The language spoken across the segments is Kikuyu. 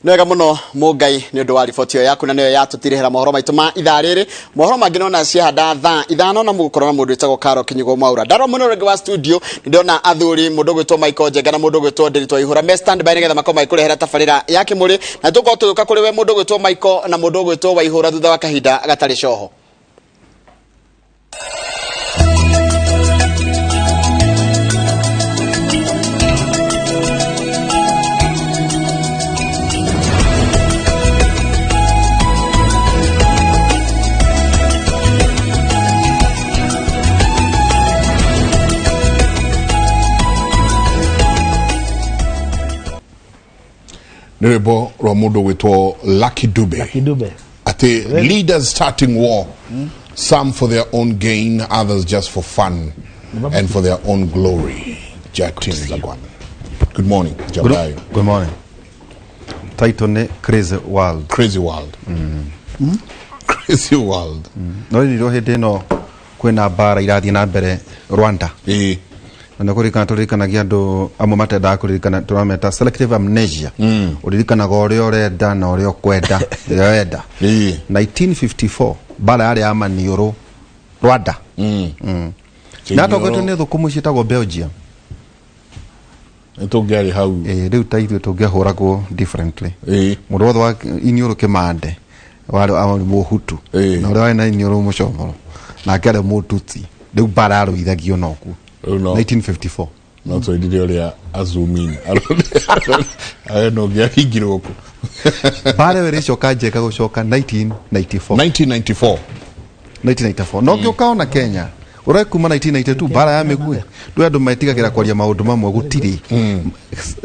Nĩ wega mũno Mũngai nĩ ũndũ wa riboti ĩyo yaku, na nĩyo yatũtirĩhĩra mohoro maitũ ma ithaa rĩrĩ. Mohoro mangĩ nona ciahanda thaa 5 na mũgũkorwo na mũndũ wĩtagwo Karo Kinyugo Mwaura. Ndarora mwena ũrĩa ũngĩ wa studio nĩ ndĩrona athuri, mũndũ ũgwĩtwo Michael Njenga na mũndũ ũgwĩtwo Ndĩritũ Waihũra me stand by nĩgetha makorwo magĩkũrehera tabarĩra ya Kĩmũrĩ, na tũkorwo tũgĩũka kũrĩ we mũndũ ũgwĩtwo Michael na mũndũ ũgwĩtwo Waihũra thutha wa kahinda gatarĩ coho. Nĩ rwĩmbo rwa mũndũ gwĩtwo Lucky Dube. Lucky Dube. Atĩ leaders starting war, some for their own gain, others just for fun and for their own glory. Jatin Zagwan, good morning. Jabdayo. Good morning. Title nĩ Crazy World. Crazy world. Crazy world. No rĩrĩ hĩndĩ ĩno kwĩna mbara irathiĩ na mbere Rwanda. Na nĩ kũririkana tũririkanagia andũ amwe matendaga kũririkana, tũrameta selective amnesia. Ũririkanaga ũrĩa ũrenda na ũrĩa ũkwenda, rĩrĩa wenda. 1954 mbara yarĩ ya maniũrũ Rwanda. Na atongoretio nĩ thũkũmũ ciĩtagwo Belgium. Nĩ tũngĩarĩ hau. Rĩu ta ithuĩ tũngĩahũragwo differently. Mũndũ wothe wa iniũrũ kĩmande warĩ warĩ mũhutu. Na ũrĩa warĩ na iniũrũ mũcomoro nake arĩ mũtutsi. Rĩu mbara yarũithagio nokuo. Rĩu no 1954. No twendire ũrĩa azumini awe no ngĩahingirwo kũ. Mbara ĩyo ĩrĩcoka Njenga gũcoka 1994. 1994. 1994 no ngĩũka ona Kenya ũrĩa kuma 1992 mbara ya mĩguĩ ndũ andũ metigagĩra kwaria maũndũ mamwe gũtirĩ.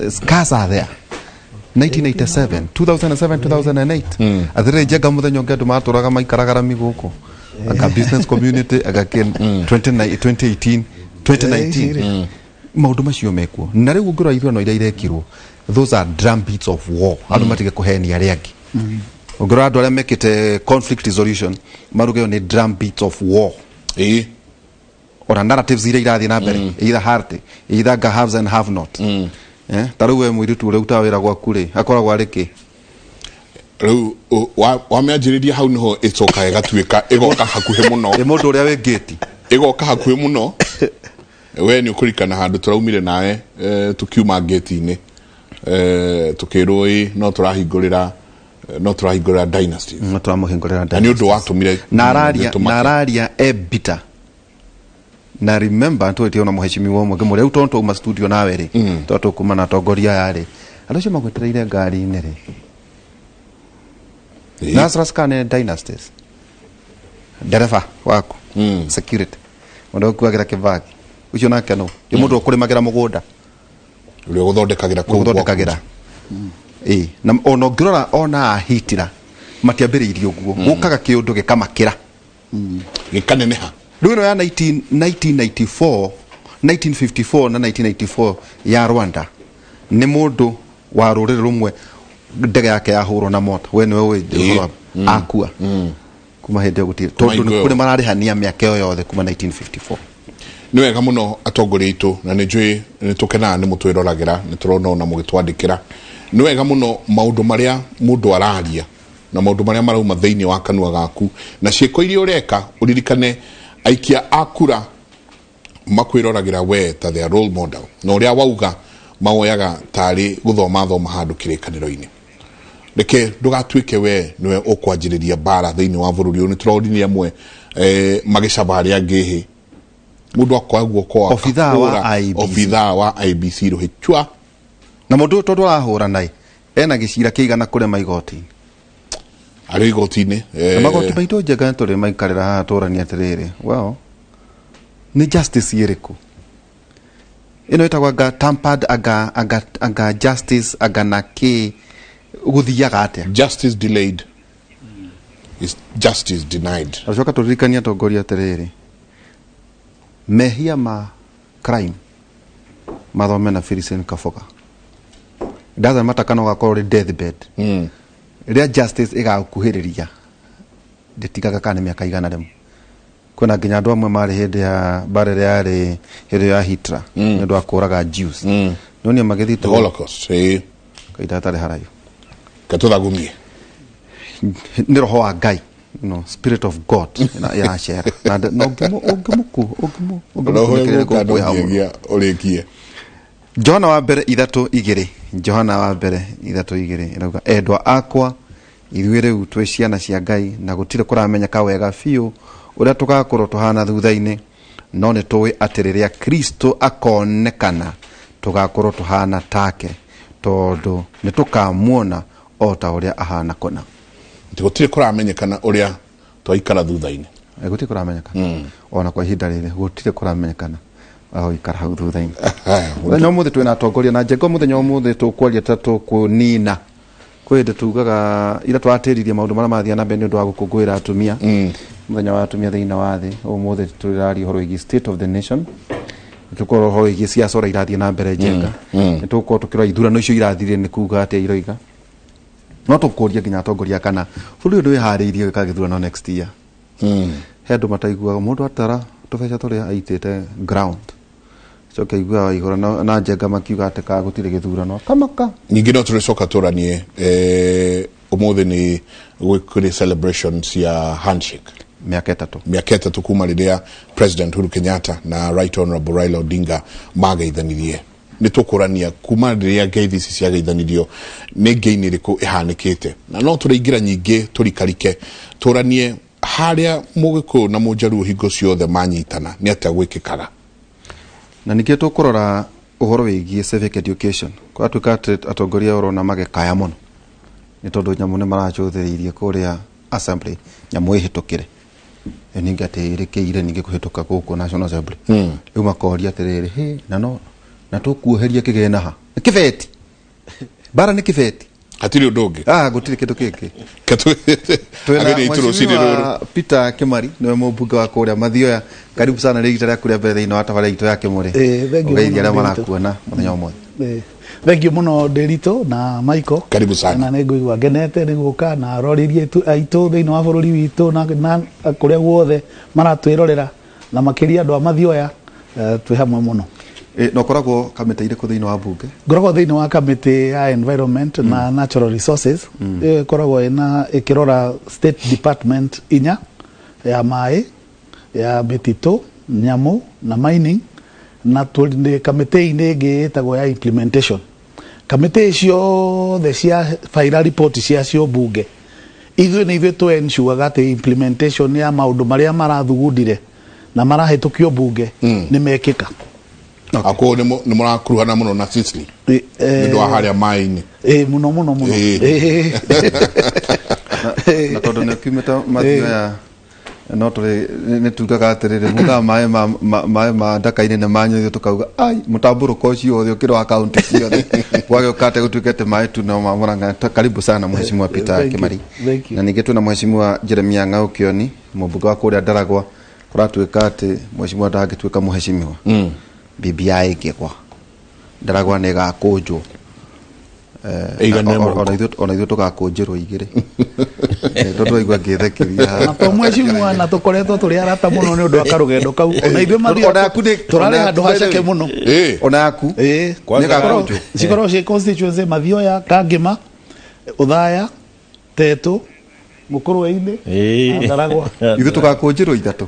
Scars are there. 1987, 2007, 2008 atĩrĩrĩ Njenga, mũthenya ũngĩ andũ matũraga maikaraga rami gũkũ anga business community anga 2018, 2019 maũndũ macio mekuo. Na rĩu ũngĩrora ithurano iria irekirwo, those are drum beats of war. Andũ matige kũhenia arĩa angĩ. Ũngĩrora andũ arĩa mekĩte conflict resolution maruga ĩyo nĩ drum beats of war. Ona narratives iria irathiĩ na mbere, either hearty, either nga haves and have not. Ta rĩu we mũirĩtu ũrĩa ũrutaga wĩra gwaku rĩ, akoragwo arĩ kĩ? Rĩu wamĩanjĩrĩria hau nĩho ĩcokaga ĩgatuĩka ĩgoka hakuhĩ mũno. Ĩ mũndũ ũrĩa wĩ ngĩti. Ĩgoka hakuhĩ mũno. We nĩ ũkũririkana handũ tũraumire nawe, tũkiuma ngĩti-inĩ, tũkĩrwo ĩ no tũrahingũrĩra, no tũrahingũrĩra dynasties. No tũramũhingũrĩra Na nĩ ũndũ watũmire na araria tũmake. Na araria e bitter. Na remember twĩtie ona mũhecimiwa ũmwe ngĩmũria, rĩu tondũ twauma studio nawe rĩ, tondũ tũkuma na atongoria aya rĩ, andũ acio magwetereire ngari-inĩ rĩ, Lazarus kana dynasties, ndereba waku, security, mũndũ ũkuagĩra kĩbagi ũcio nake nũ nĩ mũndũ ũkũrĩmagĩra mũgũnda, ũrĩa ũgũthondekagĩra kũu gũthondekagĩra. Ĩ na ona ũngĩrora ona ahitira matiambĩrĩirie ũguo, gũkaga kĩũndũ gĩkamakĩra, gĩkaneneha. Rĩu ĩno ya 19 1994, 1954 na 1994 ya Rwanda nĩ mũndũ wa rũrĩrĩ rũmwe ndege yake yahũrwo na mota, we nĩwe ũĩ ũhoro akua. Kuma hĩndĩ ĩyo gũtirĩ, tondũ hingo nĩ ĩyo. kũrĩ mararĩhania mĩaka ĩyo yothe kuma 1954. Nĩ wega mũno atongoria aitũ, na nĩ njũĩ nĩ tũkenaga nĩ mũtwĩroragĩra, nĩ tũrona ona mũgĩtwandĩkĩra. Nĩ wega mũno maũndũ marĩa mũndũ araria na maũndũ marĩa marauma thĩinĩ wa kanua gaku na ciĩko iria ũreka, ũririkane aikia a kura makwĩroragĩra we ta their role model, na ũrĩa wauga mawoyaga tarĩ gũthoma thoma handũ kĩrĩkanĩro-inĩ. Reke ndũgatuĩke we nĩwe ũkwanjĩrĩria mbara thĩinĩ wa bũrũri ũyũ. Nĩ tũronire amwe magĩcaba arĩa angĩ hĩ mũndũ akoya guoko Obithaa wa akahũra IEBC. Obithaa wa IEBC rũhĩ chwa. Na mũndũ ũyũ tondũ arahũra naĩ ena gĩcira kĩigana kũrema igoti-inĩ. Arĩ igoti-inĩ. Na magoti maitũ Njenga tũrĩ maikarĩra haha tũranie atĩrĩrĩ, well, nĩ justice ĩrĩkũ ĩno ĩtagwo anga tampered, anga justice, anga na kĩ gũthiaga atĩa? Justice delayed is justice denied. Acoka tũririkanie atongoria atĩrĩrĩ, mehia ma crime mathome na Millicent Kaboga doesn't matter kana ũgakorwo ũrĩ deathbed, rĩrĩa justice ĩgagũkuhĩrĩria ndĩtigaga kana nĩ mĩaka 100. Kwĩna nginya andũ amwe marĩ hĩndĩ ya mbara ĩrĩa yarĩ hĩndĩ ya Hitler nĩ ũndũ wa kũraga Jews, no nĩ magĩthiĩ The Holocaust. Kahinda gatarĩ haraihu. Ketũthagumie. Nĩ roho wa Ngai, no spirit of God ĩracera na na ũngĩmũku Roho ũngĩmũkunĩkĩrĩria ĩgũka kũu kwĩ hau mũno. ndũngĩgia ũrĩkie. Johana wa mbere ithatũ igĩrĩ, Johana wa mbere ithatũ igĩrĩ ĩrauga, endwa akwa, ithuĩ rĩu twĩ ciana cia Ngai, na gũtirĩ kũramenyeka wega biũ ũrĩa tũgakorwo tũhana thutha-inĩ, no nĩ tũĩ atĩ rĩrĩa Kristo akonekana tũgakorwo tũhana take, tondũ nĩ tũkamuona o ta ũrĩa ahana kũna. Atĩ gũtirĩ kũramenyekana ũrĩa twaikara thutha-inĩ. Gũtirĩ kũramenyekana ona kwa ihinda rĩrĩ, gũtirĩ kũramenyekana ikara hau thutha-inĩ. Mũthenya ũmũthĩ twĩna atongoria na njengo. Mũthenya ũmũthĩ tũkwaria ta tũkũnina kwĩ hĩndĩ tugaga ira tũratĩririe maũndũ marĩa marathiĩ na mbere nĩ ũndũ wa gũkũngũĩra atumia, mũthenya wa atumia thĩinĩ wa thĩ. Ũmũthĩ tũraria ũhoro wĩgiĩ state of the nation, tũkorwo ũhoro wĩgiĩ ciaca ũrĩa irathiĩ na mbere. Njenga, nĩ tũgũkorwo tũkĩrora ithurano icio irathirire nĩ kuga atĩa iroiga, no tũkũria nginya atongoria kana bũrũri ũyũ ndwĩharĩirie gwĩka gĩthurano next year. He andũ mataiguaga mũndũ atara tũbeca tũrĩa aitĩte ground, coke aiguaga waihũra na Njenga makiuga atĩ ka gũtirĩ gĩthurano kamaka. Ningĩ no tũrĩcoka tũranie, ũmũthĩ nĩ kũrĩ celebration cia handshake. Mĩaka 3. Mĩaka 3 kuma rĩrĩa President Uhuru Kenyatta na Right Honorable Raila Odinga mageithanirie. Nĩ tũkũrania kuma rĩrĩa ngeithi ici ciageithanirio nĩ ngei ĩrĩkũ ĩhanĩkĩte, na no tũrĩingĩra nyingĩ tũrikarike tũranie harĩa Mũgĩkũyũ na Mũnjaruo hingo ciothe manyitana nĩ atĩa gwĩkĩkaga. Na ningĩ tũkũrora ũhoro wĩgiĩ civic education. Kũratuĩka atĩ atongoria ũrona magĩkaya mũno nĩ tondũ nyamũ nĩ maracũthĩrĩirie kũrĩa assembly, nyamũ ĩhĩtũkĩre. Ĩyo ningĩ atĩ ĩrĩkĩire ningĩ kũhĩtũka gũkũ National Assembly, rĩu makoria atĩrĩrĩ, hĩ, na no na tũkuoheria kĩgĩna ha? Nĩ kĩbeti, mbara nĩ kĩbeti. Hatirĩ ũndũ ũngĩ. Ah, gũtirĩ kĩndũ kĩngĩ. Twĩna Ageni aitũ rũcinĩ rũrũ. Mheshimiwa Peter Kimari, nĩwe mũmbunge wa kũrĩa Mathioya. Karibu sana rĩgita rĩaku rĩa mbere thĩinĩ wa tabarĩra itũ ya Kĩmũrĩ. Thank you ũgeithia mũno, arĩa Ndiritu. marakuona mũthenya ũmũthĩ. Thank you mũno, Ndiritu na Michael. Karibu sana. Na nĩ ngũigua ngenete nĩ gũka na arorĩrie aitũ thĩinĩ wa bũrũri witũ na kũrĩa guothe maratwĩrorera, na makĩria andũ a Mathioya, twĩ hamwe mũno. Na ũkoragwo kamĩtĩ irĩkũ thĩinĩ wa bunge? Ngoragwo thĩinĩ wa kamĩtĩ ya environment na natural resources. Ĩyo ĩkoragwo ĩna ĩkĩrora state department inya, ya maĩ, ya mĩtitũ, nyamũ na mining, na tũrĩ kamĩtĩ-inĩ ĩngĩ ĩtagwo ya implementation. Kamĩtĩ ciothe cia baira report ciacio bunge, ithuĩ nĩ ithuĩ tũ ensure atĩ implementation ya maũndũ marĩa marathugundire na marahĩtũkio bunge nĩ mekĩka. Akorwo nĩ mũrakuruhana mũno na Sicily nĩ ũndũ wa harĩa maĩ-inĩ. Ĩ, mũno mũno mũno. Na tondũ nĩ ũkiumĩte Mathioya, no tũrĩ nĩ tugaga atĩrĩrĩ, mugaga maĩ ma maĩ ma ndaka-inĩ nĩ manyu, ithuĩ tũkauga ai mũtambũrũko ũcio wothe ũkĩrĩ wa kaunti ciothe, gwagĩũka atĩ gũtuĩke atĩ maĩ tu no ma Murang'a. Karibu sana, Mheshimiwa Peter Thank you. Kimari. Thank you. Na ningĩ twĩna Mheshimiwa Jeremia Ng'au Kĩoni, mũmbunge wa kũrĩa Ndaragwa. Kũratuĩka atĩ mheshimiwa ndangĩtuĩka mheshimiwa, BBI ĩngĩgwa, Ndaragwa nĩ ĩgakũnjwo. Ĩiganĩre mũhuko. Ona ithuĩ tũgakũnjĩrwo igĩrĩ. Tondũ waigua ngĩthekeria. Na to mheshimiwa, na tũkoretwo tũrĩ arata mũno nĩ ũndũ wa karũgendo kau, ona ithuĩ Mathioya Ona yaku tũrarĩ ona handũ yaku haceke by the way. mũno. Ona yaku Ĩ. Nĩgakũnjwo. Cikoragwo ciĩ constituency Mathioya, Kangĩma, Ũthaya, Tetũ, Mũkũrwe-inĩ na Ndaragwa. Ithuĩ tũgakũnjĩrwo ithatũ.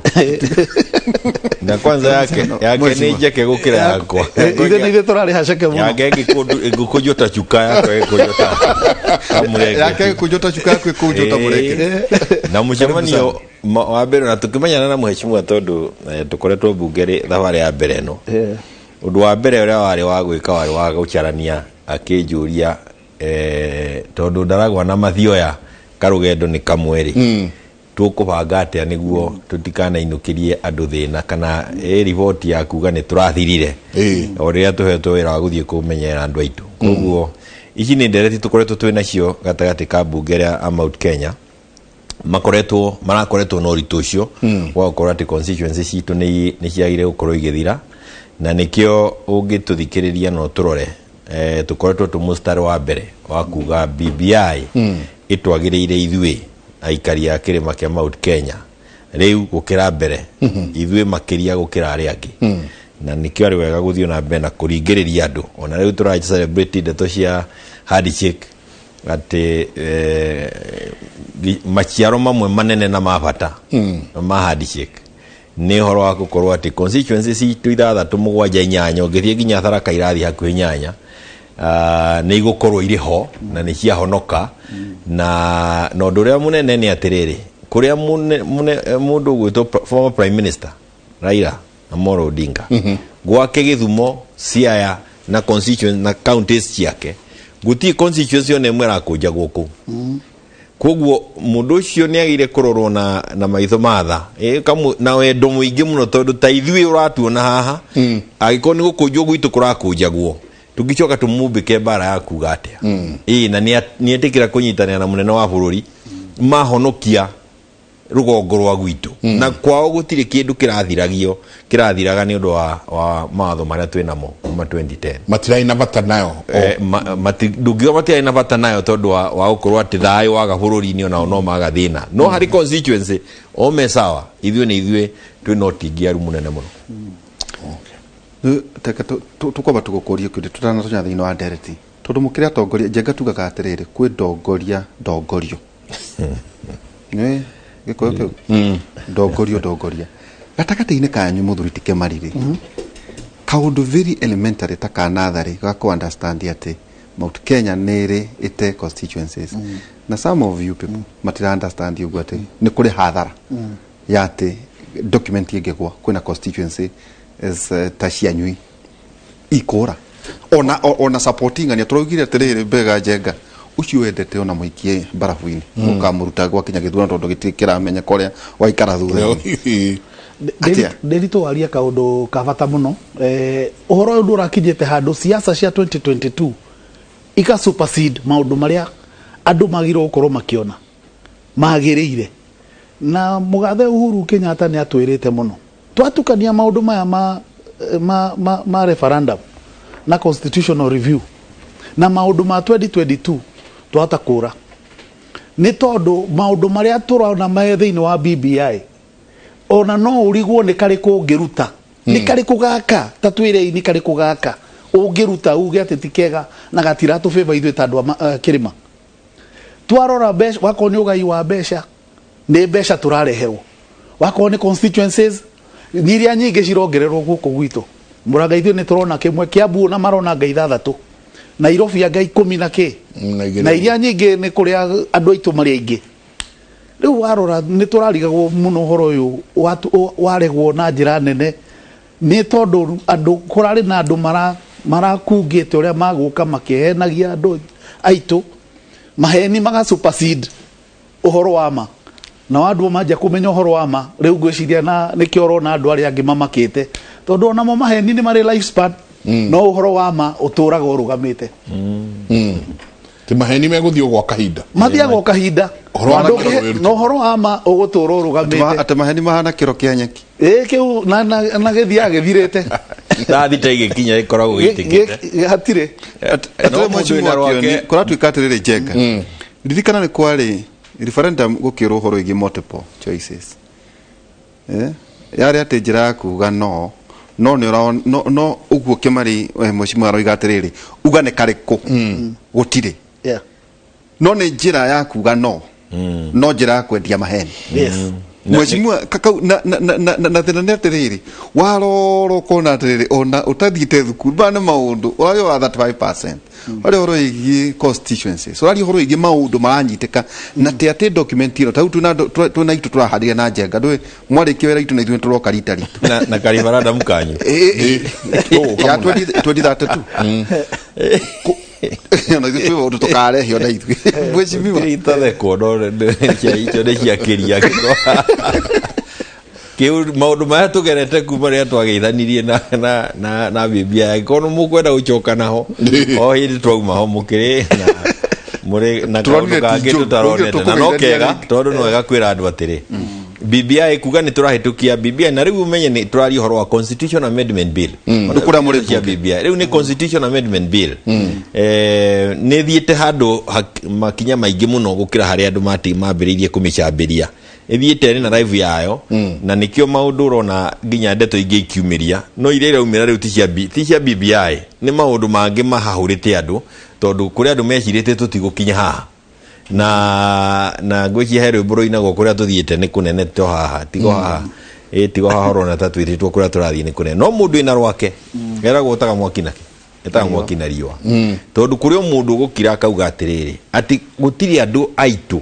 Na kwanza yake nĩ Mheshimiwa. njeke gũkĩra yakwa. Ithuĩ nĩ ithuĩ tũrarĩ haceke mũno. Yake ĩngĩkũnjwo ta cuka, yakwa ĩgĩkũnjwo ta mũrenge. Yake ĩkũnjwo ta cuka, yaku ĩkũnjwo ta mũrenge. Na mũcemanio wa mbere na tũkĩmenyana na mheshimiwa, tondũ tũkoretwo mbunge rĩ thabarĩ ya mbere ĩno, ũndũ wa mbere ũrĩa warĩ wa gwĩka warĩ wa gũcarania, akĩnjũria, tondũ Ndaragwa na Mathioya karũgendo nĩ kamwe rĩ, tũkũbanga atĩa nĩguo tũtikanainũkĩrie andũ thĩna kana riboti ya kuga nĩ tũrathirire o rĩrĩa tũhetwo wĩra wa gũthiĩ kũmenyerera andũ aitũ. Koguo ici nĩ ndereti tũkoretwo twĩ nacio gatagatĩ ka mbunge ĩrĩa a Mount Kenya makoretwo marakoretwo na ũritũ ũcio wa gũkorwo atĩ constituency citũ nĩ ciagire gũkorwo igĩthira, na nĩkĩo ũngĩtũthikĩrĩria no tũrore, tũkoretwo tũ mũstari wa mbere wa kuga BBI ĩtwagĩrĩire ithuĩ aikari a kĩrĩma kĩa Mount Kenya rĩu gũkĩra mbere, ithuĩ makĩria gũkĩra arĩa angĩ, na nĩkĩo arĩ wega gũthiĩ na mbere na kũringĩrĩria andũ. Ona rĩu tũra celebrate ndeto cia handshake. Atĩ maciaro mamwe manene na ma bata ma handshake nĩ ũhoro wa gũkorwo atĩ constituency citũ ithathatũ, mũgwanja, inyanya, ũngĩthiĩ nginya Tharaka irathiĩ hakuhĩ inyanya, nĩ igũkorwo irĩ ho na nĩ ciahonoka. Na ũndũ ũrĩa mũnene nĩ atĩrĩrĩ, kũrĩa mũndũ ũgwĩtwo former prime minister Raila Amolo Odinga, gwake Gĩthumo, Siaya na constituency na counties ciake, gũtirĩ constituency ona ĩmwe ĩrakũnjagwo kũu. Koguo mũndũ ũcio nĩ agĩire kũrorwo na maitho matha na wendo mũingĩ mũno, tondũ ta ithuĩ ũratuona haha, angĩkorwo nĩ gũkũnjwo gwitũ kũrakũnjagwo, tũngĩcoka tũmumbĩke mbara ya kuga atĩa? Ĩ na nĩ etĩkĩra kũnyitanĩra na mũnene wa bũrũri mahonokia rũgongo rwa gwitũ, na kwao gũtirĩ kĩndũ kĩrathiragio kĩrathiraga nĩ ũndũ wa mawatho marĩa twĩ namo kuma 2010. Matirarĩ na bata nayo. Ndũngiuga matirarĩ na bata nayo, tondũ wa gũkorwo atĩ thayũ waga bũrũri-inĩ, onao no maga thĩna, no harĩ constituency o me sawa. Ithuĩ nĩ ithuĩ twĩna ũtingiaru mũnene mũno. Rĩu reke tũkwamba tũgũkũrie kĩũria tũtanatonya thĩinĩ wa ndereti, tondũ mũkĩrĩ atongoria. Njenga tugaga atĩrĩrĩ, kwĩ ndongoria ndongorio, nĩ gĩkũyũ kĩu, ndongorio ndongoria gatagatĩ-inĩ kanyu. Mũthuri ti Kĩmariri, kaũndũ very elementary ta ka natharĩ ga kũ understand atĩ Mount Kenya nĩ ĩrĩ ĩte constituencies, na some of you people matira understand ũguo atĩ nĩ kũrĩ hathara ya atĩ document ĩngĩgwa kwĩna constituency as, ta cianyui ikũra ona ona supporting ng'ania. Tũraugire atĩrĩrĩ, mbega Njenga ũcio wendete ona mũikie mbarabu-inĩ, mũkamũruta gwakinya gĩthurano, tondũ gĩtirĩ kĩramenyeka ũrĩa waikara thutha-inĩ. Atĩa? Ndĩritũ waria kaũndũ ka bata mũno. Ũhoro ũyũ ndũrakinyĩte handũ siasa cia 2022 ika supersede maũndũ marĩa andũ magĩrĩirwo gũkorwo makĩona magĩrĩire. Na mũgathe Uhuru Kenyatta nĩ atwĩrĩte mũno twatukania maũndũ maya ma referendum na constitutional review na maũndũ ma 2022, twahota kũra, nĩ tondũ maũndũ marĩa tũrona me thĩinĩ wa BBI, ona no ũrigwo nĩ karĩkũ ũngĩruta, nĩ karĩkũ gaka, ta twĩrei nĩ karĩkũ gaka ũngĩruta uge atĩ ti kega na gatiratũbĩba ithuĩ ta andũ a kĩrĩma. Twarora mbeca, wakorwo nĩ ũgai wa mbeca, nĩ mbeca tũrareherwo, wakorwo nĩ constituencies, nĩ iria nyingĩ cirongererwo gũkũ gwitũ Mũranga. Ithuĩ nĩ tũrona kĩmwe Kĩambu na marona nga ithathatũ, Nairobi anga ikũmi na kĩ. Na igĩrĩ. Na iria nyingĩ nĩ kũrĩa andũ aitũ marĩ aingĩ. Rĩu warora nĩ tũrarigagwo mũno ũhoro ũyũ waregwo na njĩra nene, nĩ tondũ andũ kũrarĩ na andũ marakungĩte ũrĩa magũka makĩhenagia andũ aitũ maheni, maga supersede ũhoro wa ma, na andũ manjia kũmenya ũhoro wa ma. Rĩu ngwĩciria na nĩkĩo ũrona andũ arĩa angĩ mamakĩte, tondũ onamo maheni nĩ marĩ life span, no ũhoro wa ma ũtũraga ũrũgamĩte. Ti maheni megũthiĩ gwa kahinda. Mathiaga o kahinda. Ũhoro wa Na ma wĩrute. Na ũhoro wa ma ũgũtũra ũrũgamĩte. Atĩ maheni mahana kĩro kĩa nyeki. Ĩ kĩu na gĩthiaga gĩthirĩte. Thaa 6 ĩgĩkinya ĩkoragwo gĩitĩkĩte. Hatirĩ. No Atĩrĩ mũndũ mheshimiwa wĩna rwake- Kĩoni, kũratuĩka atĩrĩrĩ, Njenga, ririkana nĩ kwarĩ referendum gũkĩrwo ũhoro wĩgiĩ multiple choices. Yarĩ atĩ njĩra ya kuga no nĩ no ũguo Kĩmari, mheshimiwa aroiga atĩrĩrĩ, uga nĩ karĩkũ, gũtirĩ. No nĩ njĩra ya kuga no njĩra ya kwendia maheni. Mheshimiwa kakau na thĩna nĩ atĩrĩrĩ, warora ũkona atĩrĩrĩ, ona ũtathiĩte thukuru, maya nĩ maũndũ ũraria wa 35%, ũraria ũhoro wĩgiĩ constituencies, ũraria ũhoro wĩgiĩ maũndũ maranyitĩka na ti atĩ document ĩno ta rĩu twĩna itũ tũraharĩria na Njenga, ndũĩ mwarĩkia wĩra itũ na ithuĩ tũroka rita ritũ. Na karibaranda kanyu. Ya 2032. Ona ithuĩ twĩ maũndũ tũkarehe ona ithuĩ, mheshimiwa. Itathekwo no icio nĩ ciakĩria kĩu maũndũ marĩa tũgerete kuma rĩrĩa twageithanirie na BBI. Angĩkorwo nĩ mũkwenda gũcoka naho o hĩndĩ twauma ho, mũkĩrĩ na mũrĩ na kaũndũ Tũronire ti kangĩ njũru, tũtaronete na no tũkũgeithania kega rĩngĩ. Tondũ nĩ wega kwĩra andũ atĩrĩ, BBI kuga nĩ tũrahĩtũkia BBI, na rĩu ũmenye nĩ tũraria ũhoro wa Constitution Amendment Bill. Nĩ kũrĩa mũrĩ cia bunge. BBI rĩu nĩ Constitution Amendment Bill. Nĩ thiĩte handũ makinya maingĩ mũno gũkĩra harĩa andũ mambĩrĩirie kũmĩcambĩria. Ĩthiĩte ĩrĩ na live yayo, na nĩkĩo maũndũ ũrona nginya ndeto ingĩ ikiumĩria, no iria iraumĩra rĩu ti cia BBI, nĩ maũndũ mangĩ mahahũrĩte andũ. Tondũ kũrĩ andũ mecirĩtie tũtigũkinya haha na na ngwĩciria he rwĩmbo rũinagwo kũrĩa tũthiĩte nĩ kũnene to haha tigo haha ĩ tigo haha ũrona ta twĩrĩtwo kũrĩa tũrathiĩ nĩ kũnene no mũndũ wĩna rwake eragwo ũtaga mwaki nake ĩtaga mwaki na riũa tondũ kũrĩ o mũndũ ũgũkira akauga atĩrĩrĩ atĩ gũtirĩ andũ aitũ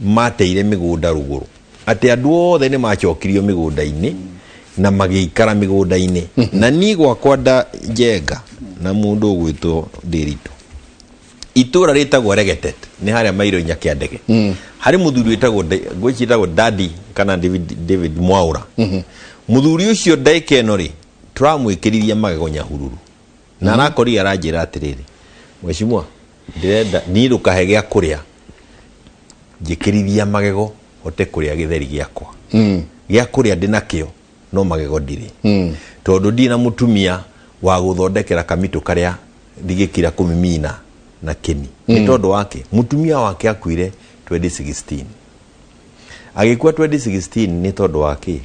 mateire mĩgũnda rũgũrũ atĩ andũ othe nĩ macokirio mĩgũnda-inĩ na magĩikara mĩgũnda-inĩ na niĩ gwakwa nda njenga na mũndũ ũgwĩtwo ndĩritũ itũra rĩtagwo Regetet nĩ harĩa mairo inya kĩa ndege harĩ mũthuri wĩtagwo ngwĩciria wĩtagwo Dadi kana David, David Mwaura mũthuri ũcio ndagĩka ĩno rĩ tũramwĩkĩrithia magego Nyahururu na arakorire aranjĩra atĩrĩrĩ mheshimiwa ndĩrenda niĩ ndũkahe gĩa kũrĩa njĩkĩrithia magego hote kũrĩa gĩtheri gĩakwa gĩa kũrĩa ndĩ nakĩo no magego ndirĩ tondũ ndirĩ na mũtumia wa gũthondekera kamitũ karĩa ndigĩkira kũmimina na kĩni nĩ tondũ wake mũtumia wake akuire 2016 agĩkua 2016 nĩ tondũ wa kĩ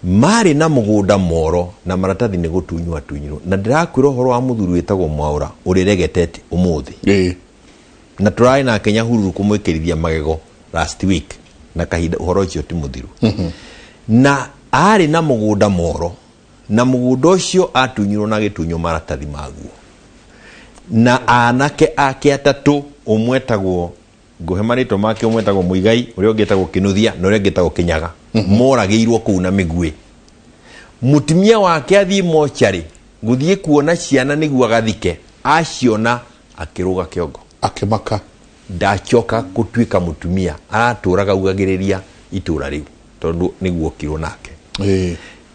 marĩ na mũgũnda moro na maratathi nĩ gũtunywo atunyirwo na ndĩrakwĩra ũhoro wa mũthuri wĩtagwo Mwaũra ũrĩ Regetete ũmũthĩ na tũrarĩ nake Nyahururu kũmwĩkĩrithia magego last week na kahinda ũhoro ũcio ti mũthiru na arĩ na mũgũnda moro na mũgũnda ũcio atunyirwo na agĩtunywo maratathi maguo na anake ake atatũ ũmwe etagwo ngũhe marĩtwa make ũmwe etagwo Mũigai ũrĩa ũngĩ etagwo Kĩnuthia na ũrĩa ũngĩ etagwo Kĩnyaga moragĩirwo kũu na mĩguĩ mũtumia wake athiĩ mocarĩ gũthiĩ kuona ciana nĩguo agathike aciona akĩrũga kĩongo akĩmaka ndacoka gũtuĩka mũtumia aratũraga ugagĩrĩria itũra rĩu tondũ nĩguo okirwo nake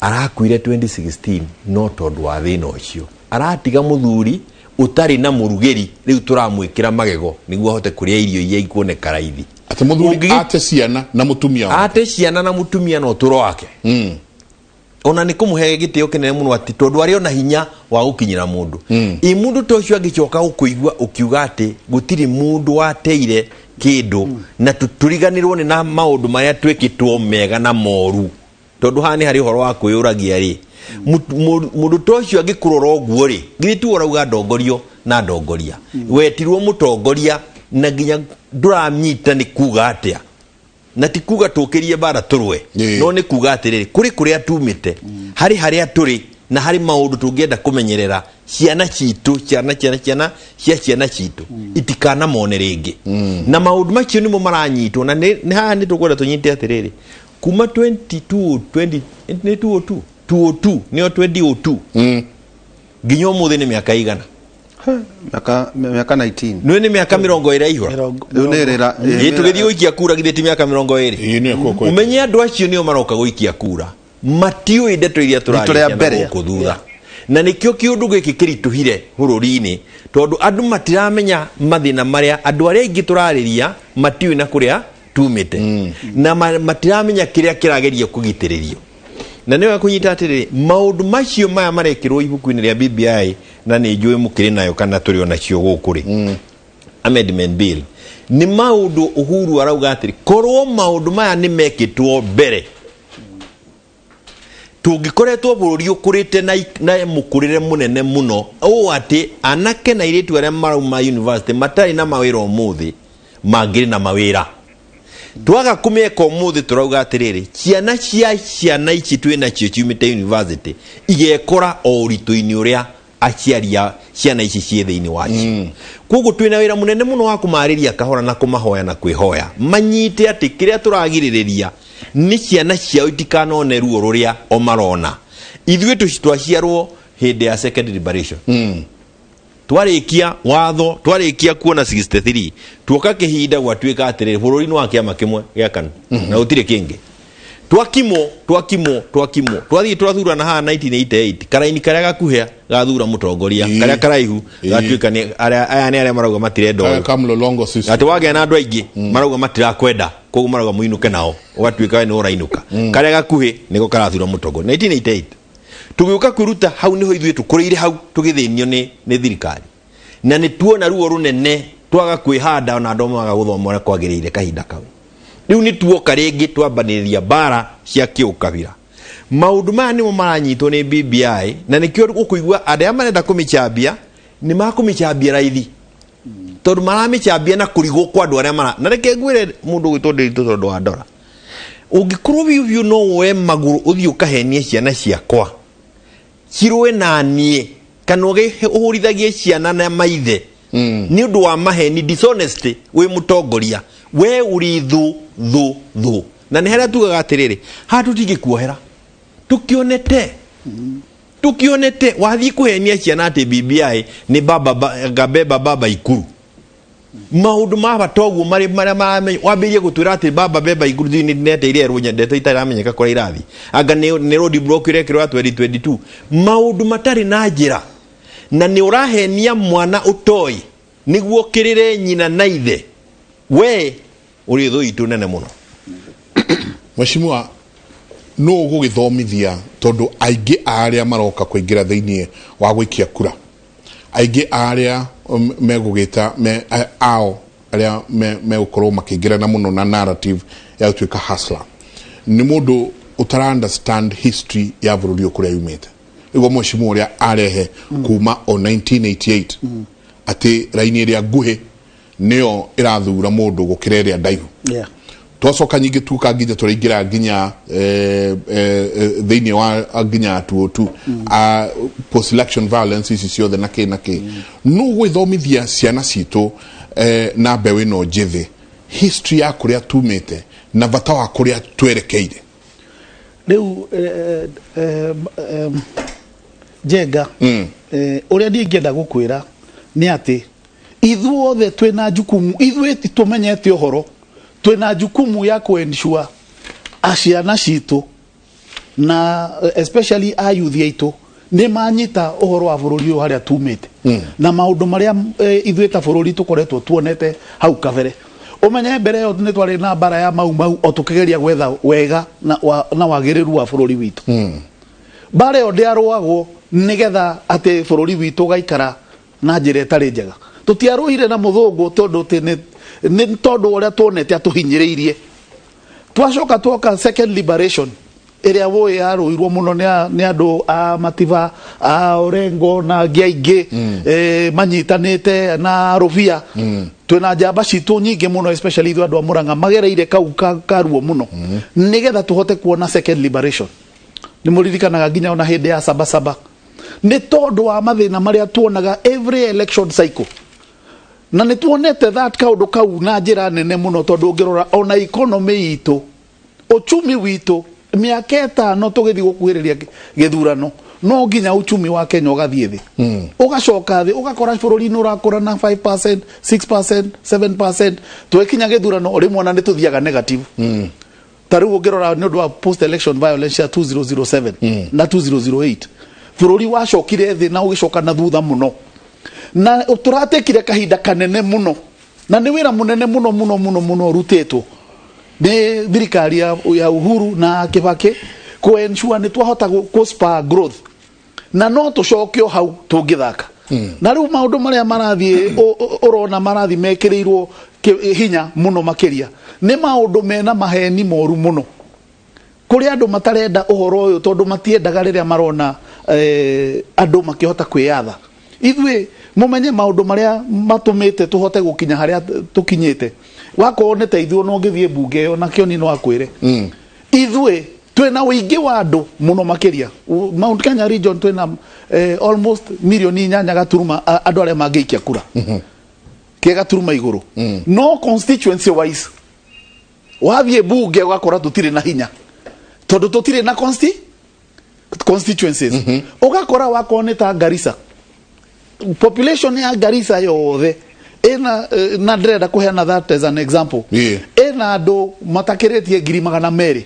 arakuire 2016 no tondũ wa thĩna ũcio aratiga mũthuri ũtarĩ na mũrugĩri rĩu tũramwĩkĩra magego nĩguo ahote kũrĩa irio iria ikuoneka raithi atĩ mũthuri ate ciana na mũtumia wake ate ciana na mũtumia na ũtũro wake ona nĩ kũmũhe gĩtĩo kĩnene mũno atĩ tondũ arĩ ona hinya wa gũkinyĩra mũndũ ĩ mũndũ ta ũcio angĩcoka gũkũigua ũkiuga atĩ gũtirĩ mũndũ wateire kĩndũ na tũriganĩrwo nĩ na maũndũ marĩa twĩkĩtwo mega na moru tondũ haha nĩ harĩ ũhoro wa kwĩyũragia rĩ mũndũ ta ũcio angĩkũrora ũguo rĩ githĩ tiwe ũrauga ndongorio na ndongoria wetirwo mũtongoria na nginya ndũramnyita nĩ kuga atĩa na ti kuga tũkĩrie mbara tũrũe no nĩ kuga atĩrĩrĩ kũrĩ kũrĩa tumĩte harĩ harĩa tũrĩ na harĩ maũndũ tũngĩenda kũmenyerera ciana citũ ciana ciana ciana cia ciana citũ itikanamone rĩngĩ na maũndũ macio nĩmo maranyitwo na nĩ haha nĩ tũkwenda tũnyite atĩrĩrĩ kuma 22 20 nĩ 202 202 nĩyo 2002 nginya ũmũthĩ nĩ mĩaka igana Mĩaka 19 nĩ nĩ mĩaka 20 aihũra Rĩu nĩ ĩrĩra ĩ tũgĩthiĩ gũikia kura githĩ ti mĩaka 20 Ĩĩ, nĩyo kũkũ. Ũmenye andũ acio nĩo maroka gũikia kura matiũĩ ndeto iria Rita tũrarĩkia rĩa na mbere. gũkũ thutha na nĩkĩo kĩũndũ gĩkĩ kĩritũhire bũrũri-inĩ tondũ andũ matiramenya mathĩna marĩa andũ arĩa aingĩ tũrarĩria matiũĩ na kũrĩa tumĩte na matiramenya kĩrĩa kĩrageria kũgitĩrĩrio na nĩwe kũnyita atĩrĩrĩ maũndũ macio maya marekĩrwo ibuku-inĩ rĩa BBI na nĩ njũĩ mũkĩrĩ nayo kana tũrĩ onacio gũkũ rĩ amendment bill nĩ maũndũ Uhuru arauga atĩrĩ korwo maũndũ maya nĩ mekĩtwo mbere tũngĩkoretwo bũrũri ũkũrĩte na mũkũrĩre mũnene mũno ũũ atĩ anake na airĩtu arĩa marauma university matarĩ na mawĩra ũmũthĩ mangĩrĩ na mawĩra twaga kũmeka ũmũthĩ tũrauga atĩrĩrĩ ciana cia ciana ici twĩ nacio ciumĩte university igekora o ũritũ-inĩ ũrĩa aciari a ciana ici ciĩ thĩinĩ wacio koguo twĩna wĩra mũnene mũno wa kũmarĩria kahora na kũmahoya na kwĩhoya manyite atĩ kĩrĩa tũragirĩrĩria nĩ ciana ciao itikanone ruo rũrĩa o marona ithuĩ twaciarwo hĩndĩ ya second liberation twarĩkia watho twarĩkia kuona 63 tuoka kĩhinda gwatuĩka atĩrĩrĩ bũrũri nĩ wa kĩama kĩmwe gĩa KANU na gũtirĩ kĩngĩ twakimwo twakimwo twakimwo twathiĩ twathurana haha 1988 karaini karĩa gakuhĩa gathura mũtongoria karĩa karaihu gatuĩka nĩ aya nĩ arĩa marauga matirenda ũyũ Kamlolongo system. Atĩ wagĩa na andũ aingĩ marauga matirakwenda koguo marauga mũinũke nao ũgatuĩka we nĩ ũrainũka karĩa gakuhĩ nĩko karathura mũtongoria 1988 tũgĩũka kwĩruta hau nĩho ithuĩ tũkũrĩire hau tũgĩthĩnio nĩ thirikari na nĩ tuona ruo rũnene twaga kwĩhanda ona andũ maga gũthoma ũrĩa kwagĩrĩire kahinda kau rĩu nĩ tuoka rĩngĩ twambanĩrĩria mbara cia kĩũkabira maũndũ maya nĩmo maranyitwo nĩ BBI na nĩkĩo ũkũigua arĩa marenda kũmĩchambia Nĩ makũmĩcambia raithi tondũ maramĩcambia na kũrigwo kwa andũ arĩa mara na reke ngwĩre mũndũ ũgwĩtwo Ndĩritũ, tondũ wa ndora ũngĩkorwo biũ biũ no woe magũrũ ũthiĩ ũkahenie ciana ciakwa cirũe na niĩ kana ũhũrithagie ciana na maithe nĩ ũndũ wa maheni, dishonesty, wĩ mũtongoria we ũrĩ thũ thũ thũ. Na nĩ harĩa tugaga atĩrĩrĩ, haha tũtingĩkuohera, tũkĩonete tũkĩonete wathiĩ kũhenia ciana atĩ BBI nĩ baba ngabeba baba ikuru, maũndũ ma bata ũguo marĩ marĩa maramenya wambĩrĩrie gũtwĩra atĩ baba beba ikuru thĩ nĩ ireerwo ndeto itaramenyeka kũrĩa irathiĩ, anga nĩ road block ĩrekĩrwo ya 2022, maũndũ matarĩ na njĩra, na nĩ ũrahenia mwana ũtoĩ nĩguo kĩrĩre nyina na ithe, we ũrĩ thũ itũ nene mũno. Mheshimiwa, nũ ũgũgĩthomithia? Tondũ aingĩ a arĩa maroka kũingĩra thĩinĩ wa gũikia kura, aingĩ a arĩa megũgĩta ao arĩa megũkorwo makĩingĩrana mũno na narrative ya gũtuĩka hustler nĩ mũndũ ũtara understand history ya bũrũri ũyũ kũrĩa yumĩte. Nĩguo mheshimiwa ũrĩa arehe kuma o 1988 atĩ raini ĩrĩa nguhĩ nĩyo ĩrathura mũndũ gũkĩra ĩrĩa ndaihu. Twacoka nyingĩ tuka nginya tũraingĩra nginya thĩinĩ wa nginya 202 post election violence ici ciothe na kĩ na kĩ. Nũ gwĩthomithia ciana citũ na mbeũ ĩno njĩthĩ history ya kũrĩa tumĩte na bata wa kũrĩa twerekeire? Rĩu Njenga, ũrĩa niĩ ingĩenda gũkwĩra nĩ atĩ ithuothe twĩna jukumu, ithuĩ tũmenyete ũhoro, twĩna jukumu ya kũ-ensure ciana citũ na especially a youth aitũ nĩ manyita ũhoro wa bũrũri ũyũ harĩa tumĩte na maũndũ marĩa ithuĩ ta bũrũri tũkoretwo tuonete hau kabere. Ũmenye mbere ĩyo nĩ twarĩ na mbara ya Mau Mau o tũkĩgeria gwetha wega na wagĩrĩru wa bũrũri witũ. Mbara ĩyo ndĩarũagwo nĩgetha atĩ bũrũri witũ ũgaikara na njĩra ĩtarĩ njega. Tũtiarũire na mũthũngũ tondũ atĩ nĩ tondũ ũrĩa tuonete atũhinyĩrĩirie. Twacoka twoka second liberation ĩrĩa wũĩ yarũirwo mũno nĩ andũ a Matiba, a Orengo na angĩ aingĩ, manyitanĩte na Rũbia. Twĩna njamba citũ nyingĩ mũno, especially ithuĩ andũ a Mũrang'a magereire kau karuo mũno nĩgetha tũhote kuona second liberation. Nĩ mũririkanaga nginya ona hĩndĩ ya Sabasaba, nĩ tondũ wa mathĩna marĩa tuonaga every election cycle, na nĩ tuonete that kaũndũ kau na njĩra nene mũno, tondũ ũngĩrora ona economy itũ, uchumi witũ, mĩaka 5 tũgĩthiĩ gũkuhĩrĩria gĩthurano, no nginya uchumi wa Kenya ũgathiĩ thĩ, ũgacoka thĩ, ũgakora bũrũri nĩ ũrakũra na 5%, 6%, 7%, twĩkinya gĩthurano rĩmwe ona nĩ tũthiaga negative. Ta rĩu ũngĩrora nĩ ũndũ wa post election violence ya 2007 na 2008, bũrũri wacokire thĩ na ũgĩcoka na thutha mũno, na tũratekire kahinda kanene mũno, na nĩ wĩra mũnene mũno mũno mũno mũno ũrutĩtwo nĩ thirikari ya Uhuru na Kibaki kũ ensure nĩ twahota kũ spur growth, na no tũcoke o hau tũngĩthaka. Na rĩu maũndũ marĩa marathiĩ ũrona marathiĩ mekĩrĩirwo hinya mũno makĩria nĩ maũndũ mena maheni moru mũno kũrĩ andũ matarenda ũhoro ũyũ, tondũ matiendaga rĩrĩa marona andũ makĩhota kwĩyatha. Ithuĩ mũmenye maũndũ marĩa matũmĩte tũhote gũkinya harĩa tũkinyĩte, wakorwo nĩ ta ithuĩ, ona ũngĩthiĩ mbunge ĩyo na kĩoni no akwĩre ithuĩ twĩna ũingĩ wa andũ mũno makĩria. Mount Kenya region twĩna almost mirioni 8 gaturuma andũ arĩa mangĩikia kura kĩ gaturuma igũrũ, no constituency wise wathiĩ mbunge ũgakora tũtirĩ na hinya tondũ tũtirĩ na constituencies. Ũgakora wakorwo nĩ ta Garissa, population ya Garissa yothe ĩna na ndĩrenda kũheana that as an example, ĩna andũ matakĩrĩtie 200,000.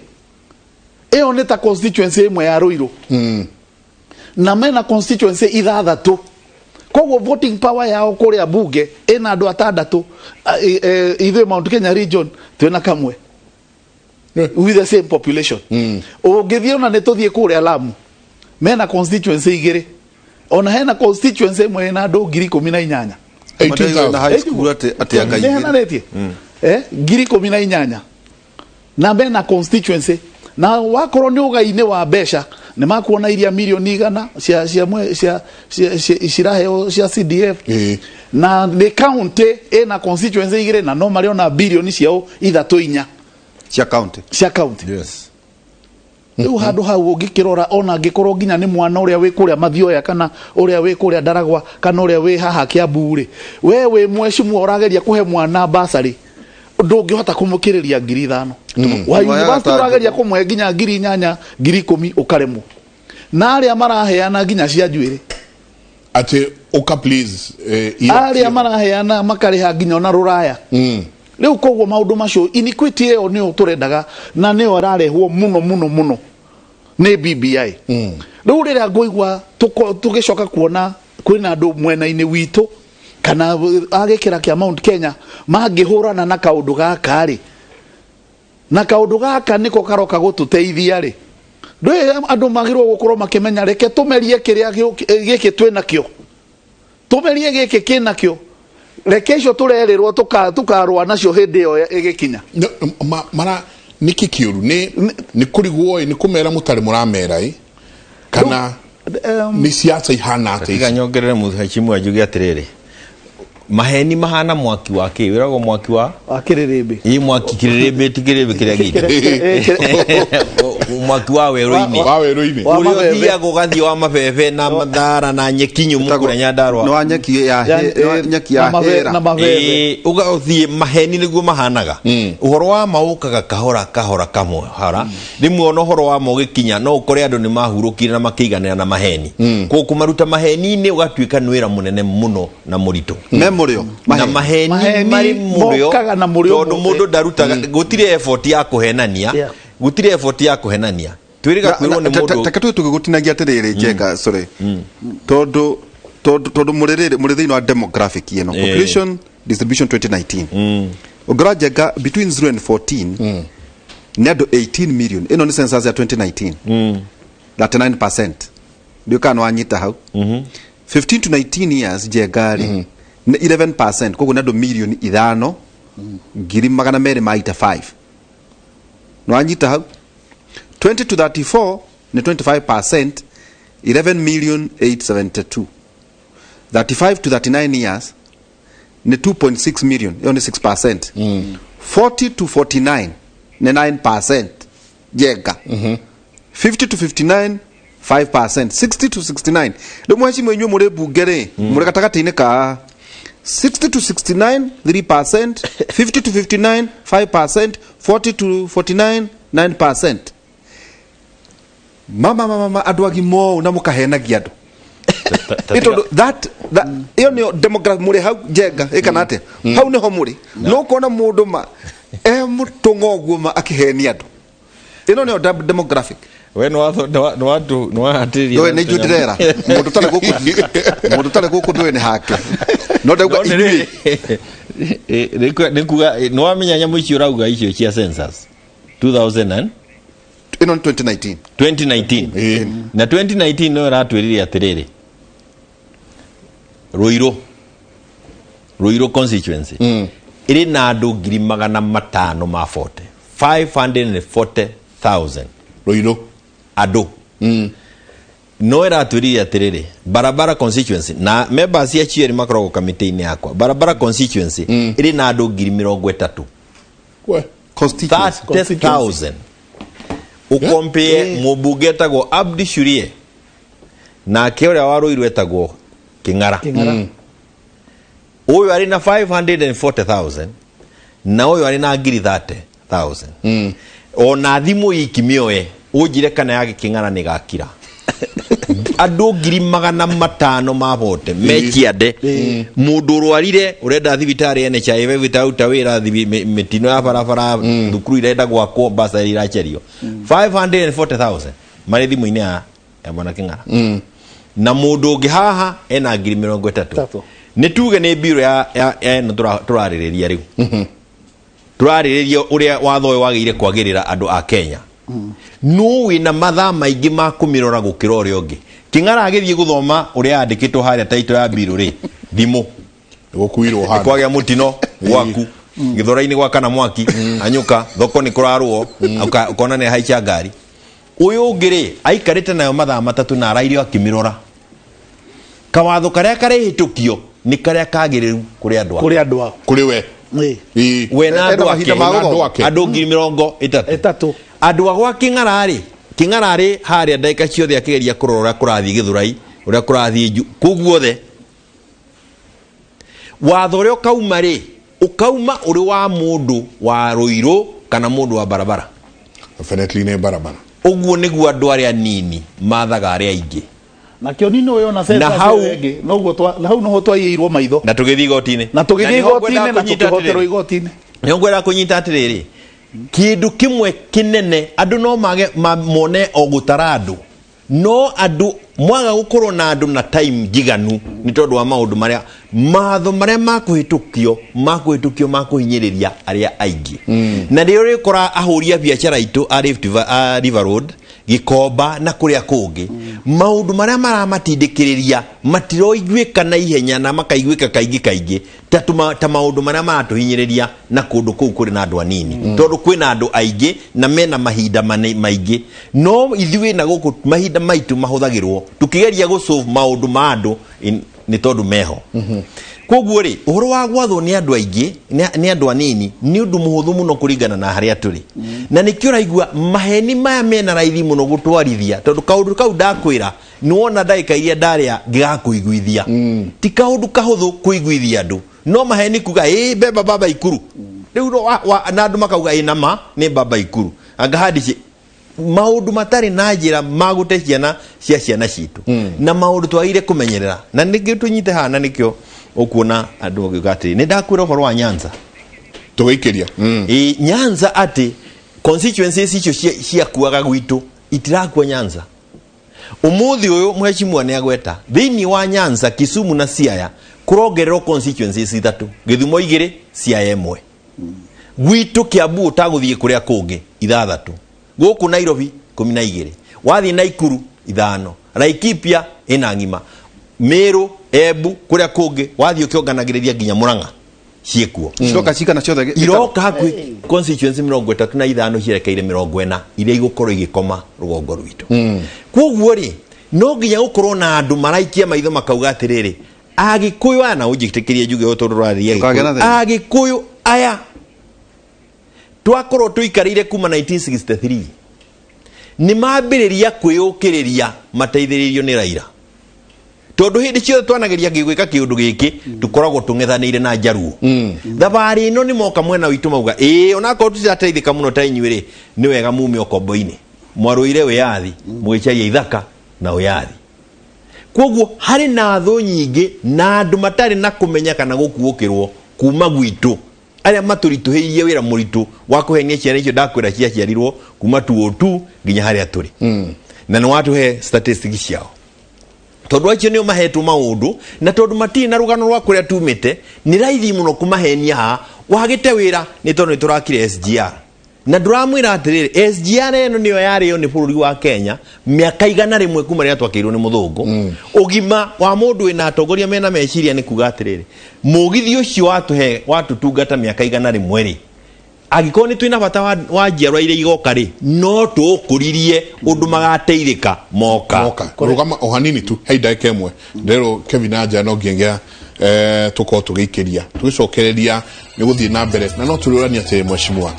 Ĩyo nĩ ta constituency ĩmwe ya Ruiru, na mena constituency ithathatũ, koguo voting power yao kũrĩa bunge ĩna andũ atandatũ. Ithuĩ Mount Kenya region twĩna kamwe with the same population. Ũngĩthiĩ ona nĩ tũthiĩ kũrĩa Lamu, mena constituency igĩrĩ, ona hena constituency ĩmwe ĩna andũ 18,000. 18,000. Na high school atĩ anga igĩrĩ. Nĩhenanĩtie 18,000 na mena constituency, na wakorwo nĩ ũgai-inĩ wa mbeca Nĩ makuona iria mirioni 100 cia cia mwe- cia cia- cia- ciraheo cia CDF. Na nĩ county ĩna constituency 2 na no marĩ ona birioni ciao 3 4 Cia county. Cia county. Yes. Rĩu handũ hau ũngĩkĩrora, ona angĩkorwo nginya nĩ mwana ũrĩa wĩ kũrĩa Mathioya kana ũrĩa wĩ kũrĩa Ndaragwa kana ũrĩa wĩ haha Kiambu rĩ, we wĩ mheshimiwa ũrageria kũhe mwana basarĩ, ndũngĩhota kũmũkĩrĩria 5,000. Wa Moyaga university ta ũrageria kũmũhe nginya 8,000, 10,000, ũkaremwo, na arĩa maraheana nginya cia njuĩrĩ. Atĩ ũka please Arĩa maraheana makarĩha nginya ona rũraya. Rĩu koguo maũndũ macio, inequity ĩyo nĩyo tũrendaga na nĩyo ĩrarehwo mũno mũno mũno nĩ BBI. Rĩu rĩrĩa ngũigua tũgĩcoka kuona kwĩna andũ mwena-inĩ witũ kana agĩkĩra kĩa Mount Kenya mangĩhũrana na kaũndũ gaka rĩ, na kaũndũ gaka nĩko karoka gũtũteithia rĩ, ndũĩ andũ magĩrĩirwo gũkorwo makĩmenya, reke tũmerie kĩrĩa gĩkĩ twĩ nakĩo, tũmerie gĩkĩ kĩnakĩo, reke icio tũrerĩrwo tũkarũa nacio hĩndĩ ĩyo ĩgĩkinya. No, mara nĩkĩ kĩũru nĩ kũrigwo ĩ, nĩ kũmera mũtarĩ mũramera ĩ, kana nĩ siasa ihana atĩa Tiga ici? Nyongerere mũhecimu njuge atĩrĩrĩ, maheni mahana mwaki wa kĩ wĩragwo mwaki wa wa kĩrĩrĩmbĩ. Ĩ, mwaki kĩrĩrĩmbĩ, ti kĩrĩrĩmbĩ kĩrĩa gitũ, mwaki wa werũ-inĩ. Wa werũ-inĩ. Wa Ũrĩa mabebe. ũthiaga ũgathiĩ wa mabebe na mathara na nyeki nyũmũ kũrĩa Nyandarũa. Nĩ wa nyeki ya nĩ wa nyeki ya na hera. Na mabebe. Ĩĩ, ũgathiĩ maheni nĩguo mahanaga. Ũhoro wa ma ũkaga kahora kahora kahora, rĩmwe ona ũhoro wa ma ũgĩkinya no ũkore andũ nĩ mahurũkire na makĩiganĩra na maheni. Koguo kũmaruta maheni-inĩ ũgatuĩka nĩ wĩra mũnene mũno na mũritũ. Me mũrĩo. Na maheni. Maheni marĩ mũrĩo mokaga na mũrĩo. Tondũ mũndũ ndarutaga, gũtirĩ effort ya kũhenania. Gũtirĩ effort ya kũhenania, twĩrĩga kwĩrwo nĩ mũndũ. Take tũĩ tũgĩgũtinagia atĩrĩrĩ, Njenga, sorry, tondũ mũrĩ rĩrĩ mũrĩ thĩinĩ wa demographic ĩno, population distribution 2019, ũngĩrora, Njenga, between 0 and 14 nĩ andũ 18 million. Ĩno nĩ census ya 2019. 39%, ndiũ kana nĩ wanyita hau. 15 to 19 years, Njenga rĩ, nĩ 11%, koguo nĩ andũ 5,285,000. Nĩ wanyita hau? 20 to 34 nĩ 25%, 11 million 872. 35 to 39 years nĩ 2.6 million, ĩyo nĩ 6%. 40 to 49 nĩ 9%, Njenga. 50 to 59, 5%. 60 to 69, rĩu mheshimiwa, inyuĩ mũrĩ mbunge rĩ, mũrĩ gatagatĩ-inĩ ka 60 to 69, 3%, 50 to 59, 5%, 40 to 49, 9%. Mama mama mama, andũ agima ũũ na mũkahenagia andũ. Nĩ tondũ that ĩyo nĩyo demographic mũrĩ hau, Njenga, ĩkana atĩa? Hau nĩho mũrĩ no ũkona mũndũ ma e mũtũng'a ũguo ma akĩhenia andũ. Ĩno nĩyo demographic. We nĩ Ndũĩ nĩ ithuĩ ndĩrera mũndũ ũtarĩ gũkũ, mũndũ ũtarĩ gũkũ ndũĩ nĩ hake, no ndauga ithuĩ. Nĩ kuga nĩ wamenya nyamũ icio ũrauga icio cia census 2000 and Ĩno nĩ 2019. 2019. Na 2019 no ĩratwĩrire atĩrĩrĩ, Ruiru constituency ĩrĩ na andũ 540,000, 540,000. Ruiru. Andũ no ĩratwĩrire atĩrĩrĩ, Barabara constituency, na members cia cierĩ makoragwo kamĩtĩ-inĩ yakwa, Barabara constituency ĩrĩ na andũ 30,000. We. Constituency. 30,000. Ũkompĩe mũmbunge etagwo Abdi Shurie, nake ũrĩa wa Ruiru etagwo Kĩng'ara. Kĩng'ara. Ũyũ arĩ na 540,000 na ũyũ arĩ na 30,000. Ona thimũ iki mĩoe ũnjire kana ya Kĩng'ara nĩ gakira andũ 500,000 mabote mekiande. Mũndũ ũrwarire ũrenda thibitarĩ, NHIF ĩtaruta wĩra, mĩtino ya barabara, thukuru irenda gwakwo, mbaca iracerio, 540,000 marĩ thimũ-inĩ ya bwana Kĩng'ara, na mũndũ ũngĩ haha ena 30,000. Tatũ. Nĩ tuge nĩ mbiro ya ĩno tũrarĩrĩria rĩu, tũrarĩrĩria ũrĩa watho ũyũ wagĩrĩire kwagĩrĩra andũ a Kenya. No wĩna mathaa maingĩ ma kũmĩrora gũkĩra ũrĩa ũngĩ. Kĩng'ara agĩthiĩ gũthoma ũrĩa yandĩkĩtwo harĩa taito ya mbirũ rĩ, thimũ Gũkuirwo handũ. Kwagĩa mũtino gwaku gĩthora-inĩ gwa kana mwaki anyũka thoko nĩ kũrarũo, ũkona nĩ haica ngari. Ũyũ ũngĩ rĩ, aikarĩte nayo mathaa matatũ na araire akĩmĩrora. Kawatho karĩa karĩhĩtũkio nĩ karĩa kagĩrĩru kũrĩ andũ ake. Kũrĩ andũ ao. Kũrĩ we. Ĩĩ. Ĩĩ. We na Ena andũ mahinda ake. ma Na andũ gũthoma. ake. Andũ 30,000. Ĩtatũ. Andũ a gwa Kĩng'ararĩ, Kĩng'ararĩ harĩa ndagĩka ciothe akĩgeria kũrora ũrĩa kũrathiĩ Gĩthũrai, ũrĩa kũrathiĩ Nju, kũu guothe. Watho ũrĩa ũkauma rĩ, ũkauma ũrĩ wa mũndũ wa Rũirũ kana mũndũ wa barabara. Definitely nĩ barabara. Ũguo nĩguo andũ arĩa anini mathaga arĩa aingĩ. Na kĩoni nĩ ũyũ na Na hau- ĩngĩ noguo twa na hau noho twaiyĩirwo maitho. Na tũgĩthiĩ igoti-inĩ. Na tũgĩthiĩ nĩho igoti-inĩ ngwendaga na kũnyita tũkĩhoterwo atĩrĩrĩ. igoti-inĩ. Nĩho ngwendaga kũnyita atĩrĩrĩ, kĩndũ kĩmwe kĩnene andũ no mage ma, mone o gũtara andũ, no andũ mwaga gũkorwo na andũ na time njiganu nĩ tondũ wa maũndũ marĩa matho marĩa makũhĩtũkio makũhĩtũkio makũhinyĩrĩria arĩa aingĩ. Na rĩo rĩkora ahũri a biacara aitũ a Rift a River Road, Gĩkomba na kũrĩa kũngĩ, maũndũ marĩa maramatindĩkĩrĩria matiroiguĩka na ihenya na makaiguĩka kaingĩ kaingĩ ta tũma, ta maũndũ marĩa maratũhinyĩrĩria na kũndũ kũu kũrĩ na andũ anini. Tondũ kwĩna andũ aingĩ na mena mahinda maingĩ, no ithuĩ na gũkũ mahinda maitũ mahũthagĩrwo tũkĩgeria gũ solve maũndũ ma andũ nĩ tondũ meho. Koguo rĩ, ũhoro wa gwathwo nĩ andũ aingĩ, nĩ andũ anini, nĩ ũndũ mũhũthũ mũno kũringana na harĩa tũrĩ. Na nĩkĩo ũraigua maheni maya mena raithi mũno gũtwarithia, tondũ kaũndũ kau ndakwĩra, nĩ wona ndagĩka iria ndarĩa ngĩgakũiguithia. Ti kaũndũ kahũthũ kũiguithia andũ, no maheni kuga ĩ beba baba ikuru. Rĩu no na andũ makauga ĩ nama nĩ baba ikuru. Anga handi maũndũ matarĩ na njĩra ma gũte ciana cia ciana citũ. Na maũndũ twagĩrĩire kũmenyerera. Na nĩkĩo tũnyite haha, na nĩkĩo ũkuona andũ magiuga atĩrĩ, nĩ ndakwĩra ũhoro wa Nyanza. Tũgĩikĩria. Ĩ, Nyanza atĩ constituencies icio ciakuaga gwitũ itirakua Nyanza. Ũmũthĩ ũyũ mheshimiwa nĩ agweta thĩinĩ wa Nyanza, Kisumu na Siaya kũrongererwo constituencies ithatũ, Gĩthumo igĩrĩ, Siaya ĩmwe. Gwitũ Kiambu ũtagũthiĩ kũrĩa kũngĩ ithathatũ, gũkũ Nairobi 12, wathiĩ Naikuru 5, Laikipia ĩna ng'ima, Meru, Embu kũrĩa kũngĩ wathiĩ ũkĩonganagĩrĩria nginya Murang'a ciĩkuo. Ciroka cigana ciothe Iroka hakuhĩ constituency 35 cierekeire 40 iria igũkorwo igĩkoma rũgongo rwitũ. Koguo rĩ, no nginya gũkorwo na andũ maraikia maitho makauga atĩrĩrĩ, Agĩkũyũ aya, na ũnjĩtĩkĩrie njuge ũũ tondũ tũrarĩria Ndũkagĩe na Gĩkũyũ. thĩna. Agĩkũyũ aya twakorwo tũikarĩire kuma 1963 nĩ mambĩrĩria kwĩyũkĩrĩria mateithĩrĩirio nĩ Raila, tondũ hĩndĩ ciothe twanageria gwĩka kĩũndũ gĩkĩ tũkoragwo tũng'ethanĩire na Njaruo. Thabarĩ ĩno nĩ moka mwena witũ mauga ĩĩ, onakorwo tũtirateithĩka mũno ta inyuĩ rĩ, nĩ wega mume ũkombo-inĩ, mwarũire wĩyathi mũgĩcaria ithaka na wĩyathi. Koguo harĩ na thũ nyingĩ na andũ matarĩ na kũmenya kana gũkuũkĩrwo kuma gwitũ, arĩa matũritũhĩirie wĩra mũritũ wa kũhenia ciana icio ndakwĩra ciaciarirwo kuma 202 nginya harĩa tũrĩ. Na nĩ watũhe statistics ciao, tondũ acio nĩo mahetwo maũndũ, na tondũ matirĩ na rũgano rwa kũrĩa tumĩte, nĩ raithi mũno kũmahenia haha wagĩte wĩra nĩ tondũ nĩ tũrakire SGR. Na ndũramwĩra atĩrĩrĩ, SGR ĩno nĩyo yarĩo nĩ bũrũri wa Kenya mĩaka 100 kuma rĩrĩa twakĩirwo nĩ mũthũngũ. Ũgima wa mũndũ wĩna atongoria mena meciria nĩ kuga atĩrĩrĩ, mũgithi ũcio watũhe watũtungata mĩaka 100 rĩ, angĩkorwo nĩ twĩna bata wa njiarwa iria igoka rĩ, no tũũkũririe ũndũ magateithĩka moka. Moka. Rũgama o hanini tu, hei ndagĩka ĩmwe. Ndĩrerwo Kevin Anja no nginyagia tũkorwo tũgĩikĩria tũgĩcokereria nĩ gũthiĩ na mbere, na no tũrĩũrania atĩrĩ mheshimiwa,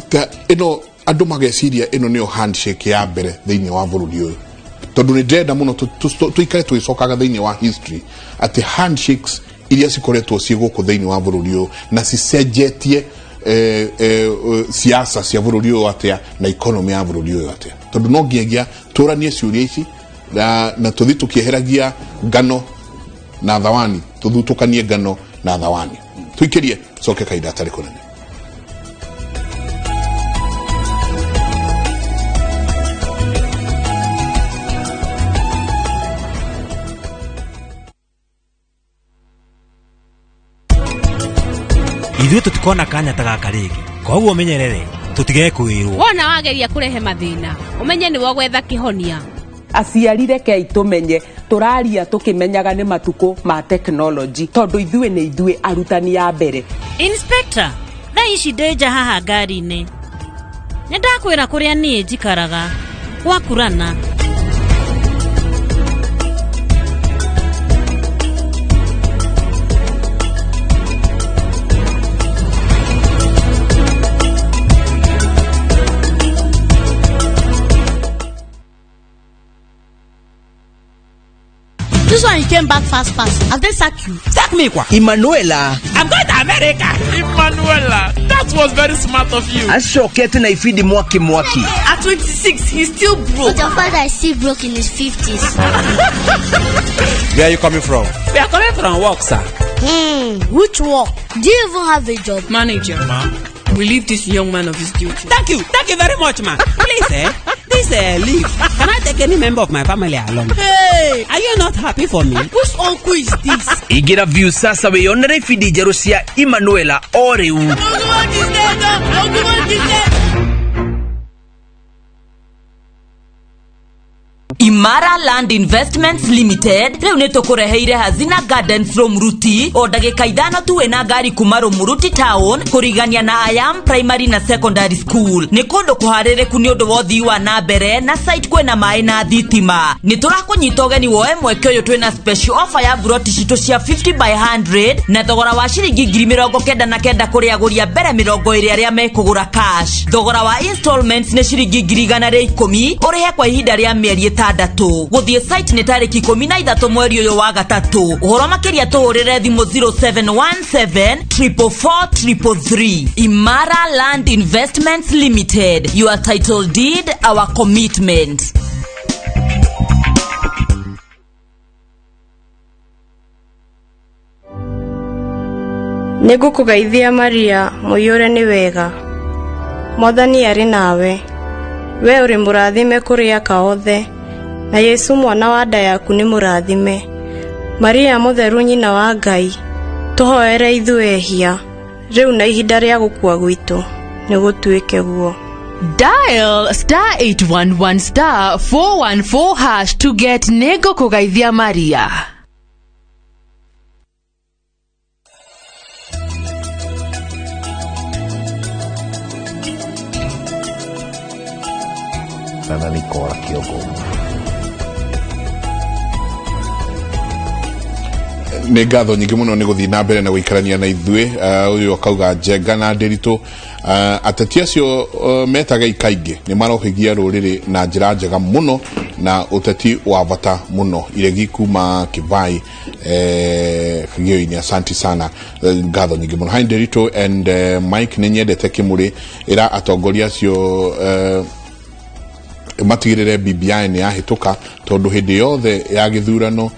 ta ĩno andũ mageciria ĩno nĩyo handshake ya mbere thĩinĩ wa bũrũri ũyũ, tondũ nĩ ndĩrenda mũno tũikare tũgĩcokaga thĩinĩ wa history atĩ handshakes iria cikoretwo ciĩ gũkũ thĩinĩ wa bũrũri ũyũ na cicenjetie siasa cia bũrũri ũyũ atĩa na economy ya bũrũri ũyũ atĩa, tondũ no nginyagia tũranie ciũria ici na tũthiĩ tũkĩeheragia ngano na thawani, tũthutũkanie ngano na thawani, tũikĩrie coke kahinda atarĩ kũnene. Ithuĩ tũtikona kanya ta gaka rĩngĩ, koguo menyerere tũtigekwĩrwo. Wona wageria kũrehe mathĩna, ũmenye nĩwe ũgwetha kĩhonia. Aciari rekei tũmenye tũraria tũkĩmenyaga nĩ matukũ ma tekinoronjĩ, tondũ ithuĩ nĩ ithuĩ arutani a mbere. Inspector, thaa ici ndĩ nja haha ngari-inĩ. Nĩ ndakwĩra kũrĩa niĩ njikaraga gwakurana. This one you came back fast fast. Have they sacked you? Sack me kwa. Emanuela. I'm going to America. Emanuela, that was very smart of you. Acokete na ibindi mwaki mwaki. At 26, he's still broke. But your father is still broke in his 50s. Where are you coming from? We are coming from work, sir. Which work? Do you even have a job? Manager. Ma? Relieve this young man of his duty. Thank you. Thank you very much, ma. Please, this leave. Can I take any member of my family along? Hey! Are you not happy for me? Which uncle is this? Ingĩra view sasa wĩyonere ibindi njerũ cia Emanuela o rĩu. Imara Land Investments Limited rĩu nĩ tũkũreheire Hazina Gardens Rũmuruti o ndagĩka ithano tu wĩna ngari kuma Rũmuruti Town kũrigania na Ayam Primary na Secondary School. Nĩ kũndũ kũharĩrĩku nĩ ũndũ wa ũthii wa na mbere na site kwĩna maĩ na thitima. Nĩ tũrakũnyita ũgeni woe mweke ũyũ twĩna special offer ya buroti citũ cia 50 by 100 na thogora wa ciringi 99,000 kũrĩ agũri a mbere 20 arĩa mekũgũra cash. Thogora wa installments nĩ ciringi 110,000 ũrĩhe kwa ihinda rĩa mĩeri 6. Gũthiĩ site nĩ tarĩki 13 mweri ũyũ wa gatatũ. Ũhoro makĩria tũhũrĩre thimũ 0717 444 333. Imara Land Investments Limited, your title deed, our commitment. Nĩngũkũgeithia Maria, mũiyũre nĩ wega. Mwathani arĩ nawe. We ũrĩ mũrathime kũrĩ aka othe, na Yesu mwana wa nda yaku nĩ mũrathime. Maria mũtheru nyina wa Ngai, tũhoere ithuĩ ehia, rĩu na ihinda rĩa gũkua gwitũ, nĩ gũtuĩke guo. Dial star 811 star 414 hash to get Nego Kugaithia Maria. Na Nicola Kĩongo. Nĩ ngatho nyingĩ mũno nĩ gũthiĩ na mbere na gũikarania na ithuĩ. Ũyũ akauga Njenga na Ndĩritũ, ateti acio metaga ikaingĩ nĩ marohĩgia rũrĩrĩ na njĩra njega mũno na ũteti wa bata mũno. Iregi kuma Kivai, Kagio-inĩ, asanti sana. Ngatho nyingĩ mũno. Hi Ndĩritũ and Mike, nĩ nyendete Kĩmũrĩ ĩra atongoria acio matigĩrĩre BBI nĩ yahĩtũka tondũ hĩndĩ yothe ya gĩthurano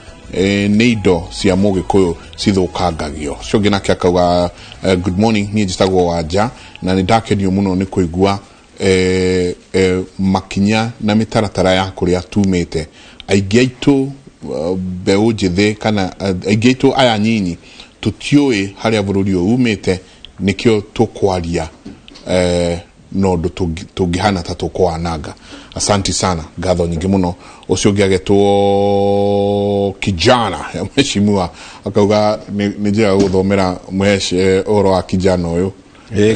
nĩ indo cia mũgĩkũyũ cithũkangagio. Ũcio ũngĩ nake akauga, good morning, niĩ njĩtagwo Wanja na nĩ ndakenio mũno nĩ kũigua makinya na mĩtaratara ya kũrĩa tumĩte. Aingĩ aitũ mbeũ njĩthĩ kana aingĩ aitũ aya nyinyi tũtiũĩ harĩa bũrũri ũyũ umĩte, nĩkĩo tũkwaria no ũndũ tũngĩhana ta tũkwananga. Asanti sana, ngatho nyingĩ mũno. Ũcio ũngĩ agetwo Kijana mheshimiwa akauga nĩ njĩra gũthomera mhesh ũhoro wa kijana ũyũ.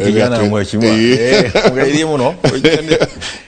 Kijana mheshimiwa. Mũgeithie mũno.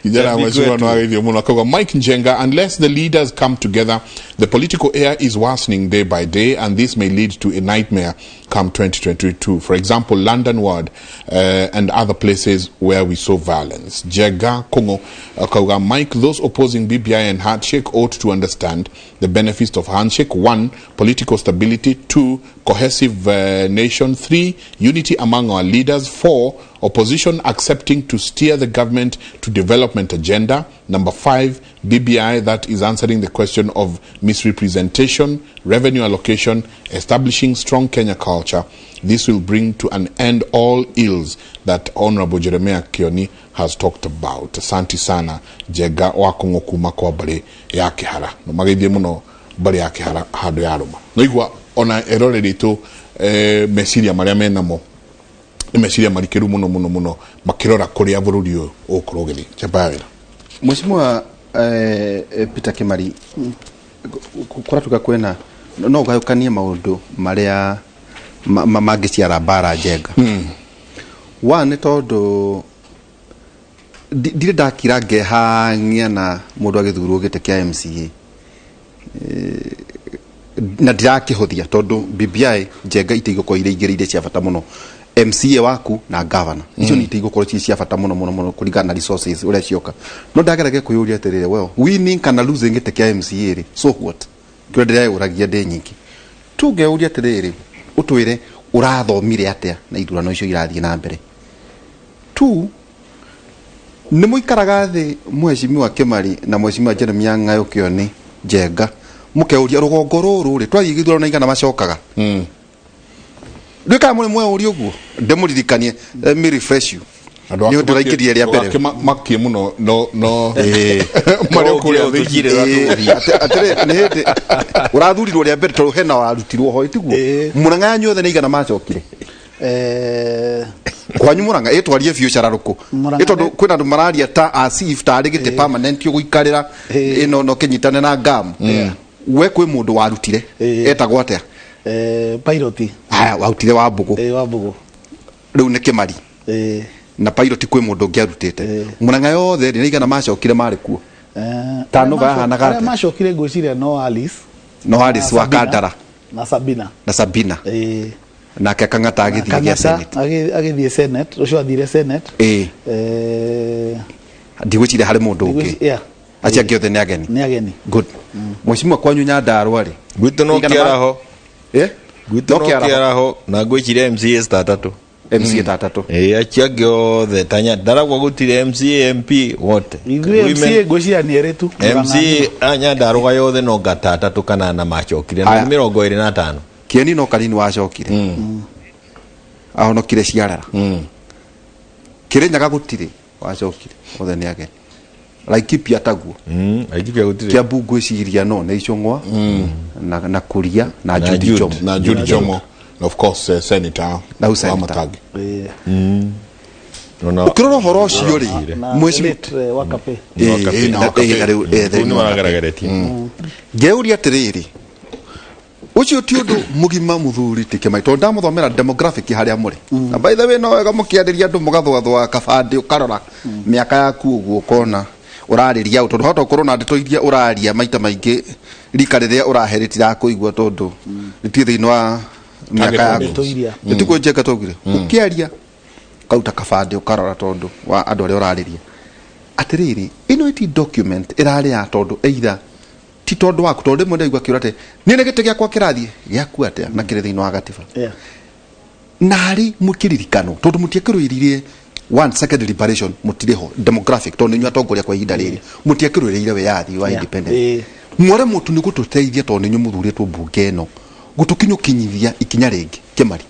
Kijana mheshimiwa no ageithio mũno. Akauga Mike Njenga, unless the leaders come together, the political air is worsening day by day and this may lead to a nightmare come 2022. For example, London Ward and other places where we saw violence. Jega Kongo akauga Mike, those opposing BBI and handshake ought to understand the benefits of handshake. 1, political stability. 2, cohesive nation. 3, unity among our leaders. 4, opposition accepting to steer the government to development agenda. Number 5, BBI that is answering the question of misrepresentation, revenue allocation, establishing strong Kenya culture. This will bring to an end all ills that Honorable Jeremiah Kioni has talked about. Asante sana Jega wa Kongo kuma kwa mbari ya Kihara. No mageithie muno mbari ya Kihara handu ya ruma. No igua ona erore ritu meciria maria menamo nĩ meciria marikĩru mũno mũno mũno makĩrora kũrĩa bũrũri ũyũ ũgũkorwo ũgĩthiĩ. Chapa wĩra. Mheshimiwa Peter Kimari, kũratuka kwĩna no ũgayũkanie maũndũ marĩa mangĩciara mbara Njenga. One, nĩ tondũ Ndirĩ ndakira ngehang'ia na mũndũ agĩthurwo gĩtĩ kĩa MCA. Na ndirakĩhũthia tondũ BBI njenga itĩ igũkorwo irĩ igĩrĩ iria cia bata mũno, MCA waku na governor. Icio nĩ itĩ igũkorwo cirĩ cia bata mũno mũno mũno kũringana na resources ũrĩa cioka. No ndageragia kwĩyũria atĩrĩrĩ, well, winning kana losing gĩtĩ kĩa MCA rĩ, so what? Kĩrĩa ndĩreyũragia ndĩ nyingĩ tu ngeyũria atĩrĩrĩ, ũtwĩre ũrathomire atĩa na ithurano icio irathiĩ na mbere tu. Nĩ mũikaraga thĩ, mheshimiwa Kĩmari na mheshimiwa Jeremia Ng'ayo Kĩoni Njenga, mũkeuria rũgongo rũrũ rĩ, twathiĩ gĩthurano na igana macokaga rĩu kana mũrĩ mweyũria ũguo? Ndĩmũririkanie, let me refresh you, nĩ ũndũ ũraingĩrire rĩa mbere. Makie mũno no no marĩ o kũrĩa thĩinĩ. Atĩrĩ, nĩ hĩndĩ ũrathurirwo rĩa mbere tondũ hena warutirwo ho, tiguo? Mũrang'a yanyu othe nĩ igana macokire? Kwanyu Mũrang'a ĩtwarie biũ cararũkũ. Mũrang'a. Ĩ tondũ kwĩna andũ mararia ta as if tarĩ gĩtĩ permanent ũgũikarĩra ĩno no kĩnyitane na ngam. We kwĩ mũndũ warutire etagwo atĩa? Pilot. Haya, warutire wa mbũgũ. Wa mbũgũ. Rĩu nĩ Kĩmari na Pilot, kwĩ mũndũ ũngĩ arutĩte. Mũrang'a yothe rĩ, nĩ igana macokire marĩ kuo? Ta nũba yahanaga Arĩa atĩa? macokire ngwĩciria no Alice. No Alice Na wa Sabina. Kandara. Na Sabina. Na Sabina. Nake Kang'ata agĩthiĩ gĩa Kang'ata Senate. Agĩthiĩ Senate, ũcio athire Senate. Ndigwĩciria harĩ mũndũ ũngĩ. Yeah. Acio angĩ othe nĩ ageni. Nĩ ageni. Good. Mheshimiwa, kwanyu Nyandarua rĩ? Gwitũ no Igana ma- kĩaraho. Eh? Gwitũ No no kĩaraho. kĩaraho na ngwĩciria MCA ta atatũ. MCA ta atatũ. Ĩĩ, acio angĩ othe ta Nyandarua gũtirĩ MCA, MP wote. Ithuĩ MCA ngwĩciria nĩ erĩ tu. MCA a Nyandarua yothe no ngata atatũ kana ana macokire na Aya. nĩ 25. Kĩeni no kanini wacokire, ahonokire ciarara. Kĩrĩnyaga gũtirĩ wacokire, othe nĩ ageni. Laikipia taguo. Laikipia gũtirĩ. Kiambu ngwĩciria no nĩ Icũng'wa na Kuria na Na Judy Jude. Jomo. Na Judy Jomo na of course senator Na wa senator. Matangi. Ũkĩrora ũhoro ũcio rĩ, Na mheshimiwa late, Wakape. Ĩĩ, na rĩu, Kũu thĩinĩ nĩ wa maragerageretie. Ngeuria atĩrĩrĩ, ũcio ti ũndũ mũgima mũthuri ti Kĩmai, tondũ ndamũthomera demographic harĩa mũrĩ. Na by the way, no wega mũkĩarĩria andũ mũgathũathũa kabandĩ, ũkarora mĩaka yaku ũguo, ũkona ũrarĩria ũ, tondũ hota ũkorwo na ndeto iria ũraria maita maingĩ rika rĩrĩa ũrahe rĩtirakũigua tondũ rĩtirĩ thĩinĩ wa mĩaka yaku. Ndeto iria. Nĩtiguo njenga twaugire ũkĩaria ũkaruta kabandĩ ũkarora tondũ wa andũ arĩa ũrarĩria. Atĩrĩrĩ, ĩno ĩti document ĩrarĩ ya tondũ either ti tondũ waku, tondũ rĩmwe ndaigua akĩũra atĩ niĩ nĩ gĩtĩ gĩakwa kĩrathiĩ gĩaku atĩa na kĩrĩ thĩinĩ wa gatiba. Narĩ mũkĩririkano tondũ mũtiakĩrũĩrĩire one second liberation, mũtirĩ ho demographic, tondũ nĩ inyuĩ atongoria kwa ihinda rĩrĩ, mũtiakĩrũĩrĩire wĩyathi wa independence. Mware mũtu nĩ gũtũteithia tondũ nĩ inyuĩ mũthurĩtwo mbunge ĩno gũtũkinyũkinyithia ikinya rĩngĩ. Kĩmari,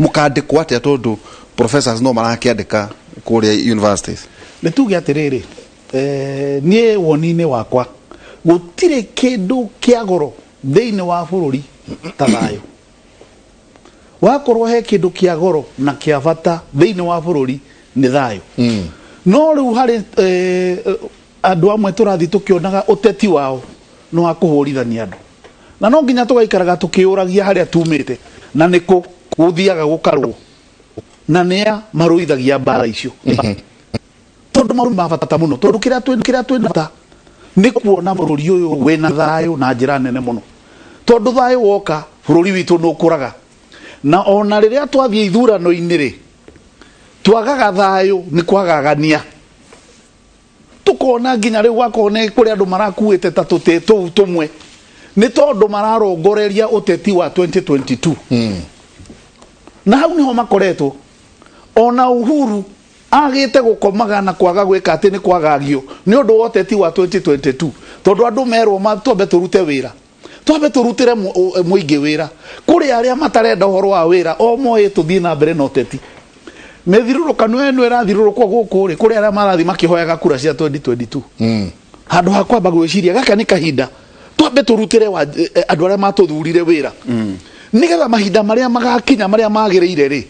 mũkandĩkwo atĩa tondũ professors no marakĩandĩka kũrĩa universities? Nĩ tuge atĩrĩrĩ, niĩ woni-inĩ wakwa gũtirĩ kĩndũ kĩa goro thĩinĩ wa bũrũri ta thayũ. Wakorwo he kĩndũ kĩa goro na kĩa bata thĩinĩ wa bũrũri nĩ thayũ. No rĩu harĩ andũ amwe tũrathiĩ tũkĩonaga ũteti wao nĩ wa kũhũrithania andũ, na no nginya tũgaikaraga tũkĩũragia harĩa tumĩte na nĩkũ gũthiaga gũkarũo na nĩa marũithagia mbara icio, tondũ maũndũ ma bata mũno, tondũ kĩrĩa twĩ bata nĩ kuona bũrũri ũyũ wĩna thayũ na njĩra nene mũno, tondũ thayũ woka bũrũri witũ nĩ ũkũraga. Na ona rĩrĩa twathiĩ ithurano-inĩ rĩ, twagaga thayũ nĩ kwagagania, tukona nginya rĩu gwakorwo nĩ kũrĩ andũ marakuĩte ta tũtĩ tũu tũmwe nĩ tondũ mararongoreria ũteti wa 2022. Na hau niho makoretwo. Ona Uhuru agĩte gũkomaga na kwaga gwĩka atĩ nĩ kwagagio nĩ ũndũ wa ũteti wa 2022, tondũ andũ merwo twambe tũrute wĩra, twambe tũrutĩre mũingĩ wĩra. Kũrĩ arĩa matarenda ũhoro wa wĩra, o moĩ tũthiĩ na mbere na ũteti. Mĩthirũrũkano ĩno ĩrathirũrũkwo gũkũ rĩ, kũrĩ arĩa marathiĩ makĩhoyaga kura cia 2022, handũ ha kwamba gwĩciria gaka nĩ kahinda twambe tũrutĩre andũ arĩa matũthurire wĩra, nĩgetha mahinda marĩa magakinya marĩa magĩrĩire rĩ,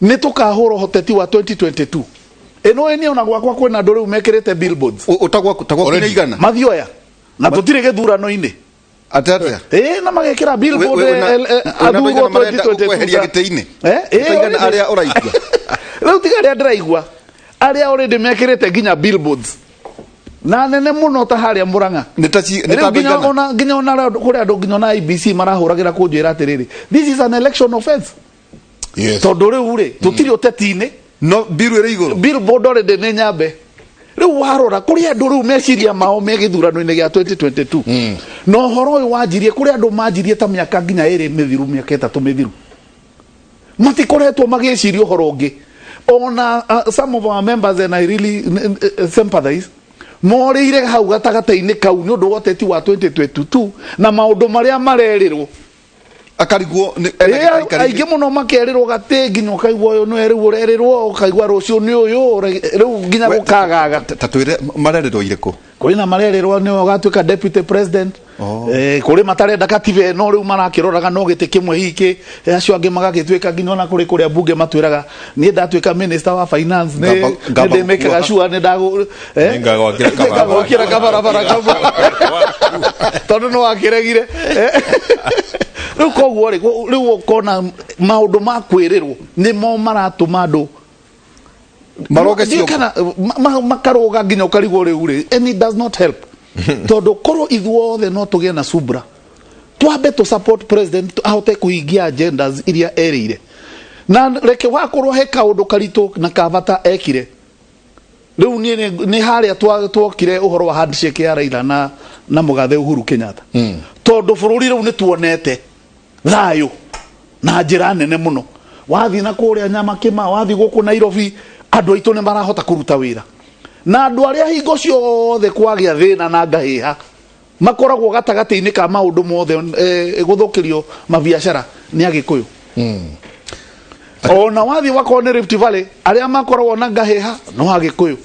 nĩ tũkahũra ũhoteti wa 2022 ĩno. Ĩ niĩ ona gwakwa kwĩna andũ rĩu mekĩrĩte billboards. Ũtagwaku nĩ igana? Mathioya na tũtirĩ gĩthurano-inĩ. Atĩa atĩa? Ĩ na magekĩra billboard. Wĩna Athurwo andũ aigana marenda 2022. gũkweheria gĩtĩ-inĩ? Ĩ, Ũtaigana already. arĩa ũraigua? Rĩu tiga arĩa ndĩraigua. Arĩa already mekĩrĩte nginya billboards na nene mũno ta harĩa Murang'a. Nĩ ta ci- nĩ ta Rĩu nginya andũ aigana? ona nginya ona kũrĩ andũ nginya ona IBC marahũragĩra kũnjĩra atĩrĩrĩ, this is an election offense. Yes. Tondũ rĩu rĩ, tũtirĩ ũteti-inĩ. No bill ĩrĩ igũrũ. Billboard already nĩ nyambe. Rĩu warora kũrĩ andũ rĩu meciria mao me gĩthurano-inĩ gĩa 2022 na ũhoro ũyũ wanjirie kũrĩ andũ manjirie ta mĩaka nginya ĩrĩ mĩthiru, mĩaka 3 mĩthiru, matikoretwo magĩciria ũhoro ũngĩ. Ona some of our members, and I really sympathize, morĩire hau gatagatĩ-inĩ kau nĩ ũndũ wa ũteti wa 2022 na maũndũ marĩa marerĩrwo. Akarigwo nĩ- Ĩĩ, aingĩ mũno makerĩrwo gatĩ nginya ũkaigua ũyũ nĩwe rĩu ũrerĩrwo, ũkaigua rũciũ nĩ ũyũ, rĩu nginya gũkagaga. Ta twĩre marerĩrwo irĩkũ? Kũrĩ na marerĩrwo nĩwe ũgatuĩka deputy president. Oh. Kũrĩ matarenda katiba ĩno, rĩu marakĩroraga no gĩtĩ kĩmwe hiki, acio angĩ magagĩtuĩka nginya ona kũrĩ kũrĩa mbunge matwĩraga niĩ ndatuĩka minister wa finance nĩ Ngamba ndĩmĩkaga gũkua. sure nĩ ndagũ Nĩngagwakĩra kabarabara. Nĩngagwakĩra kabarabara kamwe tondũ nĩ wakĩregire. Rĩu koguo rĩ, rĩu ũkona maũndũ ma kwĩrĩrwo nĩmo maratũma andũ Maroge Ndiũĩ ciongo. kana makarũga nginya ũkarigwo rĩu rĩ, and it does not help, tondũ korwo ithuothe no tũgĩe na subra, twambe tũ support president ahote kũhingia agendas iria erĩire, na reke wakorwo he kaũndũ karitũ na kabata ekire. Rĩu niĩ nĩ harĩa twokire ũhoro wa handshake ya Raila na mũgathe Uhuru Kenyatta, tondũ bũrũri rĩu nĩ tuonete thayũ na njĩra nene mũno. Wathiĩ na kũrĩa Nyamakĩma, wathiĩ gũkũ Nairobi, andũ aitũ nĩ marahota kũruta wĩra, na andũ arĩa hingo ciothe kwagĩa thĩna na ngahĩha makoragwo gatagatĩ-inĩ ka maũndũ mothe, gũthũkĩrio mabiacara nĩ Agĩkũyũ. Ona wathiĩ wakorwo nĩ Rift Valley, arĩa makoragwo na ngahĩha no Agĩkũyũ,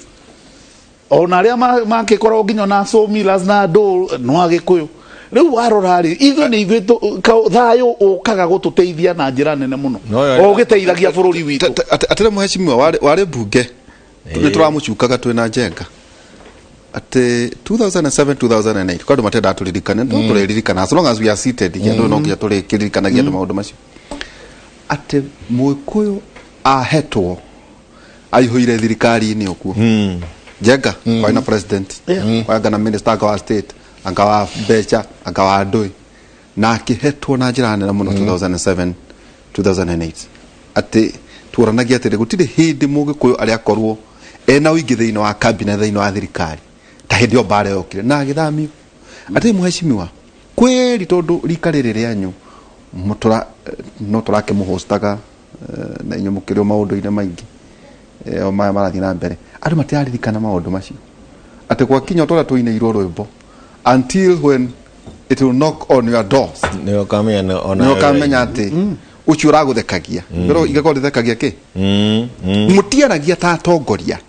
ona arĩa makĩkoragwo nginya na sawmillers na andũ no Agĩkũyũ. Rĩu warora rĩ, ithuĩ nĩ ithuĩ thayũ ũkaga gũtũteithia na njĩra nene mũno, No, yo- o ũgĩteithagia bũrũri witũ. Atĩrĩ mũhecimiwa warĩ mbunge, nĩ tũramũcukaga twĩ na Njenga atĩ 2007 2008 kwa andũ matendaga tũririkane, no tũrĩririkana as long as we are seated here, andũ no nginya tũrĩkĩririkanagia andũ maũndũ macio, atĩ Mũgĩkũyũ ahetwo aihũire thirikari-inĩ ũguo. Njenga kwarĩ na president, kwarĩ anga na minister, anga wa state, anga wa mbeca, anga wa ndũĩ, na akĩhetwo na njĩra nene mũno 2007 2008, atĩ tuoranagia atĩrĩ, gũtirĩ hĩndĩ Mũgĩkũyũ arĩa akorwo ena ũingĩ thĩinĩ wa cabinet, thĩinĩ wa thirikari, ta hĩndĩ ĩyo mbara yokire na agĩthamio. Atĩ mũhecimiwa kweri, tondũ rika rĩrĩ rĩanyu mũtũra no tũrakĩmũhostaga, na inyuĩ mũkĩrĩ o maũndũ-inĩ maingĩ, o maya marathiĩ na mbere, andũ matiraririkana maũndũ macio, atĩ gwakinya o ta ũrĩa tũinĩirwo rwĩmbo, until when it will knock on your doors, nĩ ũkamenya ona nĩ ũkamenya atĩ ũcio ũragũthekagia mbere igakorwo rĩthekagia kĩ. Mũtiaragia ta atongoria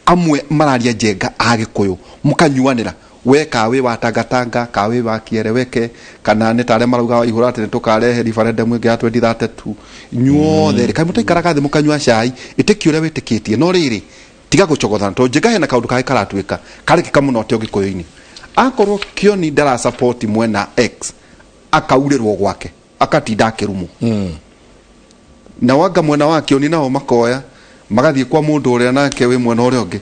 amwe mararia Njenga a Gĩkũyũ, mũkanyuanĩra we ka wĩ wa Tangatanga, ka wĩ wa Kĩere weke, kana nĩ tarĩa marauga Waihũra atĩ nĩ tũkarehe referendum ĩngĩ ya 2032. Inyuothe rĩ, kaĩ mũtaikaraga thĩ mũkanyua cai, ĩtĩkia ũrĩa wĩtĩkĩtie, no rĩrĩ tiga gũcogothana, tondũ Njenga hena kaũndũ kangĩ karatuĩka karekĩka mũno atĩ Ũgĩkũyũ-inĩ, akorwo Kĩoni ndarasupport mwena X, akaurĩrwo gwake, akatinda akĩrumwo, na wanga mwena wa Kĩoni nao makoya magathiĩ kwa mũndũ ũrĩa nake wĩ mwena ũrĩa ũngĩ,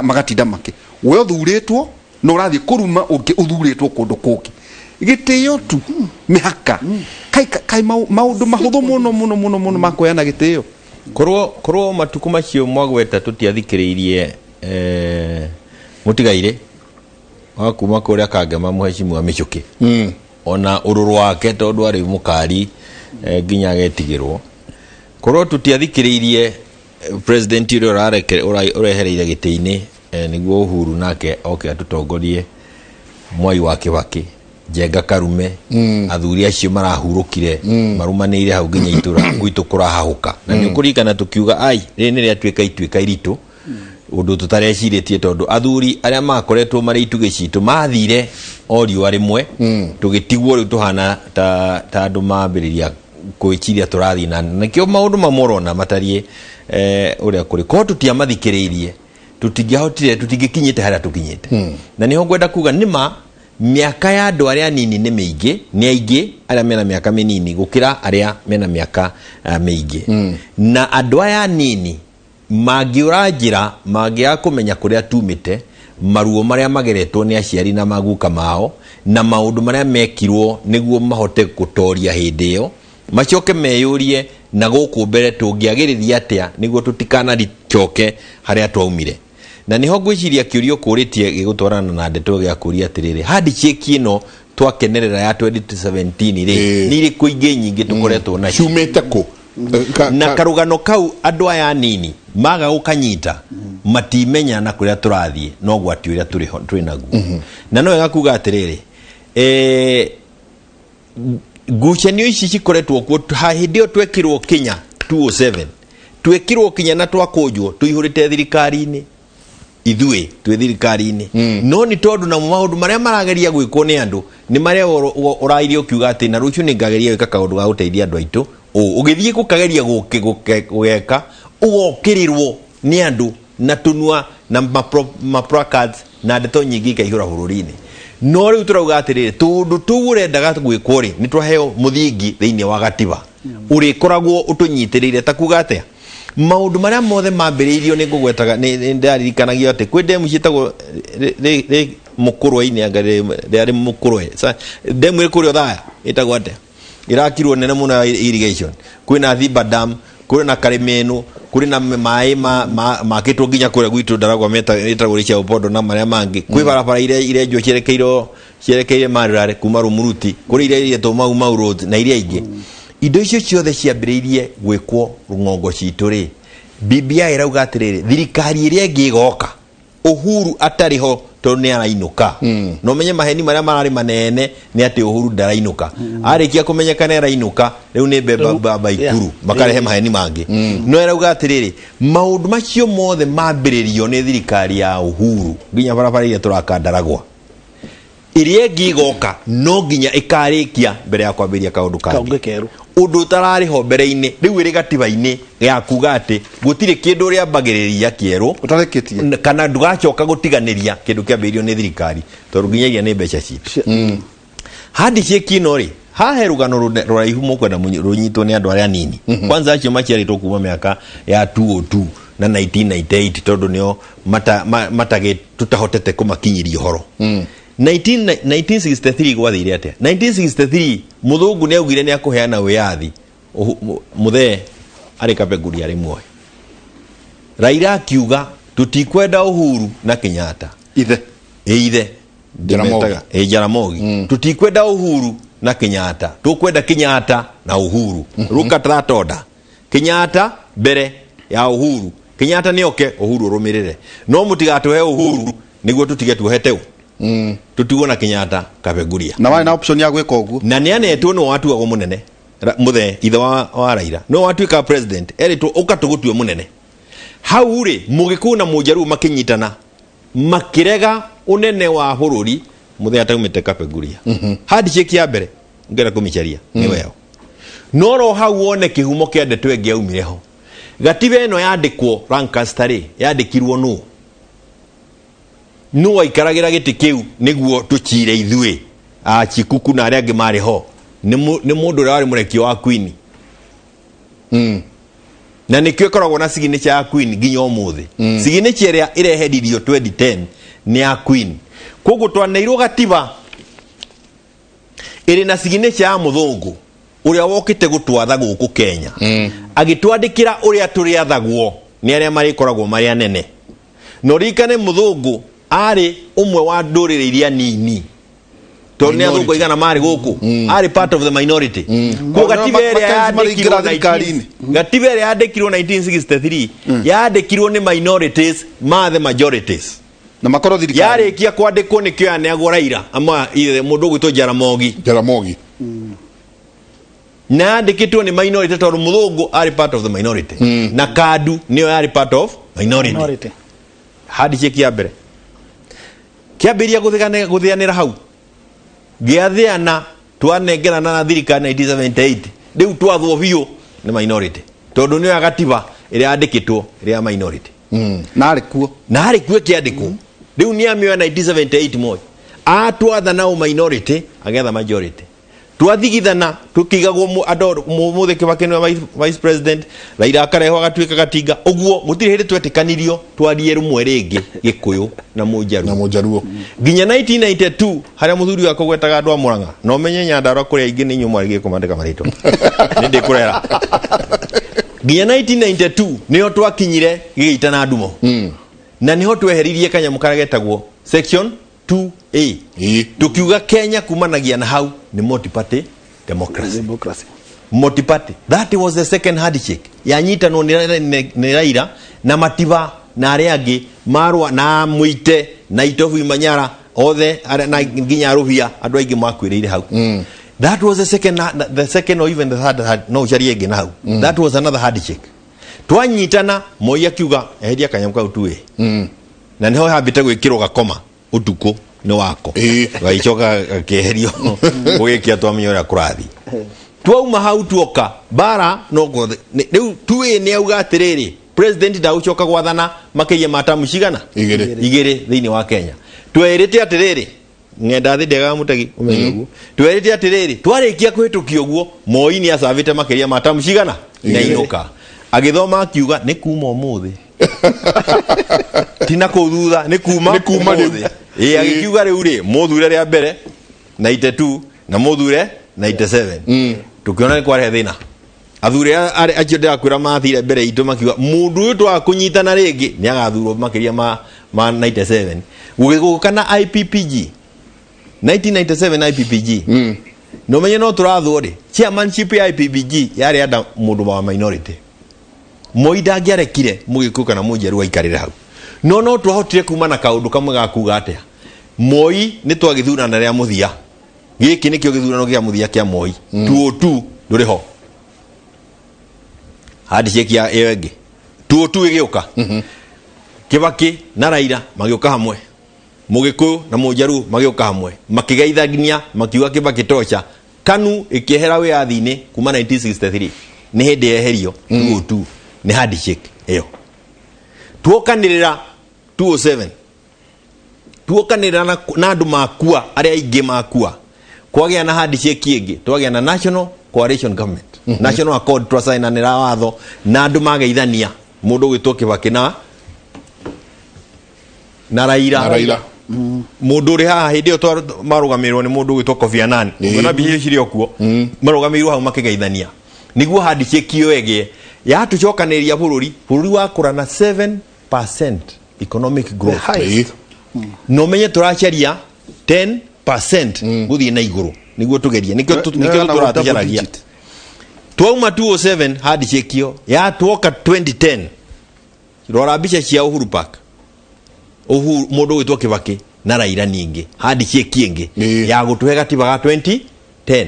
magatinda makĩ we ũthurĩtwo na ũrathiĩ kũruma ũngĩ ũthurĩtwo kũndũ kũngĩ. Gĩtĩo tu mĩhaka kai kai maũndũ mahũthũ mũno mũno mũno mũno makuoyana gĩtĩo. Korwo matukũ macio mwagweta tũtiathikĩrĩirie, mũtigairĩ wa kuma kũrĩa Kangema, mũhecimu wa Mĩcũkĩ, ona ũrũrũ wake tondũ arĩ mũkari, nginya agetigĩrwo, korwo tũtiathikĩrĩirie president ũrĩa ũrehereire gĩtĩ-inĩ, nĩguo Uhuru nake oke atũtongorie, Mwai wa Kĩbakĩ, Njenga Karume, athuri acio marahurũkire marumanĩire hau nginya itũra gwitũ kũrahahũka, na nĩ ũkũririkana tũkiuga ai rĩrĩ nĩ rĩatuĩka ituĩka iritũ, ũndũ tũtarecirĩtie, tondũ athuri arĩa makoretwo marĩ itugĩ citũ mathire o riũa rĩmwe, tũgĩtigwo rĩu tũhana ta andũ mambĩrĩria gwĩciria tũrathiĩ na nĩkĩo maũndũ mamwe ũrona matariĩ, ũrĩa kũrĩ. Korwo tũtiamathikĩrĩirie, tũtingĩahotire, tũtingĩkinyĩte harĩa tũkinyĩte. Na nĩho ngwenda kuga nĩma mĩaka ya andũ arĩa anini nĩ mĩingĩ, nĩ aingĩ arĩa mena mĩaka mĩnini gũkĩra arĩa mena mĩaka mĩingĩ, na andũ aya anini Mangĩũra njĩra, mangĩaga kũmenya kũrĩa tumĩte, maruo marĩa mageretwo nĩ aciari na maguka mao, na maũndũ marĩa mekirwo nĩguo mahote gũtoria hĩndĩ ĩyo, macoke meyũrie na gũkũ mbere tũngĩagĩrithia atĩa nĩguo tũtikanaricoke harĩa twaumire. Na nĩho ngwĩciria kĩũria ũkũrĩtie gĩgũtwarana na ndeto gĩa kũria atĩrĩrĩ, handshake ĩno twakenerera ya 2017 rĩ, nĩ irĩkũ ingĩ nyingĩ tũkoretwo nacio? Ciumĩte kũ? Na karũgano kau andũ aya anini maga gũkanyita matimenya na kũrĩa tũrathiĩ no gwati ũrĩa tũrĩ ho- twĩ naguo. Na no wega kuga atĩrĩrĩ, ngucanio ici cikoretwo kuo ha hĩndĩ ĩyo twekirwo kinya 207, twekirwo kinya na twakũnjwo tũihũrĩte thirikari-inĩ, ithuĩ twĩ thirikari-inĩ. No nĩ tondũ namo maũndũ marĩa marageria gwĩkwo nĩ andũ nĩ marĩa ũrairie ũkiuga atĩ na rũciũ nĩ ngageria gwĩka kaũndũ ga gũteithia andũ aitũ, ũũ ũgĩthiĩ gũkageria gũgeka ũgokĩrĩrwo nĩ andũ na tũnua na ma placards na ndeto nyingĩ ikaihũra bũrũri-inĩ. No rĩu tũrauga atĩrĩrĩ, tũndũ tũu ũrendaga gwĩkwo rĩ, nĩ twaheo mũthingi thĩinĩ wa gatiba ũrĩkoragwo ũtũnyitĩrĩire. Ta kuga atĩa, maũndũ marĩa mothe mambĩrĩirio nĩ ngũgwetaga, nĩ ndĩraririkanagio atĩ kwĩ ndemu ciĩtagwo rĩ mũkũrwe-inĩ, anga rĩarĩ mũkũrwe. Ndemu ĩ kũrĩa Othaya ĩtagwo atĩa, ĩrakirwo nene mũno ya irrigation. Kwĩna Thimba Dam, kũrĩ na Karĩmĩnũ, kũrĩ na maĩ makĩtwo nginya kũrĩa gwitũ Ndaragwa ĩtagwo Richa Upondo na marĩa mangĩ. Kwĩ barabara iria irenjwo cierekeire Marurare kuma Rumuruti, kũrĩ iria iretwo Mau Mau Road na iria ingĩ. Indo icio ciothe ciambĩrĩirie gwĩkwo rũng'ongo citũ rĩ, BBI ĩrauga atĩrĩrĩ, thirikari ĩrĩa ĩngĩ ĩgoka Uhuru atarĩ ho tondũ nĩ arainũka. Na ũmenye maheni marĩa mararĩ manene nĩ atĩ Uhuru ndarainũka. Arĩkia kũmenyeka nĩ arainũka, rĩu nĩ mbemba baba ikuru makarehe maheni mangĩ. No ĩrauga atĩrĩrĩ, maũndũ macio mothe mambĩrĩrio nĩ thirikari ya Uhuru nginya barabara iria tũraka Ndaragwa, ĩrĩa ĩngĩ ĩgoka no nginya ĩkarĩkia mbere ya kwambĩrĩria kaũndũ kangĩ, Kerũ. Ũndũ ũtararĩ ho mbere-inĩ. Rĩu ĩrĩ gatiba-inĩ ya kuga atĩ gũtirĩ kĩndũ ũrĩambagĩrĩria kĩerũ ũtarĩkĩtie, kana ndũgacoka gũtiganĩria kĩndũ kĩambĩrĩirio nĩ thirikari, tondũ nginyagia nĩ mbeca citũ. Handshake ĩno rĩ, haha he rũgano rũraihu mũkwenda rũnyitwo nĩ andũ arĩa anini. Kwanza acio maciarĩtwo kuma mĩaka ya 202 na 1998, tondũ nĩo matagĩ tũtahotete kũmakinyĩria ũhoro. 1963 gwathire atĩa? 1963 mũthũngũ nĩ augire nĩ akũheana wĩyathi. Mũthee arĩ Kabenguri arĩ muoyo. Raila akiuga tũtikwenda Uhuru na Kenyatta. Ithe. Ĩ ithe. Jaramogi. Ndĩmetaga. Ĩ Jaramogi. Tũtikwenda Uhuru na Kenyatta, tũkwenda Kenyatta na Uhuru. Look at that order: Kenyatta mbere ya Uhuru. Kenyatta nĩ oke, Uhuru ũrũmĩrĩre, no mũtigatũhe Uhuru nĩguo tũtige tuohete ũ, tũtigwo na Kenyatta Kabenguria. Na warĩ na option ya gwĩka ũguo. Na nĩ anetwo nĩwe watuagwo mũnene. Mũthee ithe wa Raila nĩwe watuĩka president, erĩtwo ũka tũgũtue mũnene. Hau rĩ, mũgĩkũyũ na mũnjaruo makĩnyitana makĩrega ũnene wa bũrũri mũthee ataumĩte Kabenguria. Handshake ya mbere ngenda kũmĩcaria nĩ weo, no ro hau wone kĩhumo kĩa ndeto ĩngĩ yaumire ho. Gatiba ĩno yandĩkwo Lancaster rĩ, yandĩkirwo nũ? Nũ waikaragĩra gĩtĩ kĩu nĩguo tũcire ithuĩ achikuku na arĩa angĩ marĩ ho? Nĩ mũndũ ũrĩa warĩ mũrekio wa Queen. Na nĩkĩo ĩkoragwo na signature ya Queen nginya ũmũthĩ. Signature ĩrĩa ĩreheririo 2010 nĩ ya Queen. Koguo twaneirwo gatiba ĩrĩ na signature ya mũthũngũ ũrĩa wokĩte gũtwatha gũkũ Kenya, agĩtwandĩkĩra ũrĩa tũrĩathagwo nĩ arĩa marĩkoragwo marĩ anene. Na ũririkane mũthũngũ arĩ ũmwe wa ndũrĩrĩ iria nini, tondũ nĩ athũngũ aigana marĩ gũkũ, arĩ part of the minority. Koguo gatiba ĩrĩa Mackenzie yandĩkirwo maraingĩra thirikari-inĩ. Gatiba ĩrĩa yandĩkirwo 1963 yandĩkirwo nĩ minorities ma the majorities na makorwo thirikari. Yarĩkia kwandĩkwo nĩkĩo yaneagwo Raila ama ithe mũndũ ũgwĩtwo Jaramogi. Jaramogi. Na yandĩkĩtwo nĩ minority tondũ mũthũngũ arĩ part of the minority, na KADU nĩyo yarĩ part of minority. Minority. Handshake ya mbere kĩambĩrĩria gũthĩanĩra hau gĩathĩana, twanengerana na thirikari 1978. Rĩu twathwo biũ nĩ minority tondũ nĩyo ya gatiba ĩrĩa yandĩkĩtwo ĩrĩa ya minority. Na arĩ kuo. Na arĩ kuo ĩkĩandĩkwo. Rĩu nĩ amĩoya 1978 moi atwatha na minority agĩatha majority. Twathigithana tukigagwo andũ mũthĩ Kibaki nĩwe vice president, Raila akarehwo agatuĩka gatinga ũguo. Gũtirĩ hĩndĩ twetĩkanirio twarie rũmwe rĩngĩ Gĩkũyũ na Mũnjaruo. Na Mũnjaruo. Nginya 1992 harĩa mũthuri wakwa gwetaga andũ a Mũrang'a na ũmenye Nyandarua kũrĩa aingĩ nĩ inyuĩ mwarĩgie kũmandĩka marĩtwa nĩ ndĩkũrera. Nginya 1992 nĩho twakinyire gĩgĩita na ndumo na nĩho tweheririe kanyamũ karĩa getagwo section 2A, tukiuga Kenya kumanagia na hau nĩ multi-party democracy. Democracy. Multi-party, that was the second handshake yanyitanwo nĩ Raila na Matiba na arĩa angĩ marũa na Mũite na Itobu Imanyara othe na nginya Rũhia, andũ aingĩ makuĩrĩire hau. That was the second or even the third hand, no ũcarie ĩngĩ na hau. That was another handshake twanyitana. Moi akiuga eheria kanyamũ kau tuĩ na niho hambĩte gwĩkĩrwo gakoma ũtukũ nĩ wako gagĩcoka gakĩeherio gũgĩkia twamenya ũrĩa kũrathiĩ. Twauma hau tuoka bara no gothe. Rĩu tuĩ nĩ auga atĩrĩrĩ, president ndagũcoka gwathana makĩria ma tamu cigana? Igĩrĩ. Igĩrĩ thĩinĩ wa Kenya. Twerĩte atĩrĩrĩ, ng'enda thĩ ndĩagaga mũtegi, ũmenye ũguo. Twerĩte atĩrĩrĩ, twarĩkia kũhĩtũkia ũguo, Moi nĩ acabĩte makĩria ma tamu cigana na Igĩrĩ. inũka agĩthoma akiuga nĩ kuma ũmũthĩ, ti na kũu thutha, nĩ kuma Nĩ kuma rĩu. ũmũthĩ. Ĩ, agĩkiuga rĩu rĩ mũthure rĩa mbere 92 na mũthure 97. Tũkĩona nĩ kwarehe thĩna. Athuri acio ndĩrakwĩra mathire mbere itũ makiuga mũndũ ũyũ twaga kũnyitana rĩngĩ nĩ agathurwo makĩria ma 97. Gũgĩũka na IPPG 1997. IPPG no menye no tũrathwo rĩ, chairmanship ya IPPG yarĩ anda mũndũ wa minority. Moi ndangĩarekire Mũgĩkũyũ kana Mũnjaruo aikarĩre hau, no twahotire kuma na kaũndũ kamwe ga kuga atĩa, Moi nĩ twagĩthurana rĩa mũthia, gĩkĩ nĩkĩo gĩthurano kĩa mũthia kĩa Moi. 202 ndũrĩ ho, handshake ya ĩyo ĩngĩ 202 ĩgĩũka. Kibaki na Raila magĩũka hamwe, Mũgĩkũyũ na Mũnjaruo magĩũka hamwe, makĩgeithania, makiuga Kibaki tocha. KANU ĩkĩehera wĩyathi-inĩ kuma 1963, nĩ hĩndĩ yeherio 202 nĩ handshake ĩyo. Tuokanĩrĩra 207, tuokanĩrĩra na andũ makua, arĩa aingĩ makua, kwagĩa na handshake ĩngĩ, twagĩa na national coalition government, national accord, twacainanĩra watho na andũ mageithania, mũndũ ũgwĩtwo Kibaki na Raila. Na Raila. Mũndũ ũrĩ haha hĩndĩ ĩyo marũgamĩrĩrwo nĩ mũndũ ũgwĩtwo Kofi Annan. Ũngĩona mbica icio cirĩ o kuo, marũgamĩrĩirwo hau makĩgeithania nĩguo handshake ĩyo ĩgĩe yatũcokanĩrĩria bũrũri. Bũrũri wakũra na 7% economic growth. Highest. Na ũmenye tũracaria 10% gũthiĩ na igũrũ nĩguo tũgerie, nĩkĩo Nĩ tũratũcaragia. Double digit. Twauma 207, handshake ĩyo yatwoka 2010. Rora mbica cia Uhuru Park. Uhuru, mũndũ ũgwĩtwo Kibaki na Raila, ningĩ handshake ĩngĩ ya gũtũhe gatiba ga 2010.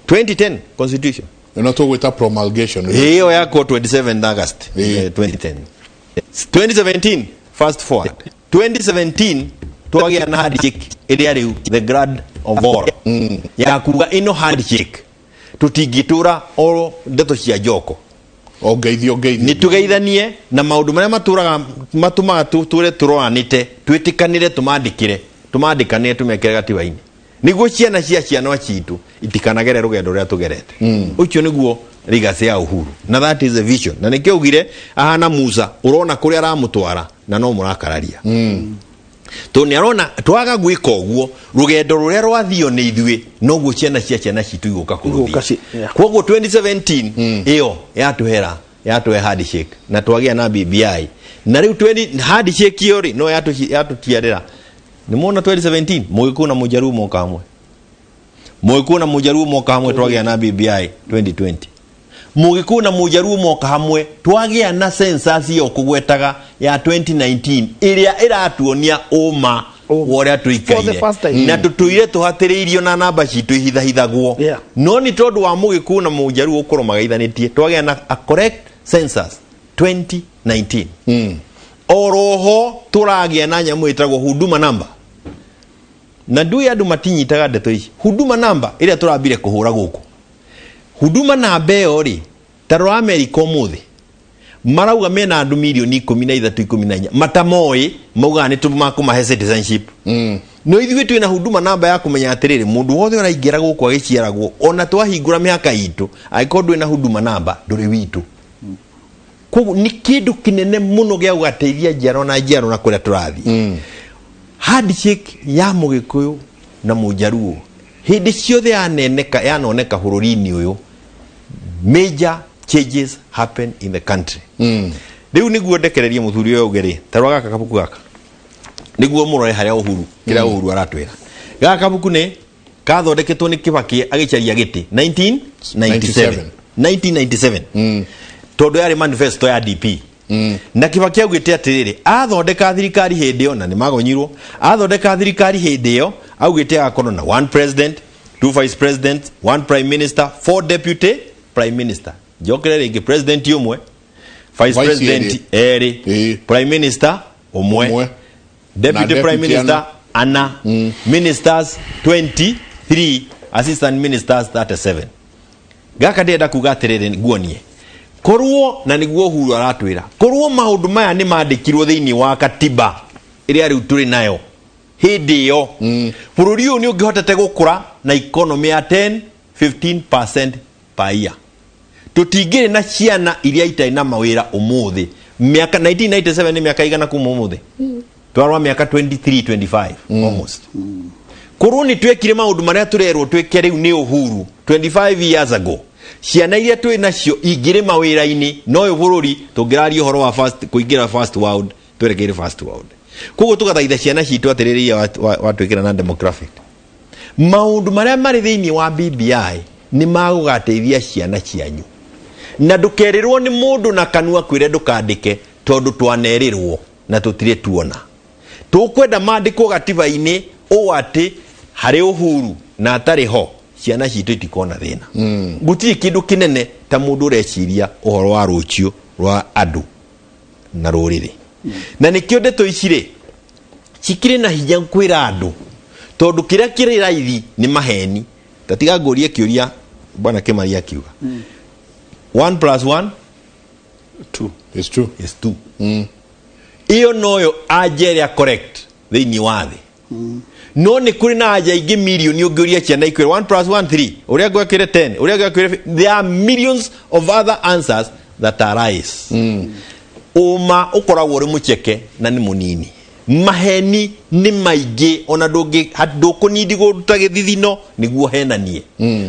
2010 constitution. Ĩno tũgwĩta promulgation. Ĩyo yakwo 27 August 2010. 2017, fast forward 2017, twagĩa na handshake ĩrĩa rĩu the grand of all ya kuga ĩno handshake tũtingĩtũra oro ndeto cia njoko. O ngeithio ngeithio. Nĩ tũgeithanie na maũndũ marĩa matũraga matũmaga tũtũre tũroranĩte, twĩtĩkanĩre, tũmandĩkĩre, tũmandĩkanĩre, tũmekĩre gatiba-inĩ nĩguo ciana cia ciana citũ itikanagere rũgendo rũrĩa tũgerete. Ũcio nĩguo legacy ya Uhuru, na that is a vision, na nĩkĩo augire ahana Musa, ũrona kũrĩa aramũtwara na no mũrakararia tondũ nĩ arona twaga gwĩka ũguo, rũgendo rũrĩa rwathio nĩ ithuĩ noguo ciana cia ciana citũ igũka Igũka kũrũthiĩ. Koguo 2017 ĩyo yatũhera, yatũhe handshake na twagĩa na BBI, na rĩu 20 handshake ĩyo rĩ no yatũtiarĩra. Nĩ muona 2017 Mũgĩkũyũ na Mũjaruo moka hamwe, Mũgĩkũyũ na Mũjaruo moka hamwe, twagĩa na BBI. 2020 Mũgĩkũyũ na Mũjaruo moka hamwe, twagĩa na census ĩyo kũgwetaga ya 2019 ĩrĩa ĩratuonia ũma wa ũrĩa For the tũikaire first time. na tũtũire tũhatĩrĩirio na namba citũ ihithahithagwo. No nĩ tondũ wa Mũgĩkũyũ na Mũjaruo gũkorwo magaithanĩtie, twagĩa na a correct census 2019. Oroho tũragĩa na nyamũ ĩtagwo huduma number, na ndui andũ matinyitaga ndeto ici. Huduma number ĩrĩa tũrambire kũhũra gũkũ, huduma namba ĩyo rĩ, ta rora Amerika ũmũthĩ. Marauga mena andũ mirioni 13, 14 matamoĩ, maugaga nĩ tũmakũmahe citizenship. No ithuĩ twĩna huduma namba ya kũmenya atĩrĩrĩ, mũndũ wothe ũraingĩra gũkũ agĩciaragwo, ona twahingũra mĩhaka itũ, angĩkorwo ndũrĩ na huduma namba ndũrĩ witũ. Koguo nĩ kĩndũ kĩnene mũno gĩa gũgateithia njiarwa na njiarwa na kũrĩa tũrathiĩ. Handshake ya Mũgĩkũyũ na Mũnjaruo hĩndĩ ciothe yaneneka, yanoneka bũrũri-inĩ ũyũ, major changes happen in the country. Rĩu nĩguo ndekererie mũthuri ũyũ auge rĩ, tarora gaka kabuku gaka nĩguo mũrore harĩa Uhuru, kĩrĩa Uhuru aratwĩra. Gaka kabuku nĩ kathondeketwo nĩ Kibaki agĩcaria gĩtĩ 1997, 1997, tondũ yarĩ manifesto ya DP. Na Kibaki augĩte atĩrĩrĩ, athondeka thirikari hĩndĩ ĩyo, na nĩ magonyirwo, athondeka thirikari hĩndĩ ĩyo augĩte agakorwo na one president, two vice president, one prime minister, four deputy prime minister. Njokere rĩngĩ, president ũmwe, vice Vice president erĩ, prime minister ũmwe, Ũmwe. deputy Na prime deputy minister ana, ministers 23, assistant ministers 37. Gaka ndĩrenda kuga atĩrĩrĩ, nguonie korwo na nĩguo Uhuru aratwĩra, korwo maũndũ maya nĩ mandĩkirwo thĩinĩ wa katiba ĩrĩa rĩu tũrĩ nayo hĩndĩ ĩyo, bũrũri ũyũ nĩ ũngĩhotete gũkũra na economy ya 10 15% per year. Tũtingĩrĩ na ciana iria itarĩ na mawĩra ũmũthĩ. Mĩaka 1997 nĩ mĩaka igana kuma ũmũthĩ? Twarwa mĩaka 23, 25 almost. Korwo nĩ twekire maũndũ marĩa tũrerwo twĩke rĩu nĩ Uhuru 25 years ago, ciana iria twĩ nacio ingĩrĩ mawĩra-inĩ, no ũyũ bũrũri tũngĩraria ũhoro wa first, kũingĩra first world, twerekeire first world. Koguo tũgathaitha ciana citũ atĩrĩrĩ, iria watwĩkĩra na demographic, maũndũ marĩa marĩ thĩinĩ wa BBI nĩ magũgateithia ciana cianyu. Na ndũkerĩrwo nĩ mũndũ na kanua kwĩre ndũkandĩke, tondũ twanerĩrwo na tũtirĩ tuona. Tũkwenda mandĩkwo gatiba-inĩ ũũ atĩ harĩ Uhuru na atarĩ ho, ciana citũ itikona thĩna. Gũtirĩ kĩndũ kĩnene ta mũndũ ũreciria ũhoro wa rũciũ rwa andũ na rũrĩrĩ. Na nĩkĩo ndeto ici rĩ cikĩrĩ na hinya kwĩra andũ, tondũ kĩrĩa kĩrĩ raithi nĩ maheni. Tatiga ngũrie kĩũria, bwana Kĩmari akiuga 1 plus 1 Two. Is two. Is two. Ĩyo noyo anja ĩrĩa correct thĩinĩ wa thĩ. No nĩ kũrĩ na anja ingĩ mirioni ũngĩũria ciana ikwĩre 1 plus 1 3, ũrĩa ngwekĩre 10, ũrĩa ngwekĩre. There are millions of other answers that arise. Ũma ũkoragwo ũrĩ mũcheke na nĩ mũnini, maheni nĩ maingĩ. Ona ndũkũnindi kũruta gĩthithino nĩguo henanie.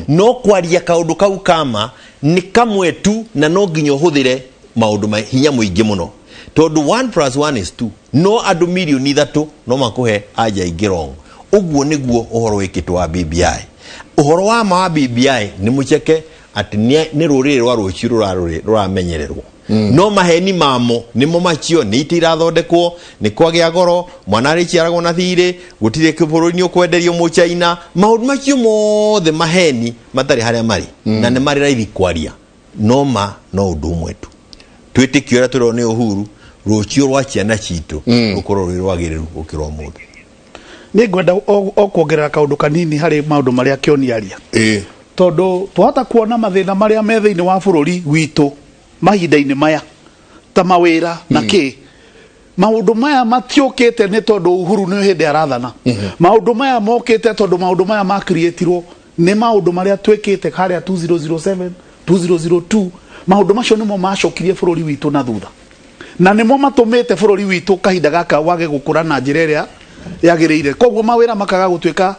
No kwaria kaũndũ kau kama nĩ kamwe tu, na no nginya ũhũthĩre maũndũ ma hinya mũingĩ mũno, tondũ 1 plus 1 is 2, no andũ mirioni 3 no makũhe anja ingĩ wrong. Ũguo nĩguo ũhoro wĩkĩtwo wa BBI. Ũhoro wa ma wa BBI nĩ mũcheke atĩ nĩ rũrĩrĩ rwa rũciũ rũramenyererwo, no maheni mamo nĩmo macio. Nĩ itĩ irathondekwo, nĩ kwagĩa goro, mwana arĩciaragwo na thirĩ, gũtirĩ bũrũri nĩ ũkwenderio mũchaina. Maũndũ macio mothe maheni matarĩ harĩa marĩ, na nĩ marĩ raithi kwaria, no ma no ũndũ ũmwe tu, twĩtĩkio ũrĩa tũrona nĩ Uhuru, rũciũ rwa ciana citũ rũkorwo rwĩ rwagĩrĩru gũkĩra ũmũthĩ. Nĩ ngwenda o kuongerera kaũndũ kanini harĩ maũndũ marĩa Kĩoni aria, tondũ twahota kuona mathĩna marĩa me thĩinĩ wa bũrũri witũ mahinda-inĩ maya ta mawĩra na kĩ. Maũndũ maya matiũkĩte nĩ tondũ Uhuru nĩ hĩndĩ arathana. Maũndũ maya mokĩte tondũ maũndũ maya makriĩtirwo nĩ maũndũ marĩa twĩkĩte harĩa 2007, 2002. Maũndũ macio nĩmo macokirie bũrũri witũ na thutha, na nĩmo matũmĩte bũrũri witũ kahinda gaka wage gũkũra na njĩra ĩrĩa yagĩrĩire. Koguo mawĩra makaga gũtuĩka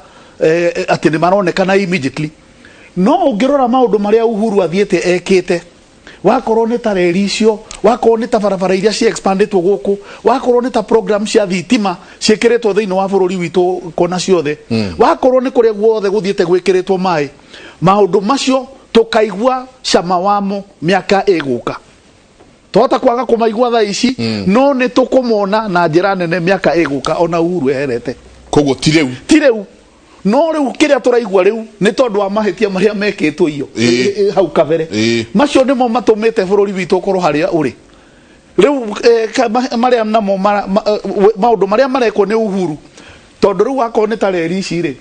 atĩ nĩ maronekana immediately. No ũngĩrora maũndũ marĩa Uhuru athiĩte ekĩte, wakorwo nĩ ta reri icio, wakorwo nĩ ta barabara iria ci expandĩtwo gũkũ, wakorwo nĩ ta program cia thitima ciĩkĩrĩtwo thĩinĩ wa bũrũri witũ kona ciothe, wakorwo nĩ kũrĩa guothe gũthiĩte gwĩkĩrĩtwo maĩ, maũndũ macio tũkaigua cama wamo mĩaka ĩgũka. Twahota kwaga kũmaigua thaa ici, no nĩ tũkũmona na njĩra nene mĩaka ĩgũka ona Uhuru eherete. Koguo ti rĩu. Ti rĩu. No rĩu kĩrĩa tũraigua rĩu nĩ tondũ wa mahĩtia marĩa mekĩtwo iyo hau kabere. Macio nĩmo matũmĩte bũrũri witũ ũkorwo harĩa ũrĩ rĩu. Marĩa namo maũndũ marĩa marekwo nĩ Uhuru, tondũ rĩu wakorwo nĩ ta reri ici rĩ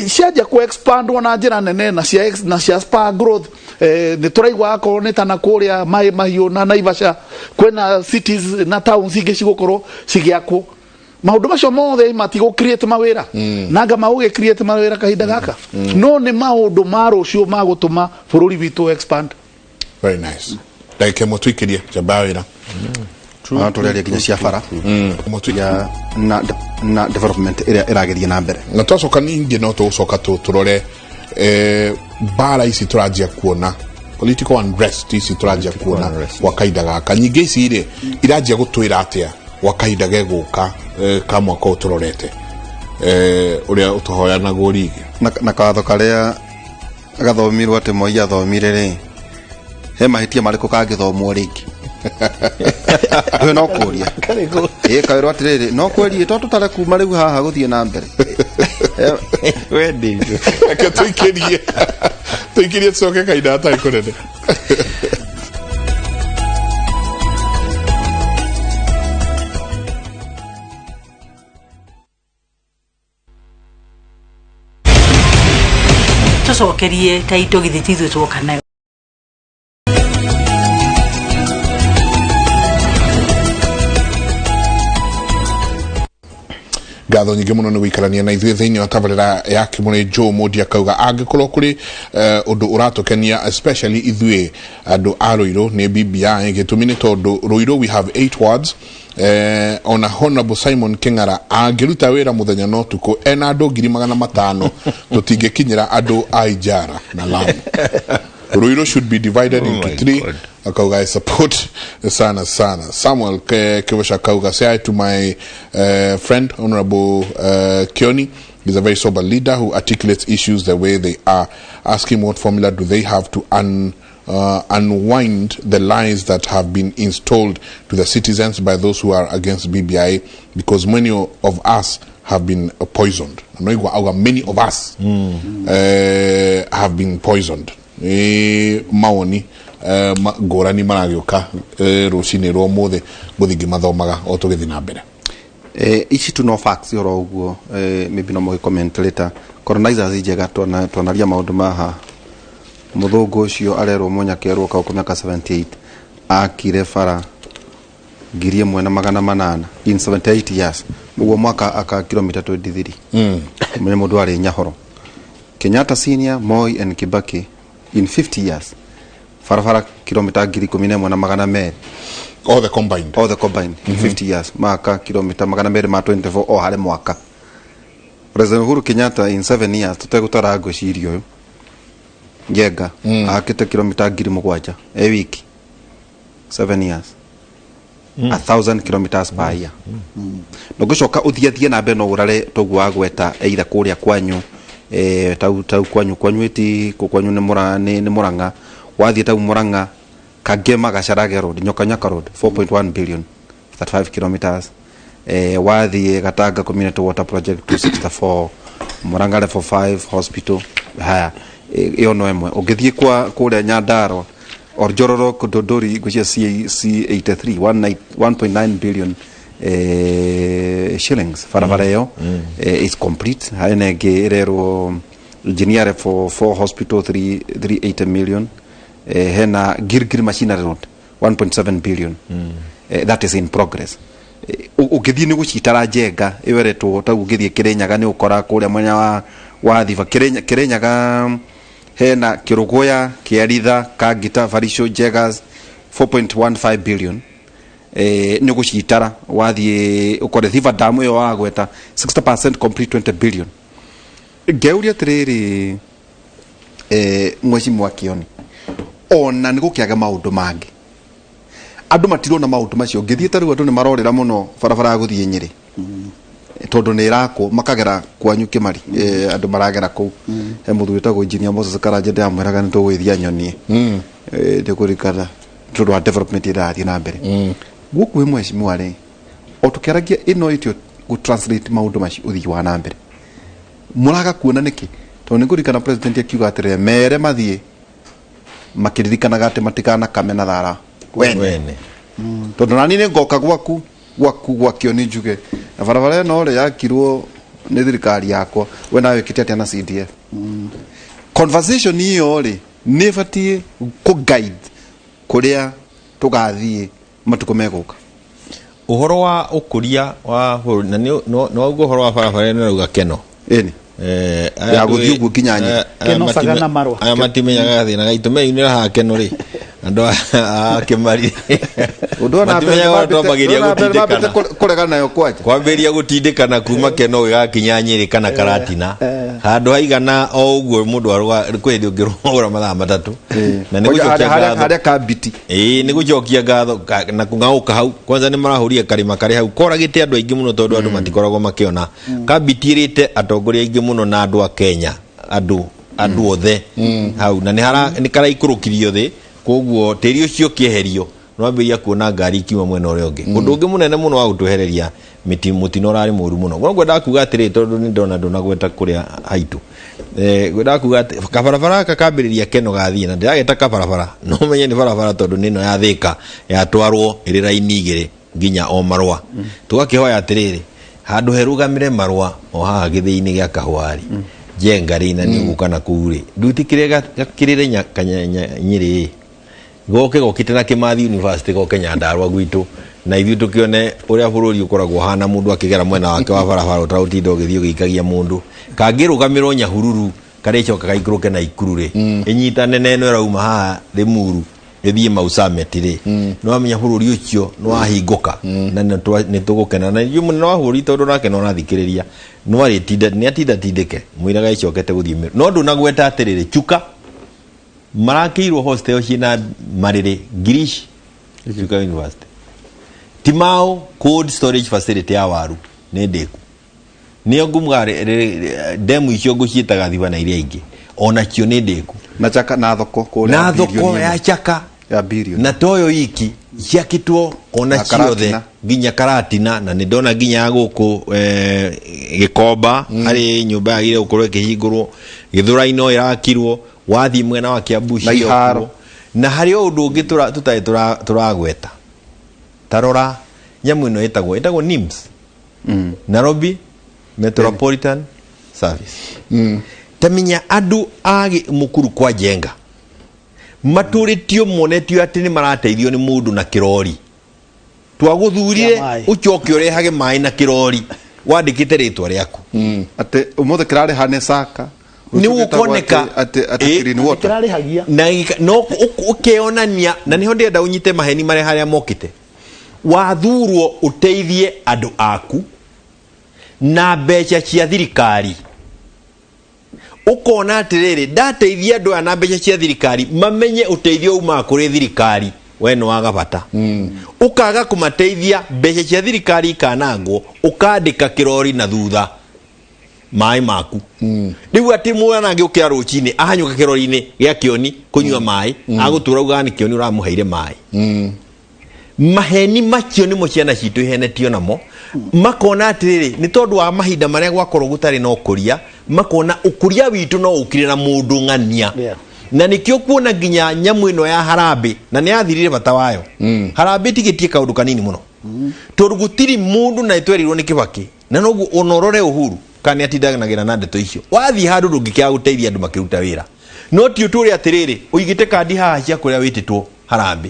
Cianjia ku expandwo na njĩra nene na cia na cia spur growth, nĩ tũraigua akorwo nĩ ta na kũrĩa Maĩ Mahiũ na Naivasha kwĩna cities na towns ingĩ cigũkorwo cigĩakwo. Maũndũ macio mothe matigũ create mawĩra na anga magũgĩ create mawĩra kahinda gaka, no nĩ maũndũ ma rũciũ ma gũtũma bũrũri witũ expand. Very nice. Ndagĩka ĩmwe tũikĩrie njamba ya wĩra. Ona tũrĩaria nginya cia bara ya na development ĩrĩa ĩragĩthiĩ na mbere. Na twacoka ningĩ no tũgũcoka tũrore mbara ici tũranjia kuona, political unrest ici tũranjia kuona gwa kahinda gaka. Nyingĩ ici rĩ iranjia gũtwĩra atĩa gwa kahinda gegũka ka mwaka ũyũ tũrorete, ũrĩa ũtũhoyanagwo rigi? Na kawatho karĩa gathomirwo atĩ Moi athomire rĩ, he mahĩtia marĩkũ kangĩthomwo rĩngĩ? Ũyũ no kũria ĩ kawĩrwo atĩrĩrĩ, no kweri to tũtare kuma rĩu haha gũthiĩ na mbere. Reke tũikĩrie tũcoke kahinda gatarĩ kũnene. Tũcokerie ta indo githĩ ti ithuĩ tuoka nayo. Ngatho nyingĩ mũno nĩ gũikarania na ithuĩ thĩinĩ wa tabarĩra ya Kĩmũrĩ. Joe Mũndi akauga angĩkorwo kũrĩ ũndũ ũratũkenia, especially ithuĩ andũ a Rũirũ, nĩ BBI. Gĩtũmi nĩ tondũ Rũirũ we have 8 wards, ona Honorable Simon King'ara angĩruta wĩra mũthenya na ũtukũ ena andũ 500,000, tũtingĩkinyĩra andũ a Ijara na Lamu. Ruiru should be divided Oh into my three. God. Akauga I support sana sana. Samuel Kewesha akauga say hi to my friend Honorable Kioni. He's a very sober leader who articulates issues the way they are. Ask him what formula do they have to unwind the lies that have been installed to the citizens by those who are against BBI, because many of us have been poisoned. No igwa auga many of us have been poisoned. Maoni ngũrani maragĩũka rũcinĩ rwa ũmũthĩ, ngũthiĩ ngĩmathomaga o tũgĩthiĩ na mbere. Ici tu no facts oro ũguo, maybe no mũgĩ comment later. Colonizers njega twanaria maũndũ maha. Mũthũngũ ũcio arerwo mũnyakerwo kaũkũ mĩaka 78 akire bara 1800 in 78 years, ũguo mwaka aka kilomita 23. Nĩ mũndũ arĩ nyahoro. Kenyatta Senior, Moi and Kibaki in 50 years barabara kilomita 11,200. All the combined. All the combined in 50 years maka kilomita magana merĩ ma 24 o harĩ mwaka. President Uhuru Kenyatta in 7 years, tũtegũtara ngwĩciria ũyũ Njenga, akĩte kilomita 7,000 e wiki, 7 years, 1,000 kilometers per year. Na ũngĩcoka ũthiathie na mbere no ũrare toguo wagweta either kũrĩa kwanyu, tau kwanyu ĩti kwanyu nĩ mũra nĩ Mũrang'a, wathiĩ tau Mũrang'a Kangema Gacharage Road, Nyoka Nyoka Road, 4.1 billion, 35 kilometers. Wathiĩ Gatanga Community Water Project 264, Murang'a Level 5 Hospital. Haya, ĩyo no ĩmwe. Ũngĩthiĩ kwa kũrĩa Nyandarua, Oljororok Dodori, ngwĩciria C83, 1.9 billion shillings, barabara ĩyo is complete. Harĩ na ĩngĩ ĩrerwo engineer level 4 hospital, 3 380 million. Hena Gilgil Machinery Road, 1.7 billion, that is in progress. Ũngĩthiĩ nĩ gũcitara Njenga ĩyo ĩretwo tau, ũngĩthiĩ Kĩrĩnyaga nĩ ũkora kũrĩa mwena wa Thiba Kĩrĩnyaga hena Kĩrũgũya, Kĩaritha, Kangita, Barisho, Njegas, 4.15 billion. Nĩ ũgũcitara wathiĩ ũkore Thiba Dam ĩyo wagweta 60% complete, 20 billion. Ngeuria atĩrĩrĩ, Mheshimiwa Kioni, ona nĩ gũkĩaga maũndũ mangĩ andũ matirona maũndũ macio. Ngĩthiĩ ta rĩu andũ nĩ marorĩra mũno barabara ya gũthiĩ Nyĩrĩ tondũ nĩ ĩrakwo makagera kwanyu Kĩmari. Andũ maragera kũu. He mũthuri wĩtagwo Engineer Moses Karanja, ndĩramwĩraga nĩ tũgũgĩthiĩ anyonie. Ndĩkũririkana tondũ wa development ĩrĩa ĩrathiĩ na mbere gũkuhĩ. Mheshimiwa rĩ, o tũkĩaragia ĩno ĩtio gũ translate maũndũ macio ũthii wa na mbere mũraga kuona nĩkĩ? Tondũ nĩ ngũririkana president akiuga atĩrĩrĩ, mere mathiĩ makĩririkanaga atĩ matikanakame na thara wene. Wene. Tondũ nani nĩ ngoka gwaku gwakio nĩ njuge na barabara ĩno rĩ yakirwo. Nĩ thirikari yakwa. We nawe wĩkĩte atĩa na CDF? Conversation ĩyo rĩ, nĩ ĩbatiĩ kũ guide kũrĩa tũgathiĩ matukũ megũka. Ũhoro wa ũkũria wa bũrũri na nĩ nĩ wauga ũhoro wa barabara ĩno ĩrauga Keno. Ĩni. Aya Ya gũthiĩ ndũĩ- ũguo nginya Nyĩrĩ. aya- aya Keno, Sagana, Marwa. Aya matimenyaga gathĩna gaitũ meyunĩra haha Keno rĩ, andũ a Kĩmari Ũndũ ona mbere matimenyaga ũrĩa twambagĩria ona mbere mambĩte gũtindĩkana kũregana nayo kwanja. Kwambĩrĩria gũtindĩkana kuma Keno gĩgakinya Nyĩrĩ kana Karatina, handũ haigana o ũguo mũndũ arũga kwĩ hĩndĩ ũngĩrũgũra mathaa 3 na nĩ Kwanja gũcokia harĩa ngatho. Harĩa kambiti. Ĩĩ, nĩ gũcokia ngatho na kũng'aũka hau kwanza nĩ marahũrire karĩma karĩ hau koragĩte andũ aingĩ mũno, tondũ andũ matikoragwo makĩona kambiti ĩrĩte atongoria aingĩ mũno na andũ a Kenya, andũ othe hau, na nĩ karaikũrũkirio thĩ, koguo tĩri ũcio ũkĩeherio nĩwambĩrĩria kuona ngari ikiuma mwena ũrĩa ũngĩ. Ũndũ ũngĩ mũnene mũno wa gũtwehereria mũtino ũrarĩ mũru mũno, no ngwendaga kuga atĩrĩ, tondũ nĩ ndona ndũnagweta kũrĩa haitũ, ngwendaga kuga atĩ kabarabara gaka kambĩrĩria Keno gathiĩ na ndĩrageta kabarabara, no menye nĩ barabara tondũ nĩ ĩno ya Thĩka yatwarwo ĩrĩ raini 2 nginya o Marũa. Tũgakĩhoya atĩrĩrĩ, handũ herũgamĩre Marũa o haha gĩthĩi-inĩ gĩa Kahũarĩ Njenga rĩ, na nĩ ũgũka na kũu rĩ, ndutikĩre gakĩrĩre Nyĩrĩ ĩ goke gokĩte na Kĩmathi University, goke Nyandarua gwitũ, na ithuĩ tũkĩone ũrĩa bũrũri ũkoragwo ũhana, mũndũ akĩgera mwena wake wa barabara ũtagũtinda ũgĩthiĩ ũgĩikagia mũndũ. Kangĩrũgamĩrwo Nyahururu karĩcoka gaikũrũke na Ikuru rĩ, ĩnyitane na ĩno ĩrauma haha Limuru ĩthiĩ Mau Summit rĩ, nĩwamenya bũrũri ũcio nĩwahingũka na nĩtũgũkena. Na ithuĩ mũnene wa bũrũri, tondũ nake no arathikĩrĩria, no arĩtinda nĩatindatindĩke mũiraga ĩcokete gũthiĩ Meru. No ndũnagweta atĩrĩrĩ, Chuka marakĩirwo hostel ciĩna marĩrĩ ngiri ici Chuka University, Timau cold storage facility ya waru nĩ ndĩku, nĩyo ngumuga demu icio ngũciĩtaga thiba na iria ingĩ onacio nĩ ndĩku. Na Chaka na thoko kũrĩa na thoko bilioni ya ĩmwe. Chaka Ya bilioni na toyo iki ciakĩtwo ona Na ciothe Karatina. Nginya Karatina, na nĩ ndona nginya ya gũkũ Gĩkomba harĩ nyũmba yagĩrĩire gũkorwo ĩkĩhingũrwo, Gĩthũrai no ĩrakirwo, wathiĩ mwena wa Kiambu Na iharo. ciĩ na harĩ o ũndũ ũngĩ tũtarĩ tũragweta. Ta rora nyamũ ĩno ĩtagwo NIMS, Nairobi Metropolitan Service. Tamenya andũ a Mũkuru kwa Njenga matũrĩtio monetio atĩ nĩ marateithio nĩ mũndũ na kĩrori twagũthurire. Kĩa maĩ. Ũcoke ũrehage maĩ na kĩrori wandĩkĩte rĩtwa rĩaku. Atĩ ũmũthĩ kĩrarĩha nĩ Saka. Nĩ gũkoneka. Atĩ clean water. Kĩrarĩhagia. Na no ũkeonania, na nĩho ndĩrenda ũnyite maheni marĩa harĩa mokĩte. Wathurwo ũteithie andũ aku na mbeca cia thirikari, ũkona atĩrĩrĩ, ndateithia andũ aya na mbeca cia thirikari, mamenye ũteithio umaga kũrĩ thirikari, we nĩ waga bata. Ũkaga kũmateithia, mbeca cia thirikari ikanangwo, ũkandĩka kĩrori na thutha maĩ maku. Rĩu atĩ mwana angĩũkĩra rũcinĩ ahanyũka kĩrori-inĩ gĩa Kĩoni kũnyua maĩ, agũtũra ugaga nĩ Kĩoni ũramũheire maĩ. Maheni macio nĩmo ciana citũ ihenetio namo, makona atĩrĩrĩ, nĩ tondũ wa mahinda marĩa gwakorwo gũtarĩ na ũkũria, makona ũkũria witũ no ũkire na mũndũ ng'ania. Na nĩkĩo kuona nginya nyamũ ĩno ya harambĩ na nĩ yathirire bata wayo. Harambĩ tigĩtie kaũndũ kanini mũno, tondũ gũtirĩ mũndũ, na ĩtwerirwo nĩ Kĩbakĩ, na noguo ona ũrore Uhuru kana nĩ atindanagĩra na ndeto icio, wathiĩ handũ ndũngĩkĩaga gũteithia andũ makĩruta wĩra, no ti ũtũre atĩrĩrĩ ũigĩte kandi haha cia kũrĩa wĩtĩtwo harambĩ,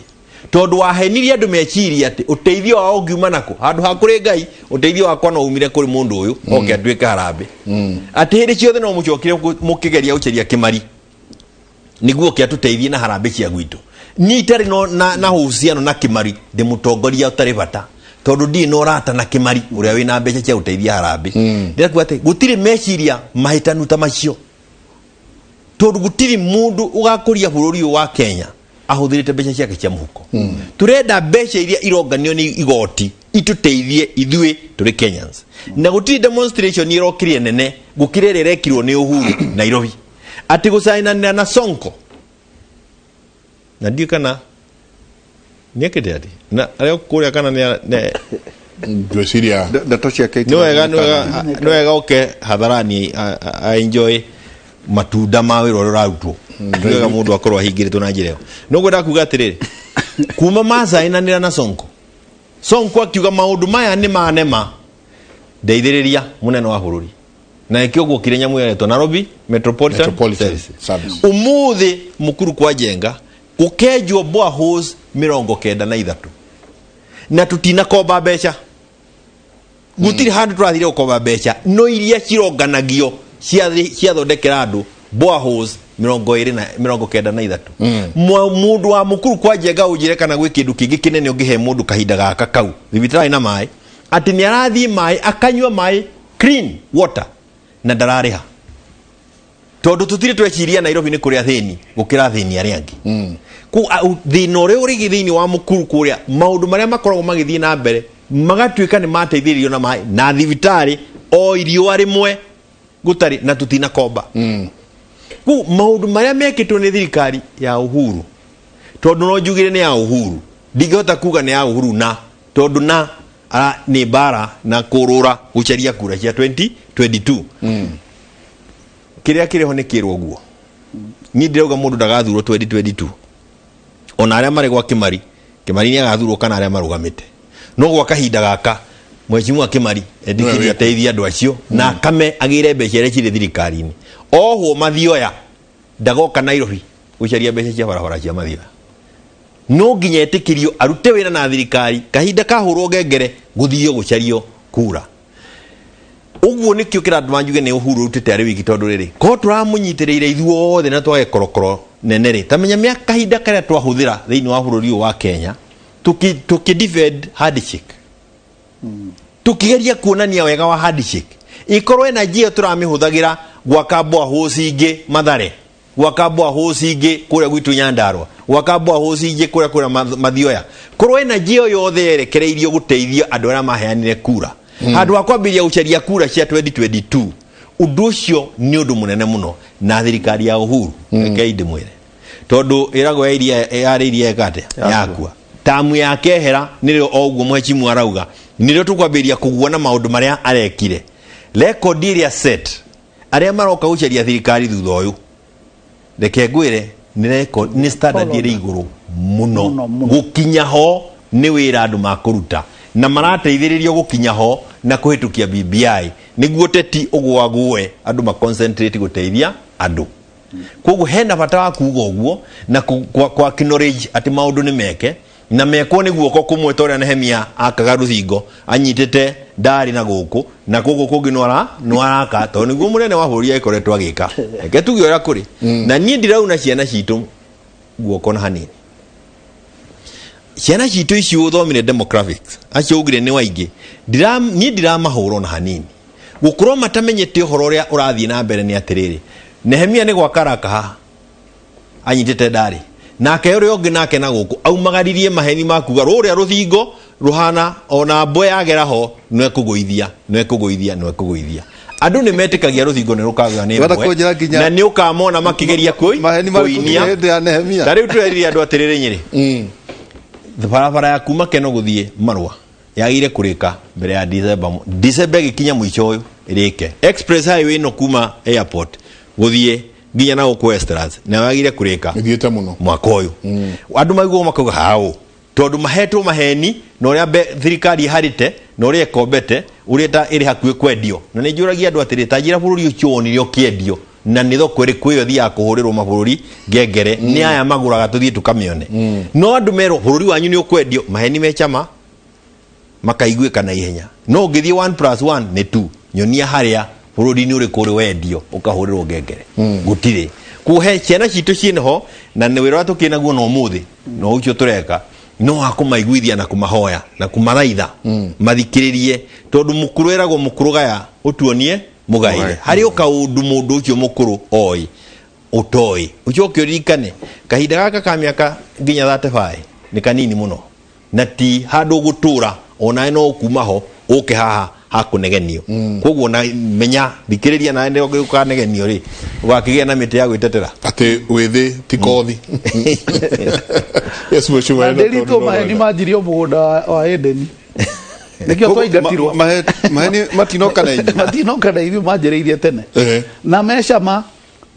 tondũ wahenirie andũ meciria atĩ ũteithio wao ũngiuma nakũ handũ ha kũrĩ Ngai, ũteithio wakwa no umire kũrĩ mũndũ ũyũ oke atuĩke harambĩ, atĩ hĩndĩ ciothe no mũcokire mũkĩgeria gũcaria Kĩmari nĩguo oke atũteithie na harambĩ cia gwitũ. Niĩ itarĩ na uhusiano na Kĩmari, ndĩ mũtongoria ũtarĩ bata, tondũ ndirĩ na ũrata na Kĩmari ũrĩa wĩna mbeca cia gũteithia harambĩ. Ndĩrakuga atĩ gũtirĩ meciria mahĩtanu ta macio, tondũ gũtirĩ mũndũ ũgakũria bũrũri ũyũ wa Kenya ahũthĩrĩte mbeca ciake cia mũhuko. Tũrenda mbeca iria ironganio nĩ igoti itũteithie ithuĩ tũrĩ Kenyans, na gũtirĩ demonstration ĩrokire nene gũkĩra ĩrĩa ĩrekirwo nĩ Uhuru Nairobi atĩ gũcainanĩra na Sonko, na ndiũ kana nĩekĩte atĩ na arĩa kũrĩa kana Ngwĩciria ndeto ciake. Nĩ wega oke hadharani a enjoy matunda ma wĩra ũrĩa ũrarutwo. Nĩ wega mũndũ akorwo ahingĩrĩtwo na njĩra ĩyo. No ngwenda kuga atĩrĩrĩ, kuma macainanĩra na Sonko, Sonko akiuga maũndũ maya nĩ manema ndeithĩrĩria mũnene wa bũrũri. Na ĩkĩo guokire nyamũ ĩretwo Nairobi Metropolitan, Metropolitan Services. Service. Umuthi mukuru kwa Njenga gukenjwo boreholes 93 na tutinakomba mbeca, gutiri handu turathire gukomba mbeca, no iria cironganagio ciathondekera andu boreholes 293. Mundu wa mukuru kwa Njenga unjire kana gwi kindu kingi kinene ungihe mundu kahinda gaka kau thibitarĩ na maĩ, atĩ nĩ arathiĩ maĩ akanyua maĩ clean water na ndararĩha, tondũ tũtirĩ tweciria Nairobi nĩ kũrĩ athĩni gũkĩra athĩni arĩa angĩ. Thĩna ũrĩa ũrĩ thĩinĩ wa mũkuru kũrĩa, maũndũ marĩa makoragwo magĩthiĩ na mbere magatuĩka nĩ mateithĩrĩrio na maĩ na thibitarĩ o iriũa rĩmwe gũtarĩ na tũtinakomba. Kũu maũndũ marĩa mekĩtwo nĩ thirikari ya Uhuru, tondũ no njugire nĩ ya Uhuru, ndingĩhota kuga nĩ ya Uhuru na tondũ na nĩ mbara na kũrũra gũcaria kura cia 2022. Kĩrĩa kĩrĩ ho nĩ kĩrwo guo niĩ ndĩrauga mũndũ ndagathurwo 2022, ona arĩa marĩ gwa Kĩmari, Kĩmari nĩ agathurwo kana arĩa marũgamĩte, no gwa kahinda gaka mheshimiwa Kĩmari etĩkĩrie Nĩwe. ateithie andũ acio na akame agĩre mbeca iria cirĩ thirikari-inĩ. Ohwo Mathioya ndagoka Nairobi gũcaria mbeca cia barabara cia Mathioya, no nginya etĩkĩrio arute wĩra na thirikari kahinda kahũrwo ngengere gũthio gũcario kura. Ũguo nĩkĩo kĩratũma njuge nĩ Uhuru ũrutĩte arĩ wiki, tondũ rĩrĩ korwo tũramũnyitĩrĩire ithuothe na twage korokoro nene rĩ, ta menya mĩaka kahinda karĩa twahũthĩra thĩinĩ wa bũrũri ũyũ wa Kenya tũkĩ defend handshake, tukigeria kuonania wega wa handshake, ikorwo energy ĩyo tũramĩhũthagĩra gwaka boreholes ingĩ Mathare, gwaka boreholes ingĩ kũrĩa gwitũ Nyandarua, gwaka boreholes ingĩ kũrĩa Mathioya, korwo energy ĩyo yothe yerekereirio gũteithia andũ arĩa maheanire kura handũ ha kwambĩrĩria gũcaria kura cia 2022. Ũndũ ũcio nĩ ũndũ mũnene mũno na thirikari ya Uhuru, rekei ndĩmwĩre, tondũ ĩragwo ya iria yarĩ iria ĩka atĩa yakua tamu yake ehera, nĩrĩo o ũguo mheshimiwa arauga, nĩrĩo tũkwambĩrĩria kũguona maũndũ marĩa arekire, rekondi ĩrĩa set arĩa maroka gũcaria thirikari thutha ũyũ. Reke ngwĩre nĩ record, nĩ standard ĩrĩ igũrũ mũno. Gũkinya ho nĩ wĩra andũ makũruta na marateithĩrĩrio gũkinya ho na kũhĩtũkia BBI nĩguo teti ũgwagũe andũ ma concentrate gũteithia andũ. Koguo hena bata wa kuga ũguo na kwa acknowledge atĩ maũndũ nĩ meke na mekwo nĩ guoko kũmwe, ta ũrĩa Nehemia akaga rũthingo anyitĩte ndarĩ na gũkũ na gũkũ kũngĩ no araka, tondũ nĩguo mũnene wa bũrũri agĩkoretwo agĩka. Reke tuge ũrĩa kũrĩ, na niĩ ndirauna ciana citũ guoko na hanini. Ciana citũ icio ũthomire demographics, acio ugire nĩ waingĩ, niĩ ndiramahũra ona hanini gũkorwo matamenyete ũhoro ũrĩa ũrathiĩ na mbere. Nĩ atĩrĩrĩ, Nehemia nĩ gwaka araka haha anyitĩte ndarĩ, nake ũrĩa ũngĩ nake na gũkũ aumagaririe maheni ma kuga rũrĩa rũthingo rũhana ona mbwe yagera ho no ĩkũgũithia, no ĩkũgũithia, no ĩkũgũithia. Andũ nĩ metĩkagia rũthingo nĩ rũkagũa nĩ Wenda mbwe kũnjĩra nginya- na nĩ ũkamona makĩgeria Maheni marĩkũ kũinia hĩndĩ ya Nehemia? Ta rĩu tũrerire andũ atĩrĩrĩ, Nyĩrĩ barabara ya kuma Keno gũthiĩ Marũa yagĩrĩire kũrĩka mbere ya December, December ĩgĩkinya mũico ũyũ ĩrĩke. Express highway ĩno kuma airport gũthiĩ nginya na gũkũ Westlands nayo yagĩrĩire kũrĩka Ĩthiĩte mũno. Mwaka ũyũ. Andũ maiguaga makauga hau tondũ mahetwo maheni na ũrĩa thirikari ĩharĩte na ũrĩa ĩkombete, ũrĩa ta ĩrĩ hakuhĩ kwendio. Na nĩ njũragia andũ atĩrĩ, ta njĩra bũrũri ũcio wonire ũkĩendio, na nĩ thoko ĩrĩkũ ĩyo ĩthiaga kũhũrĩrwo mabũrũri ngengere nĩ aya magũraga tũthiĩ tũkamĩone? No andũ merwo bũrũri wanyu nĩ ũkwendio, maheni me chama makaiguĩka na ihenya, no ũngĩthiĩ 1 plus 1 nĩ 2. Nyonia harĩa bũrũri-inĩ ũrĩkũ ũrĩ wendio ũkahũrĩrwo ngengere. Gũtirĩ. Kuhe ciana citũ ciĩ ho na nĩ wĩra ũrĩa tũkĩ naguo na ũmũthĩ no ũcio tũreka no wa kũmaiguithia na kũmahoya na kũmathaitha mathikĩrĩrie, tondũ mũkũrũ eragwo mũkũrũ gaya ũtuonie mũgaĩre harĩ o kaũndũ mũndũ ũcio mũkũrũ oĩ ũtoĩ. Ũcoke ũririkane kahinda gaka ka mĩaka nginya 35 nĩ kanini mũno na ti handũ ũgũtũra, onawe no ũkuma ho ũke haha hakũnegenio. Koguo na menya thikĩrĩria nawe nĩ ũkanegenio rĩ, ũgakĩgĩa na mĩtĩ ya gwĩtetera. Atĩ wĩthĩ ti kothi. Yes, mheshimiwa. Na ndĩritwo maheni manjirio mũgũnda wa Edeni, nĩkĩo twaingatirwo. Maheni matinoka na inyuĩ. Matinoka na ithuĩ, manjĩrĩirie tene na mecama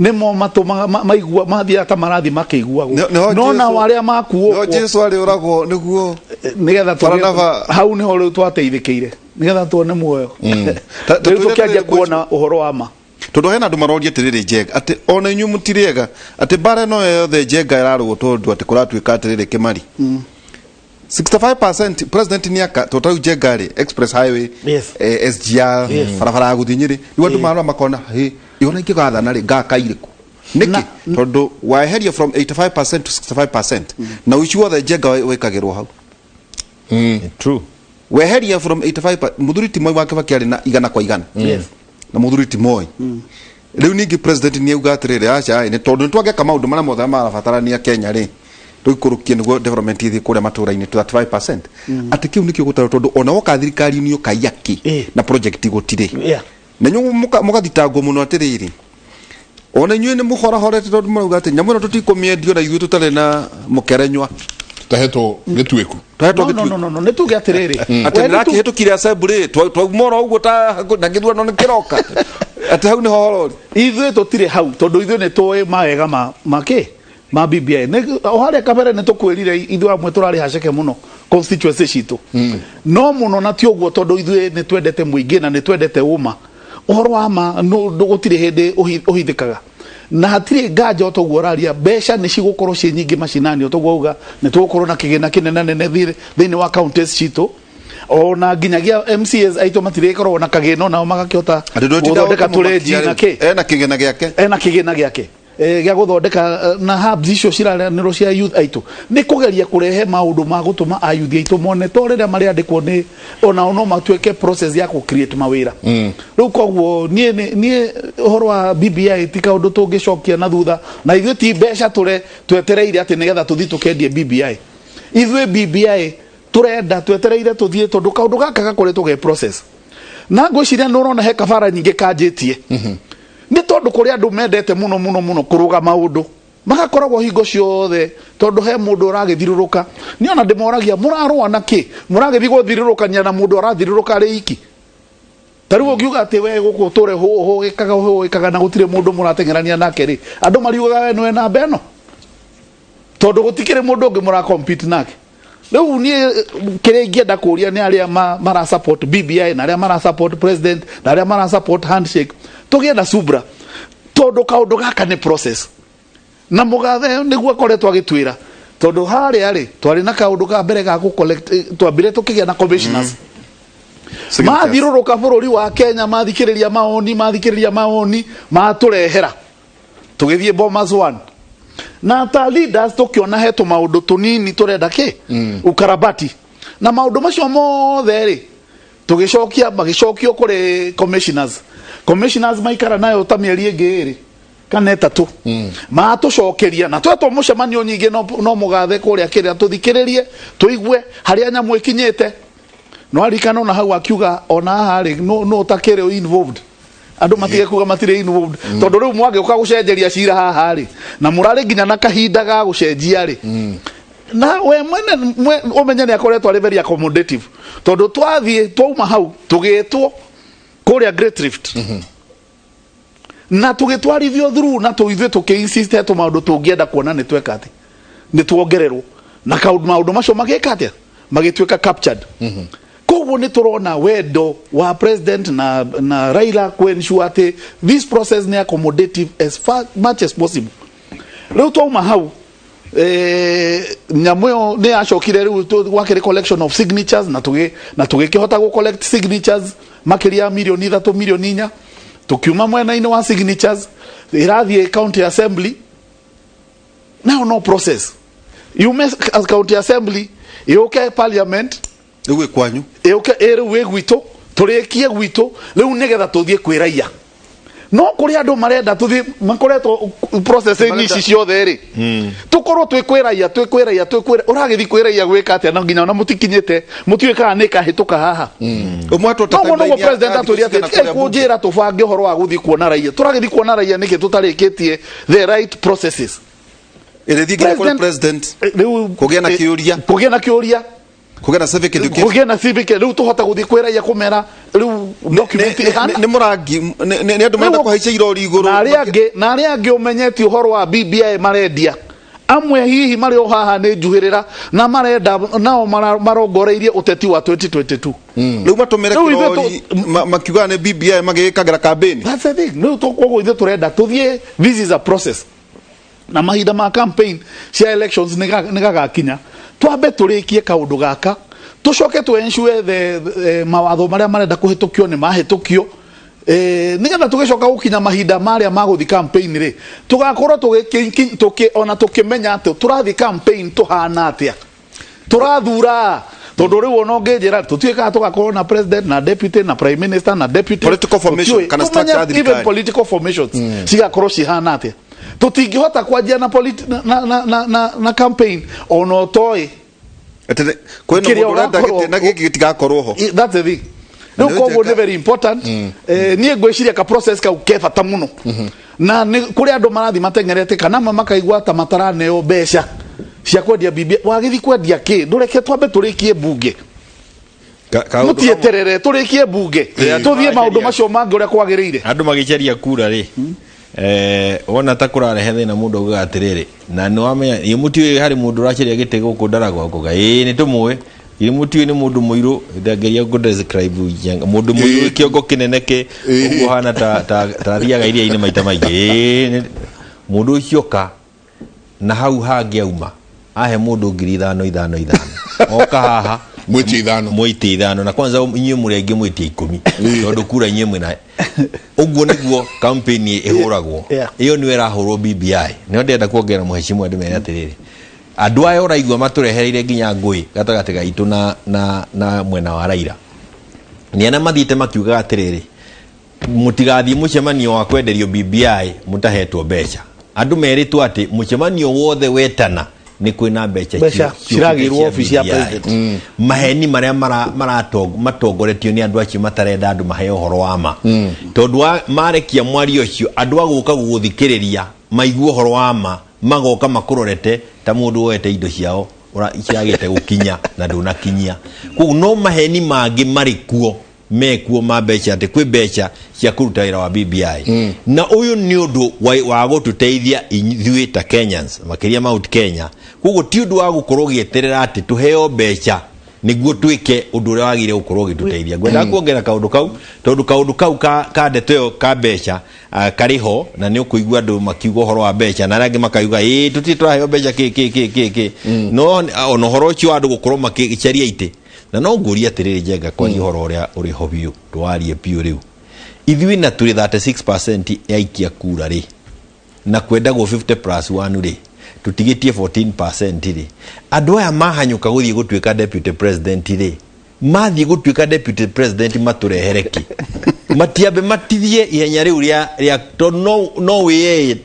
nĩmo matũmaga maigua mathiaga ta marathiĩ makĩiguagwo, Nĩho no nao arĩa makuo Nĩho Jesu arĩũragwo nĩguo nĩgetha Baranaba- hau nĩho rĩu twateithĩkĩire. Nĩgetha tuone muoyo. Ta- ta Rĩu twĩre tũkĩanjia atĩrĩrĩ, kuona ũhoro wa ma. Tondũ hena andũ maroria atĩrĩrĩ, Njenga, atĩ ona inyuĩ mũtirĩega, atĩ mbara ĩno yothe Njenga ĩrarũo tondũ atĩ kũratuĩka atĩrĩrĩ, Kĩmari, 65% president nĩ aka tondũ tarĩu Njenga rĩ, express highway, SGR, barabara ya gũthiĩ Nyĩrĩ. Rĩu andũ marora makona hĩ ona ingĩgathana rĩ, ngaka irĩkũ nĩkĩ? Tondũ waeherio from 85% to 65% na ũici wothe Njenga wĩkagĩrwo hau. True. Weheria from 85 muthuri ti Moi wa Kibaki arĩ na 100%. Na muthuri ti Moi rĩu ningĩ president nĩ auga atĩrĩrĩ, aca nĩ tondũ nĩ twangĩka maũndũ marĩa mothe marabatarania Kenya rĩ, tũikũrũkie nĩguo development ĩthiĩ kũrĩa matũra-inĩ to 35%, atĩ kĩu nĩkĩo gũtarwo tondũ ona woka thirikari-inĩ ũkaiya kĩ na project gũtirĩ. Na inyuĩ mũgathitangwo mũno atĩrĩrĩ, ona inyuĩ nĩ mũhorahorete tondũ marauga atĩ nyamũ ĩno tũtikũmĩendio na ithuĩ tũtarĩ na mũkerenywa. Tũtahetwo gĩtuĩku. Tũtahetwo No, no, gĩtuĩku. no, no, no, nĩ tuge atĩrĩrĩ. Atĩ We nĩ tu- nĩrakĩhĩtũkire assembly twauma oro ũguo ta na gĩthurano nĩ kĩroka, atĩ hau nĩho horo. Ithuĩ tũtirĩ hau tondũ ithuĩ nĩ tũĩ mawega ma makĩ ma BBI. Nĩ o harĩa kabere nĩ tũkwĩrire ithuĩ amwe tũrarĩ haceke mũno constituency citũ, no mũno na ti ũguo, tondũ ithuĩ nĩ twendete mũingĩ na nĩ twendete ũma, ũhoro wa ma gũtirĩ hĩndĩ ũhithĩkaga na hatirĩ nganja. O toguo ũraria, mbeca nĩ cigũkorwo ciĩ nyingĩ macinani. O toguo auga, nĩ tũgũkorwo na kĩgĩna kĩnene nene thĩinĩ wa counties citũ, ona nginyagia MCAs aitũ matirĩkoragwo na kagĩna, onao magakĩhota Atĩ ndũtinda gũthondeka ũkĩmũmakia tũrenji rĩu. na kĩ. Ena kĩgĩna gĩake. Ena kĩgĩna gĩake gĩa gũthondeka na hubs icio ciraranĩrwo cia youth aitũ, nĩ kũgeria kũrehe maũndũ ma gũtũma ayuthi aitũ mone to rĩrĩa marĩandĩkwo nĩ onao no matuĩke process ya kũ create mawĩra. Rĩu koguo niĩ niĩ ũhoro wa BBI ti kaũndũ tũngĩcokia na thutha, na ithuĩ ti mbeca tũre twetereire atĩ nĩgetha tũthiĩ tũkendie BBI. Ithuĩ BBI tũrenda twetereire tũthiĩ tondũ kaũndũ gaka gakoretwo ge process, na ngwĩciria nĩ ũrona he kabara nyingĩ kanjĩtie, nĩ tondũ kũrĩ andũ mendete mũno mũno mũno kũrũga maũndũ magakoragwo hingo ciothe, tondũ he mũndũ ũragĩthirũrũka. Nĩ ona ndĩmoragia, mũrarũa na kĩ? Mũragĩthiĩ gũthirũrũkania na mũndũ arathirũrũka arĩ iki. Ta rĩu ũngiuga atĩ we gũkũ ũtũre hũgĩkaga hũgĩkaga na gũtirĩ mũndũ mũrateng'erania nake rĩ, andũ mariugaga we nĩwe namba ĩno, tondũ gũtikĩrĩ mũndũ ũngĩ mũra compete nake. Rĩu niĩ kĩrĩa ingĩenda kũria nĩ arĩa mara support BBI na arĩa mara support president na arĩa mara support handshake, tũgĩe na subra tondũ kaũndũ gaka nĩ process, na mũgathe nĩguo akoretwo agĩtwĩra, tondũ harĩa rĩ twarĩ na kaũndũ ka mbere ga gũ collect, twambire tũkĩgĩa na commissioners mathirũrũka bũrũri wa Kenya, mathikĩrĩria maoni, mathikĩrĩria maoni matũrehera, tũgĩthiĩ Bomas one na ta leaders tũkĩona he tũmaũndũ tũnini tũrenda kĩ ukarabati, na maũndũ macio mothe rĩ tũgĩcokia, magĩcokio kũrĩ commissioners. Commissioners maikara nayo ta mĩeri ĩngĩ 2 kana 3, matũcokeria na twetwo mũcemanio nyingĩ no mũgathe kũrĩa kĩrĩa tũthikĩrĩrie tũigue harĩa nyamũ ĩkinyĩte. No arikana ona hau akiuga ona haha rĩ no ũtakĩrĩ involved, andũ matige kuga matirĩ involved, tondũ rĩu mwagĩũka gũcenjeria cira haha rĩ, na mũrarĩ nginya na kahinda ga gũcenjia rĩ, na we mwene ũmenye nĩ akoretwo arĩ very accommodative, tondũ twathiĩ twauma hau tũgĩtwo kũrĩa Great Rift na tũgĩtwarithio through, na tũithuĩ tũkĩ insist he tũmaũndũ tũngĩenda kuona nĩ tweka atĩ nĩ tuongererwo, na kaũndũ maũndũ macio magĩka atĩa, magĩtuĩka captured. Koguo nĩ tũrona wendo wa president na Raila kũ ensure atĩ this process nĩ accommodative as far much as possible. Rĩu twauma hau, nyamũ ĩyo nĩ yacokire rĩu gwakĩrĩ collection of signatures, na tũgĩkĩhota gũ collect signatures makĩria ya mirioni 3, mirioni 4. Tũkiuma mwena-inĩ wa signatures, ĩrathiĩ county assembly. Now no process yume county assembly yũke parliament. Rĩu ĩ kwanyu. Ĩũke ĩ rĩu ĩ gwitũ, tũrĩkie gwitũ rĩu nĩgetha tũthiĩ kwĩ raia. No kũrĩ andũ marenda tũthiĩ makoretwo processing ici ciothe rĩ, tũkorwo twĩ kwĩ raia, twĩ kwĩ raia, twĩ kwĩ ũragĩthiĩ kwĩ raia gwĩka atĩa? Na nginya ona mũtikinyĩte, mũtiũĩ kana nĩ ĩkahĩtũka haha. Ũmwe atwĩta No mũno timeline ya- president ya atwĩre atĩ thikũ cigana kũrĩa bunge. kũnjĩra tũbange ũhoro wa gũthiĩ kuona raia, tũragĩthiĩ kuona raia nĩkĩ tũtarĩkĩtie the right processes? Ĩrĩthiĩ nginya kũrĩ president. Rĩu kũgĩa na kĩũria. Kũgĩa na kĩũria. Kũgĩa na civic education. Kũgĩa na civic, rĩu tũhote gũthiĩ kwĩ raia kũmera rĩu document ĩhana. Nĩ mũrangi nĩ andũ marenda kũhaica irori igũrũ. Na arĩa angĩ ũmenyete ũhoro wa BBI marendia Amwe hihi marĩ o haha nĩ njuhĩrĩra na marenda nao marongoreirie ũteti wa 2022. Rĩu matũmĩre Rĩu ithuĩ kĩrori makiugaga nĩ BBI magĩkagĩra kambĩni. That's the thing. Rĩu koguo ithuĩ tũrenda tũthiĩ, this is a process, na mahinda ma campaign cia elections nĩ gagakinya. Twambe tũrĩkie kaũndũ gaka, tũcoke tũ ensure the mawatho marĩa marenda kũhĩtũkio nĩ mahĩtũkio, nĩgetha tũgĩcoka gũkinya mahinda marĩa ma gũthiĩ campaign rĩ, tũgakorwo ona tũkĩmenya atĩ tũrathiĩ campaign tũhana atĩa, tũrathura, tondũ rĩu ona ũngĩnjĩra tũtuĩkaga tũgakorwo na president na deputy na prime minister na deputy Political formation, tũtiũĩ. kana structure ya Tũmenye even thirikari. political formations cigakorwo cihana atĩa. Tũtingĩhota kwanjia na, na campaign ona ũtoĩ Atĩ kwĩna kĩrĩa mũndũ ũrenda ũgakorwo- gĩtĩ na gĩkĩ gĩtigakorwo ho. That's the thing. Na Rĩu nĩ koguo njega. nĩ very important. Niĩ ngwĩciria ka process kau ke bata mũno, na nĩ kũrĩ andũ marathiĩ mateng'erete kana amwe makaigua ta mataraneo mbeca cia kwendia BBI. Wagĩthiĩ kwendia kĩ? Ndũreke twambe tũrĩkie bunge, mũtieterere tũrĩkie bunge, tũthiĩ maũndũ macio mangĩ ũrĩa kwagĩrĩire. Andũ magĩcaria kura rĩ, wona ta kũrarehe thĩna, mũndũ augaga atĩrĩrĩ, na nĩ wamenya ĩ mũtiũĩ harĩ mũndũ ũracaria gĩtĩ gũkũ Ndaragwa, ũkauga ĩĩ nĩ tũmũĩ, ĩ mũtiũĩ nĩ mũndũ mũirũ, ndangeria kũ describe mũndũ mũirũ kĩongo kĩnene kĩ ũguo hana ta athiaga iria-inĩ maita maingĩ. Ĩĩ, mũndũ ũcio ka na hau hangĩ auma ahe mũndũ 5,000 5 5 oka haha. Mwĩtie 5. Mwĩtie 5, na kwanza inyuĩ mũrĩ aingĩ, mwĩtie 10, tondũ kura inyuĩ mwĩna. Ũguo nĩguo campaign ĩhũragwo. Ĩyo nĩyo ĩrahũrwo BBI. Nĩyo ndĩrenda kuongerera mũhecimu ndĩmere atĩrĩrĩ, andũ aya ũraigua matũrehereire nginya ngũĩ gatagatĩ gaitũ na mwena wa Raila nĩ arĩa mathiĩte makiugaga atĩrĩrĩ, mũtigathiĩ mũcemanio wa kwenderio BBI mũtahetwo mbeca. Andũ merĩtwo atĩ mũcemanio wothe wetana nĩ kwĩna mbeca. Mbeca ciũkĩte ciragĩrwo cia office ya BBI. president. Maheni marĩa matongoretio nĩ andũ acio matarenda andũ maheo ũhoro wa ma, tondũ marekia mwario ũcio, andũ a gũka gũgũthikĩrĩria maigue ũhoro wa ma magoka makũrorete ta mũndũ woete indo ciao ciragĩte gũkinya na ndũnakinyia. Koguo no maheni mangĩ marĩ kuo mekuo ma mbeca, atĩ kwĩ mbeca cia kũruta wĩra wa BBI, na ũyũ nĩ ũndũ wa gũtũteithia ithuĩ ta Kenyans, makĩria Mount Kenya. Koguo ti ũndũ wa gũkorwo ũgĩeterera atĩ tũheo mbeca nĩguo twĩke ũndũ ũrĩa wagĩrĩire gũkorwo ũgĩtũteithia. Ngwendaga kuongerera kaũndũ kau, tondũ kaũndũ kau ka ndeto ĩyo ka mbeca karĩ ho, na nĩ ũkũigua andũ makiuga ũhoro wa mbeca na arĩa angĩ makauga ĩĩ tũtirĩ tũraheo mbeca kĩ kĩ kĩ kĩ kĩ, no ona ũhoro ũcio wa andũ gũkorwo makĩcaria itĩ, na no ngũrie atĩrĩrĩ, Njenga, kwaria ũhoro ũrĩa ũrĩ ho biũ, twarie biũ rĩu, ithuĩ na tũrĩ 36% ya aikia kura rĩ, na kwendagwo 50 plus 1 rĩ, tũtigĩtie 14% rĩ, andũ aya mahanyũka gũthiĩ gũtuĩka deputy president rĩ, mathiĩ gũtuĩka deputy president matũrehere kĩ? Matiambe matithie ihenya rĩu rĩa tondũ no wĩye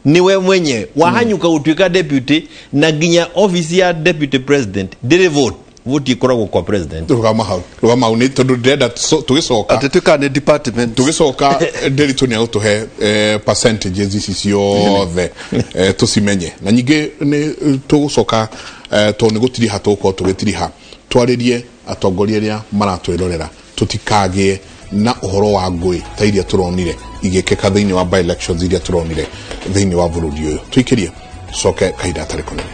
niwe mwenyewe wahanyũka gũtuĩka deputy, na nginya office ya deputy president ndĩrĩ vote, vote ĩkoragwo kwa president. Rũgama hau, rũgama hau, nĩ tondũ ndĩrenda tũgĩcoka Atĩ tuĩkaga nĩ department. Tũgĩcoka Nderitu nĩ agũtũhe percentages ici ciothe, tũcimenye, na ningĩ nĩ tũgũcoka, tondũ nĩ gũtiriha tũgũkorwo tũgĩtiriha, twarĩrie atongoria arĩa maratwĩrorera tũtikagĩe na ũhoro wa ngũĩ ta iria tũronire igĩkĩka thĩinĩ wa by elections iria tũronire thĩinĩ wa bũrũri ũyũ. Tũikĩrie tũcoke kahinda gatarĩ kũnene.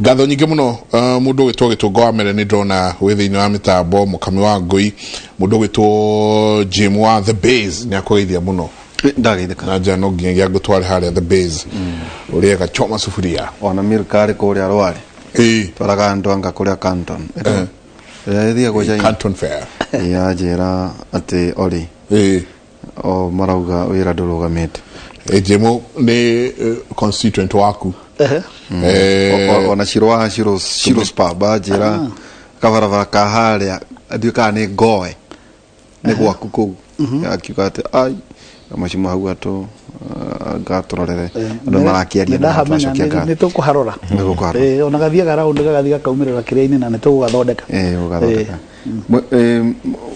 Ngatho nyingĩ mũno, mũndũ ũgwĩtwo Gĩtũngo wa Mere, nĩ ndĩrona wĩ thĩinĩ wa mĩtambo, mũkami wa ngũi, mũndũ ũgwĩtwo Jim wa The Base nĩ akũgeithia mũno. Ndageithĩka. Na nja no nginyagia ngũtware harĩa The Base ũrĩe gachoma sufuria. Ona milkari kũrĩa rwarĩ Ĩĩ. twaraga andũ anga kũrĩa Canton Eh. ĩrĩa ĩthiagwo China. Canton Fair. Yanjĩra atĩ ori Ĩĩ. o marauga wĩra ndũrũgamĩte. Jim nĩ constituent waku. Ona Shiro wa Shiro Shiro Spa banjĩra kabarabara ka harĩa ndiũĩ kana nĩ ngoe nĩ gwaku kũu, akiuga atĩ ai macio hau atũ ngatũrorere andũ marakĩaria na Ndahamenya. twacokia ngatho. Nĩ tũkũharora. Nĩ tũkũharora. Ona gathiaga round gagathiĩ gakaumĩrĩra kĩrĩa-inĩ na nĩ tũgũgathondeka. Gũgathondeka.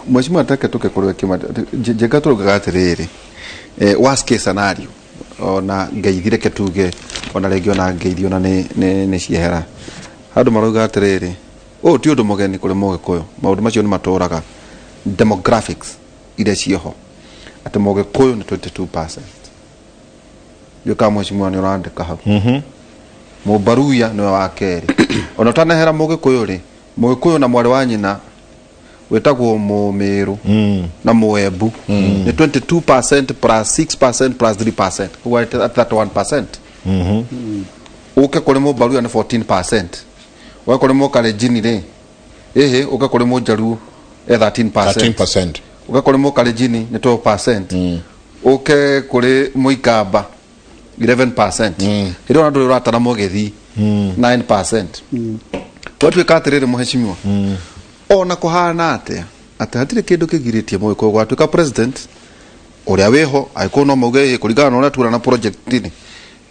Mheshimiwa, take tuke kũrĩa kĩma njenga tũraugaga atĩrĩrĩ, worst case scenario, ona ngeithi, reke tuge ona rĩngĩ ona ngeithi ona nĩ ciehera, andũ marauga atĩrĩrĩ, Ũyũ ti ũndũ mũgeni kũrĩ Mũgĩkũyũ, maũndũ macio nĩ matũraga demographics iria ciĩho atĩ Mũgĩkũyũ nĩ 22%. Ndiũĩ kana mheshimiwa nĩ ũrandĩka hau. Mũmbaruya nĩwe wa kerĩ. Ona ũtanehera Mũgĩkũyũ rĩ, Mũgĩkũyũ na mwarĩ wa nyina wĩtagwo Mũmĩrũ na Mũembu nĩ 22% plus 6% plus 3%, koguo 31%. Ũke kũrĩ Mũmbaruya nĩ 14%, ũke kũrĩ Mũkalenjini rĩ, ĩhĩ, ũke kũrĩ Mũjaruo e 13%, 13%. Ũke kũrĩ Mũkalenjini nĩ 12%, ũke kũrĩ Mũikamba 11%, hĩndĩ ĩyo ndũrĩ ũratara Mũgĩthii 9%. Gwatuĩka atĩrĩrĩ mũhecimiwa, ona kũhana atĩa atĩ hatirĩ kĩndũ kĩgirĩtie Mũgĩkũyũ gwatuĩka president ũrĩa wĩho, angĩkorwo no mauge ĩ kũringana na ũrĩa tuona na project rĩ,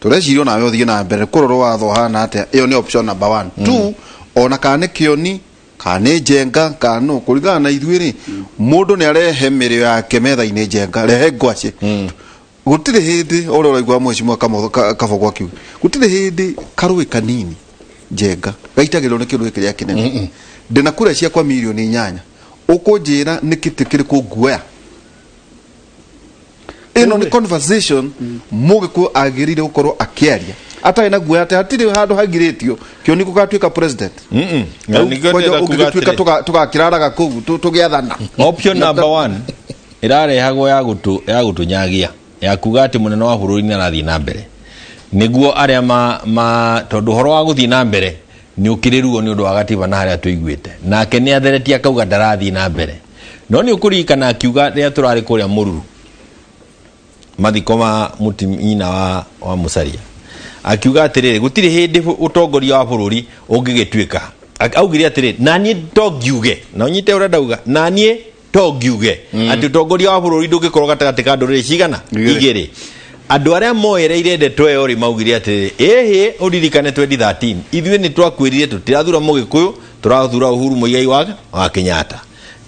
tũreciria onawe ũthiĩ na mbere kũrorwo watho ũhana atĩa. Ĩyo nĩ option number one. Two, ona kana nĩ Kĩoni, kana nĩ Njenga, kana nũ, kũringana na ithuĩ rĩ, mũndũ nĩ arehe mĩrĩo yake metha-inĩ. Njenga, rehe ngwacĩ. Gũtirĩ hĩndĩ ũrĩa ũraigua mheshimiwa Kabogo akiuga gũtirĩ hĩndĩ karũĩ kanini Njenga gaitagĩrĩrwo nĩ kĩrũĩ kĩrĩa kĩnene. Ndĩna kura ciakwa mirioni 8, ũkũnjĩra nĩ kĩtĩ kĩrĩkũ nguoya? Ĩno nĩ conversation Mũgĩkũyũ agĩrĩire gũkorwo akĩaria atarĩ na guoya atĩ hatirĩ handũ hagirĩtio Kĩoni gũgatuĩka president. Na nĩkĩo Kwanja ndĩrenda kuga ũngĩgĩtuĩka atĩrĩ. Tũgakĩraraga kũu tũgĩathana. Option number one ĩrarehagwo ya gũtũ ya gũtũnyagia, ya kuga atĩ mũnene wa bũrũri nĩ arathiĩ na mbere nĩguo arĩa ma tondũ ũhoro wa gũthiĩ na mbere nĩ ũkĩrĩ ruo nĩ ũndũ wa gatiba na harĩa tũiguĩte nake nĩ atheretie akauga ndarathiĩ na mbere. No nĩ ũkũririkana akiuga rĩrĩa tũrarĩ kũrĩa Mũruru mathiko ma nyina wa Musalia, akiuga atĩrĩrĩ, gũtirĩ hĩndĩ ũtongoria wa bũrũri ũngĩgĩtuĩka. Augire atĩrĩ, naniĩ to ngiuge na ũnyite ũrĩa ndauga, naniĩ to ngiuge atĩ ũtongoria wa bũrũri ndũngĩkorwo gatagatĩ ka ndũrĩrĩ cigana? Igĩrĩ. Igĩrĩ. Andũ arĩa moereire ndeto ĩyo rĩ, maugire atĩrĩrĩ, ĩhĩ, ũririkane 2013 ithuĩ nĩ twakwĩrire tũtirathura Mũgĩkũyũ, tũrathura Uhuru Muigai wa Kenyatta.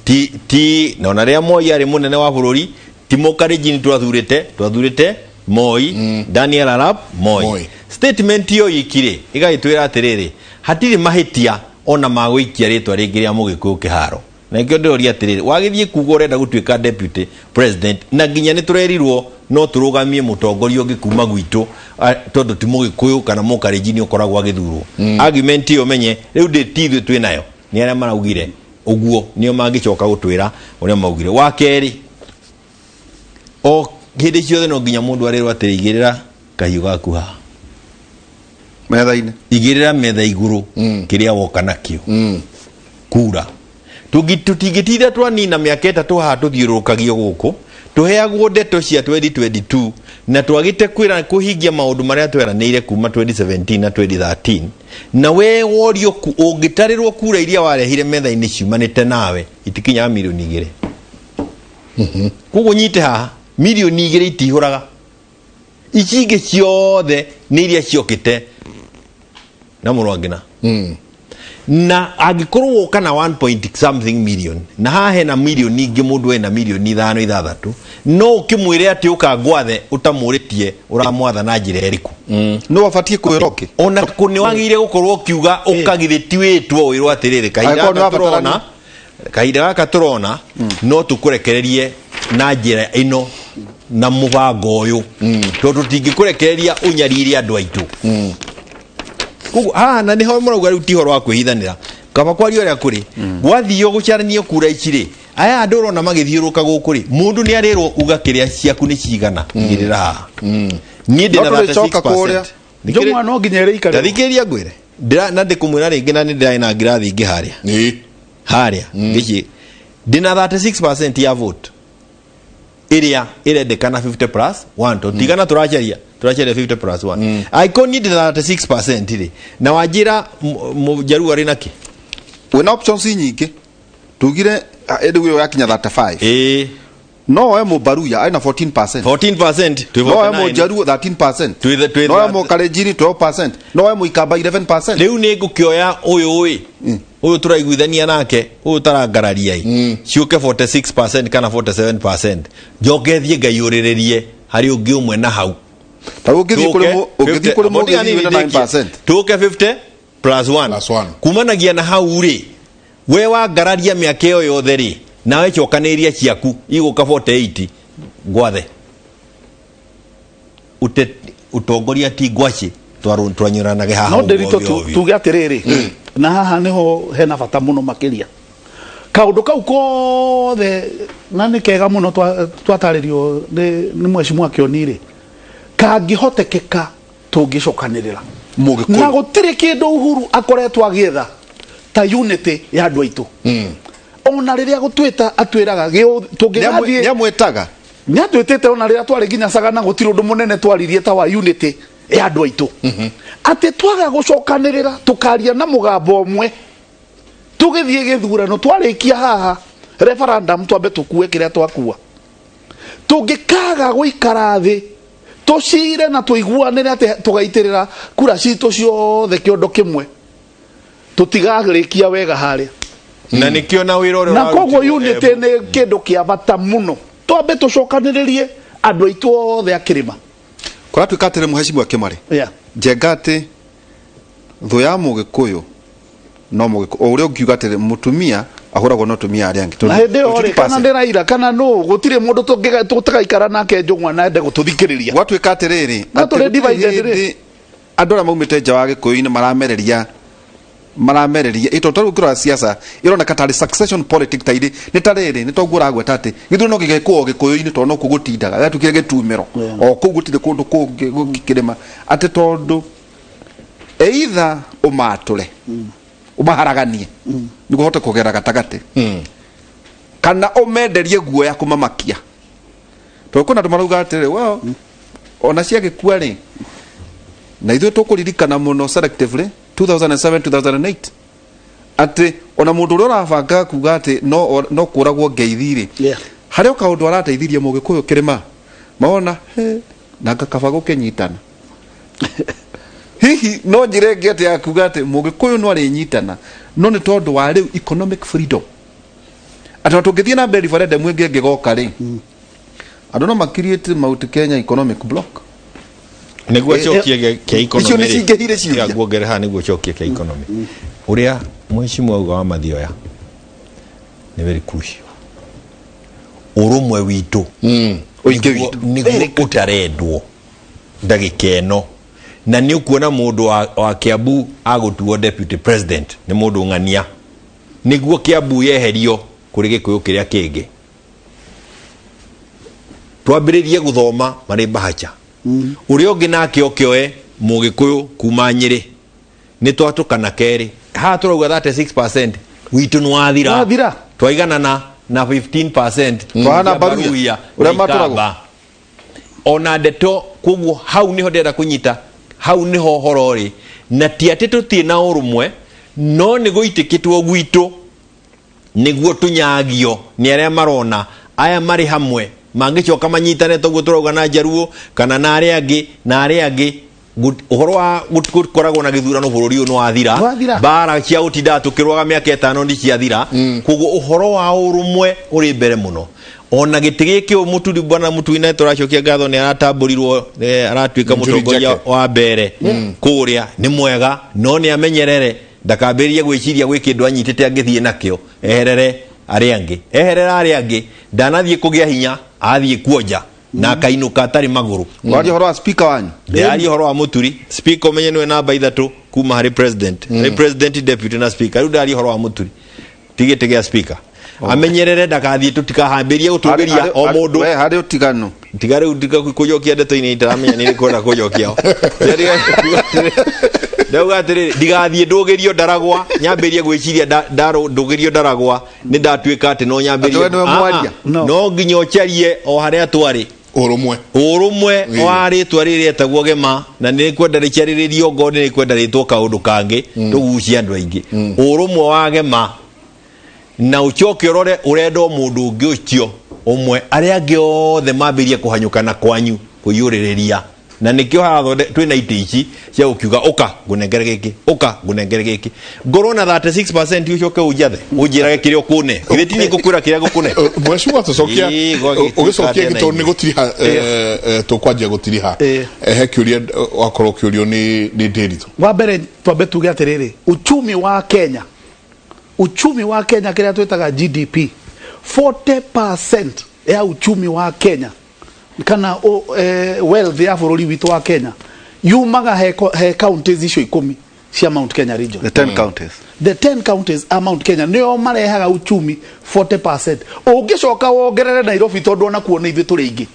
Ti na ona rĩrĩa Moi arĩ mũnene wa bũrũri, ti Mũkalenjini twathurĩte Moi, Daniel Arap Moi. Moi. Statement ĩyo iki rĩ, ĩgagĩtwĩra atĩrĩrĩ, hatirĩ mahĩtia ona ma gũikia rĩtwa rĩngĩ rĩa Mũgĩkũyũ kĩharo. Na nĩkĩo ndĩroria atĩrĩrĩ, wagĩthiĩ kuga ũrenda gũtuĩka deputy president, na nginya nĩ tũrerirwo no tũrũgamie mũtongoria ũngĩ kuma gwitũ, tondũ ti Mũgĩkũyũ kana Mũkalenjini ũkoragwo agĩthurwo. Argument ĩyo menye rĩu ndĩ ti ithuĩ twĩ nayo, nĩ arĩa maraugire ũguo nĩo mangĩcoka gũtwĩra ũrĩa maugire. Wa kerĩ, o hĩndĩ ciothe no nginya mũndũ arĩrwo atĩrĩ, igĩrĩra kahiũ gaku haha metha-inĩ, igĩrĩra metha igũrũ kĩrĩa woka nakĩo kura. Tũtingĩtinda twanina mĩaka 3 haha tũthiũrũrũkagio gũkũ tũheagwo ndeto cia 2022 na twagĩte kwĩra kũhingia maũndũ marĩa tweranĩire kuma 2017 na 2013. Na we worio ũngĩtarĩrwo kura iria warehire metha-inĩ ciumanĩte nawe itikinyaga mirioni 2. Koguo nyite haha, mirioni 2 itihũraga, ici ingĩ ciothe nĩ iria ciokĩte na mũrwangĩna. Na angĩkorwo woka na 1 point something million, na haha hena mirioni ingĩ, mũndũ ena mirioni 5 6, no ũkĩmwĩre atĩ ũka ngwathe ũtamũrĩtie ũramwatha na njĩra ĩrĩkũ? Nĩ wabatiĩ kwĩra ũkĩ? Ona kũ nĩ wagĩrĩire gũkorwo ũkiuga ũkagithĩ ti wĩtwo wĩrwo atĩrĩrĩ, kahinda Angĩkorwo nĩ gaka tũrona, wabatarania. kahinda gaka tũrona no tũkũrekererie na njĩra ĩno na mũbango ũyũ, tondũ tũtingĩkũrekereria ũnyarire andũ aitũ. Koguo haha na nĩho mũrauga rĩu ti ũhoro wa kwĩhithanĩra, kaba kwaria ũrĩa kũrĩ. Gwathio gũcarania kura ici rĩ, aya andũ ũrona magĩthiũrũrũka gũkũ rĩ, mũndũ nĩ arĩrwo uga kĩrĩa ciaku nĩ cigana, igĩrĩra haha. Niĩ ndĩna No tũrĩcoka 36%. kũrĩa. Njũng'wa no nginya ĩrĩikarĩrwo. Tathikĩrĩria ngwĩre. Na ndĩkũmwĩra rĩngĩ, na nĩ ndĩrarĩ na ngirathi ingĩ harĩa harĩa ngĩci ndĩna 36% ya vote ĩrĩa ĩrendekana 50 plus 1, tondũ tigana tũracaria 50 plus 1. Angĩkorwo niĩ ndĩna 36% rĩ, na wanjĩra Mũjaruo arĩ nakĩ? Wĩna options nyingĩ, tugire ĩndĩ ĩyo yakinya 35. Ĩĩ. No oe Mũbaruya arĩ na 14%. 14%, twĩ No oe 49. Mũjaruo 13%. Twĩ No oe Mũkalenjini 12%. No oe Mũikamba 11%. Rĩu nĩ ngũkĩoya ũyũ ĩ, ũyũ tũraiguithania nake, ũyũ ũtarangararia ĩ, ciũke 46% kana 47%, njoke thiĩ ngaiyũrĩrĩrie harĩ ũngĩ ũmwe na hau. Ta ũngĩthiĩ kũrĩ ũngĩthiĩ kũrĩ Tũke- Mũgĩthi wĩna 9%. Tũke 50 plus 1. Plus one. Kumanagia na hau rĩ, We wangararia mĩaka ĩyo yothe rĩ, nawe cokanĩrĩria ciaku igũka 48 ngwathe. Ute utongoria ti ngwacĩ twanyũranage haha no ũguo ndĩritũ ovyo ovyo. tuge atĩrĩrĩ, na haha nĩho hena bata mũno makĩria kaũndũ kau kothe, na nĩ kega mũno twatarĩrio nĩ mheshimiwa Kĩoni rĩ, kangĩhotekeka tũngĩcokanĩrĩra na gũtirĩ kĩndũ Uhuru akoretwo agĩetha ta unity ya andũ aitũ. Ona rĩrĩa gũtwĩta atwĩraga tũngĩgathiĩ Nĩamwĩtaga. Nĩ atwĩtĩte, ona rĩrĩa twarĩ nginya Sagana gũtirĩ ũndũ mũnene twaririe ta wa unity ya andũ aitũ, atĩ twaga gũcokanĩrĩra tũkaria na mũgambo ũmwe tũgĩthiĩ gĩthurano, twarĩkia haha referendum twambe tũkue kĩrĩa twakua, tũngĩkaga gũikara thĩ tũcire na tũiguanĩre atĩ tũgaitĩrĩra kura citũ ciothe kĩondo kĩmwe, tũtigarĩkia wega harĩa. Na nĩkĩo na wĩra ũrĩa Na koguo ũrarutirwo, unity nĩ kĩndũ kĩa bata mũno, twambe tũcokanĩrĩrie andũ aitũ othe a kĩrĩma. Kũratuĩka atĩrĩ, mũhecimwa Kĩmarĩ, njenga atĩ thũ ya mũgĩkũyũ no mũgĩkũyũ, o ũrĩa ũngiuga atĩrĩ mũtumia ahũragwo no atumia arĩa angĩ. Na hĩndĩ ĩyo rĩ, kana nĩ Raila kana nũ, gũtirĩ mũndũ tũtagaikara nake njũng'wa na ende gũtũthikĩrĩria. Gwatuĩka atĩrĩrĩ, No atĩ tũrĩ gũtirĩ divided rĩ. hĩndĩ andũ arĩa maumĩte nja wa gĩkũyũ-inĩ maramereria ito tarĩu ũngĩrora siasa ironeka tarĩ succession politics, ta irĩ nĩ ta rĩrĩ nĩ toguo ũragweta atĩ gĩthurano no gĩgekwo o gĩkũyũ-inĩ tondũ no kuo gũtindaga gĩatuĩkire gĩtumĩro o kũu gũtirĩ kũndũ kũngĩ gũkĩrĩma, atĩ tondũ either ũmatũre ũmaharaganie nĩguo ũhote kũgera gatagatĩ kana ũmenderie guoya kũmamakia, tondũ kwĩna andũ marauga atĩrĩ, well, ona ciagĩkua rĩ, na ithuĩ tũkũririkana mũno selectively 2007 2008, atĩ ona mũndũ ũrĩa ũrabanga kuga atĩ no kũragwo ngeithi rĩ, harĩ o kaũndũ arateithirie mũgĩkũyũ kĩrĩma maona he, na ngakaba gũkĩnyitana. Hihi no njĩra ĩngĩ atĩ ya kuga atĩ mũgĩkũyũ no arĩnyitana, no nĩ tondũ wa rĩu economic freedom, atĩ ona tũngĩthiĩ na mbere referendum ĩngĩ ĩngĩgoka rĩ, andũ no ma create Mount Kenya economic bloc. Nĩguo cokie kĩa Icio economy nĩ rĩ, cingĩhire ciũria. Tiga nguongerera haha nĩguo cokie kĩa economy ũrĩa mheshimiwa auga wa Mathioya nĩ very crucial, ũrũmwe witũ Ũingĩ witũ. Nĩguo ũtarendwo ndagĩka ĩno, na nĩ ũkuona mũndũ wa Kiambu agũtuo deputy president nĩ mũndũ ng'ania, nĩguo Kiambu yeherio kũrĩ gĩkũyũ kĩrĩa kĩngĩ, twambĩrĩrie gũthoma marĩ mbahaca ũrĩa ũngĩ nake oke oe mũgĩkũyũ kuma Nyĩrĩ, nĩ twatũkana kerĩ haha tũrauga 36% witũ nĩ wathira. Wathira. Twaiganana na 15% Twahana cia Baruya. Baruya Ũrĩa na matũragwo. Ikamba. Ona ndeto koguo hau niho ndĩrenda kũnyita, hau niho ũhoro ũrĩ, na ti atĩ tũtirĩ na ũrũmwe, no nĩ gũitĩkĩtwo gwitũ nĩguo tũnyagio nĩ arĩa marona aya marĩ hamwe mangĩcoka manyitane toguo tũrauga na Njaruo kana na arĩa angĩ na arĩa angĩ. Ũhoro wa gũkoragwo na gĩthurano bũrũri ũyũ nĩ wathira. Wathira. Mbara cia gũtindaga tũkĩrũaga mĩaka 5 nĩ ciathira. Koguo ũhoro wa ũrũmwe ũrĩ mbere mũno, ona gĩtĩ gĩkĩ ũyũ mũturi, bwana Mũturi, na tũracokia ngatho nĩ aratambũrirwo, aratuĩka Mũturi mũtongoria Njake. wa mbere kũrĩa, nĩ mwega, no nĩ amenyerere ndakambĩrĩrie gwĩciria gwĩ kĩndũ anyitĩte angĩthiĩ nakĩo eherere arĩa angĩ, eherera arĩa angĩ, ndanathiĩ kũgĩa hinya, athiĩ kuonja na akainũka atarĩ magũrũ. Waria ũhoro wa speaker wanyu. Ndĩraria ũhoro wa Mũturi speaker, ũmenye nĩwe namba 3 kuma harĩ president, harĩ president, deputy na speaker. Rĩu ndĩraria ũhoro wa Mũturi ti gĩtĩ gĩa speaker, amenyerere ndakathiĩ tũtikahambĩrie gũtũgĩria o mũndũ. We harĩ ũtiganu. Tiga rĩu, tiga kũnjokia ndeto-inĩ, itaramenya nĩ kwenda kũnjokia ho. Ndauga atĩrĩrĩ, ndigathiĩ ndũgĩrio ndaragwa, nyambĩrie gwĩciria ndũgĩrio ndaragwa nĩ ndatuĩka atĩ no nyambĩrie. Atĩ we nĩwe Ah, mwaria? ah, no nginya ũcarie o harĩa twarĩ Ũrũmwe. Ũrũmwe wa rĩtwa rĩrĩ rĩetagwo gema, na nĩ kwenda rĩcarĩrĩrio ngoro, nĩ kwenda rĩtwo kaũndũ kangĩ tũgucie andũ aingĩ, ũrũmwe wa gema, na ũcoke ũrore ũrenda o mũndũ ũngĩ ũcio ũmwe, arĩa angĩ othe mambĩrie kũhanyũkana kwanyu kũiyũrĩrĩria, na nĩkĩo harathonde twĩna itĩ ici cia gũkiuga ũka ngũnengere gĩkĩ, ũka ngũnengere gĩkĩ, ngorwo na 36% ũcoke ũnjathe ũnjĩrage kĩrĩa ũkũne, githĩ ti niĩ ngũkwĩra kĩrĩa ngũkũne? Mheshimiwa, tũcokia Ĩĩ, gwagĩtuĩka ũgĩcokia atĩa na gĩtũ nĩ inyuĩ? gũtiriha, tũkwanjia gũtiriha. He kĩũria wakorwo ũkĩũrio nĩ Ndĩritũ. Wa mbere twambe tuge atĩrĩrĩ, uchumi wa Kenya Uchumi wa Kenya kĩrĩa twĩtaga GDP, 40% ya uchumi wa Kenya kana wealth ya bũrũri witũ wa Kenya yumaga he counties icio 10 cia Mount Kenya region. The 10 counties. The 10 counties a Mount Kenya nĩo marehaga uchumi 40%. Ũngĩcoka wongerere Nairobi, tondũ ona kuo nĩ ithuĩ tũrĩ aingĩ,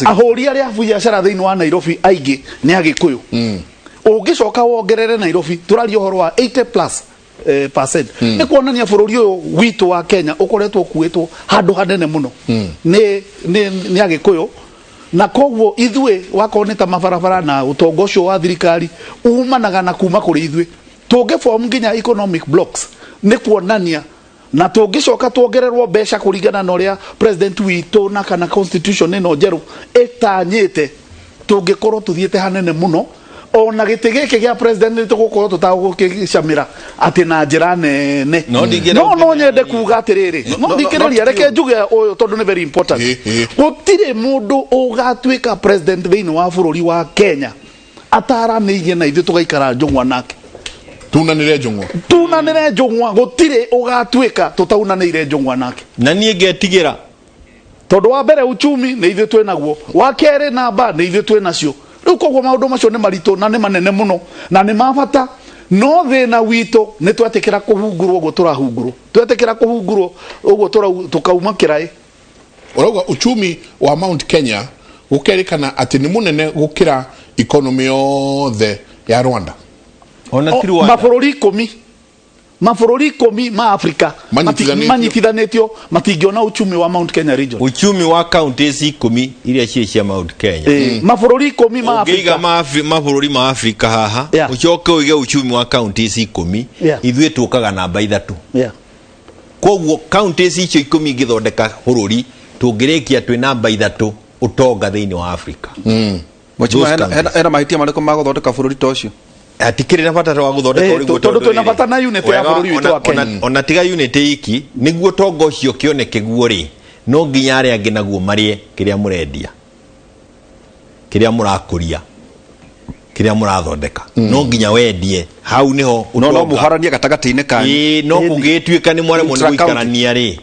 ahũri arĩa a biacara thĩinĩ wa Nairobi aingĩ nĩ Agĩkũyũ. Ũngĩcoka wongerere Nairobi, tũraria ũhoro wa 80 plus percent. Nĩ kuonania bũrũri ũyũ witũ wa Kenya ũkoretwo ũkuĩtwo handũ hanene mũno nĩ Agĩkũyũ, na koguo ithuĩ wakorwo nĩ ta mabarabara na ũtonga ũcio wa thirikari umanaga na kuma kũrĩ ithuĩ. Tũngĩ form nginya economic blocks, nĩ kuonania na tũngĩcoka tuongererwo mbeca kũringana na ũrĩa president witũ na kana constitution ĩno njerũ ĩtanyĩte, tũngĩkorwo tũthiĩte hanene mũno. Ona gĩtĩ gĩkĩ gĩa president nĩ tũgũkorwo tũtagũkĩcamĩra atĩ na njĩra nene. No ndingĩra No nyende kuga atĩrĩrĩ, no ndingĩrĩria, reke njuge ũyũ tondũ nĩ very important. Gũtirĩ mũndũ ũgatuĩka president thĩinĩ wa bũrũri wa Kenya ataranĩirie na ithuĩ tũgaikara njũng'wa nake. Tunanĩre njũng'wa. Tunanĩre njũng'wa. Gũtirĩ ũgatuĩka tũtaunanĩire njũng'wa nake. Na niĩ ngetigĩra. Tondũ wa mbere uchumi nĩ ithuĩ twĩ naguo, wa kerĩ namba nĩ ithuĩ twĩ nacio. Rĩu koguo maũndũ macio nĩ maritũ na nĩ manene mũno na nĩ ma bata, no thĩna witũ nĩ twetĩkĩra kũhungurwo ũguo tũrahungurwo, twetĩkĩra kũhungurwo ũguo tũkauma kĩraĩ. Ũrauga uchumi wa Mount Kenya gũkerĩkana atĩ nĩ mũnene gũkĩra economy yothe ya Rwanda. Ona ti Rwanda. Mabũrũri 10 ma Afrika Manyitithanĩtio. Manyitithanĩtio matingĩona uchumi wa Mount Kenya region. Uchumi wa counties 10 iria ciĩ cia Mount Kenya. Mabũrũri 10 ma ũngĩiga Afrika. Mabũrũri ma Afrika haha, ũcoke ũige uchumi wa counties 10, ithuĩ tũkaga namba 3. Koguo counties icio 10 ingĩthondeka bũrũri, tũngĩrĩkia twĩ namba 3 ũtonga thĩinĩ wa Afrika. Mheshimiwa, Those counties. Hena mahĩtia marĩkũ ma gũthondeka bũrũri ta ũcio? Hatikĩrĩ na bata wa gũthondeka ũrĩguo. Tondũ twĩna bata na unity ya Wega, bũrũri witũ wa Kenya. Ona tiga unity iki, nĩguo tonga ũcio kĩoneke guo rĩ, no nginya arĩa angĩ naguo marĩe kĩrĩa mũrendia, kĩrĩa mũrakũria, kĩrĩa mũrathondeka, no nginya wendie. Hau nĩho No ũtonga. Mũharanie gatagatĩ-inĩ kanyu. Ĩĩ, no kũngĩgĩtuĩka nĩ mwaremwo nĩ Intra-county. gũikarania rĩ,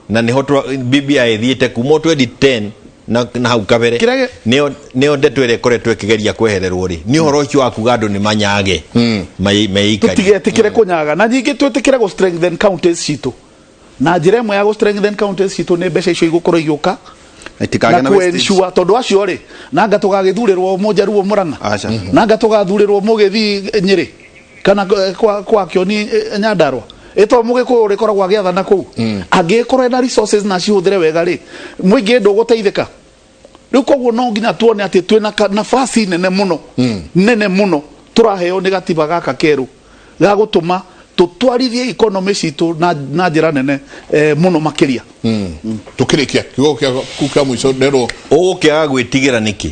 na nĩho BBI ĩthiĩte kuma 2010 na hau kabere, nĩyo ndeto ĩrĩa ĩkoretwo ĩkĩgeria kwehererwo rĩ, nĩ ũhoro ũcio wa kuga andũ nĩ manyage meikarie. Tũtigetĩkĩre kũnyaga, na ningĩ twĩtĩkĩre gũ strengthen counties citũ, na njĩra ĩmwe ya gũ strengthen counties citũ nĩ mbeca icio igũkorwo igĩũka itikagĩa na na wastage. Kũ-ensure tondũ acio rĩ, nanga tũgagĩthurĩrwo mũjaruo Mũrang'a, Aca. nanga tũgathurĩrwo mũgĩthii Nyĩrĩ kana kwa Kĩoni, Nyandarua, ĩto mũgĩkũyũ ũrĩkoragwo agĩathana kũu angĩgĩkorwo ena resources na cihũthĩre wega rĩ, mũingĩ ndũgũteithĩka. Rĩu koguo no nginya tuone atĩ twĩna nafasi nene mũno, nene mũno tũraheo nĩ gatiba gaka kerũ ga gũtũma tũtwarithie economy citũ na njĩra nene mũno makĩria. Tukĩrĩkia, kiugo gĩaku kĩa mũico nderwo. Ũgũkĩaga gwĩtigĩra nĩkĩ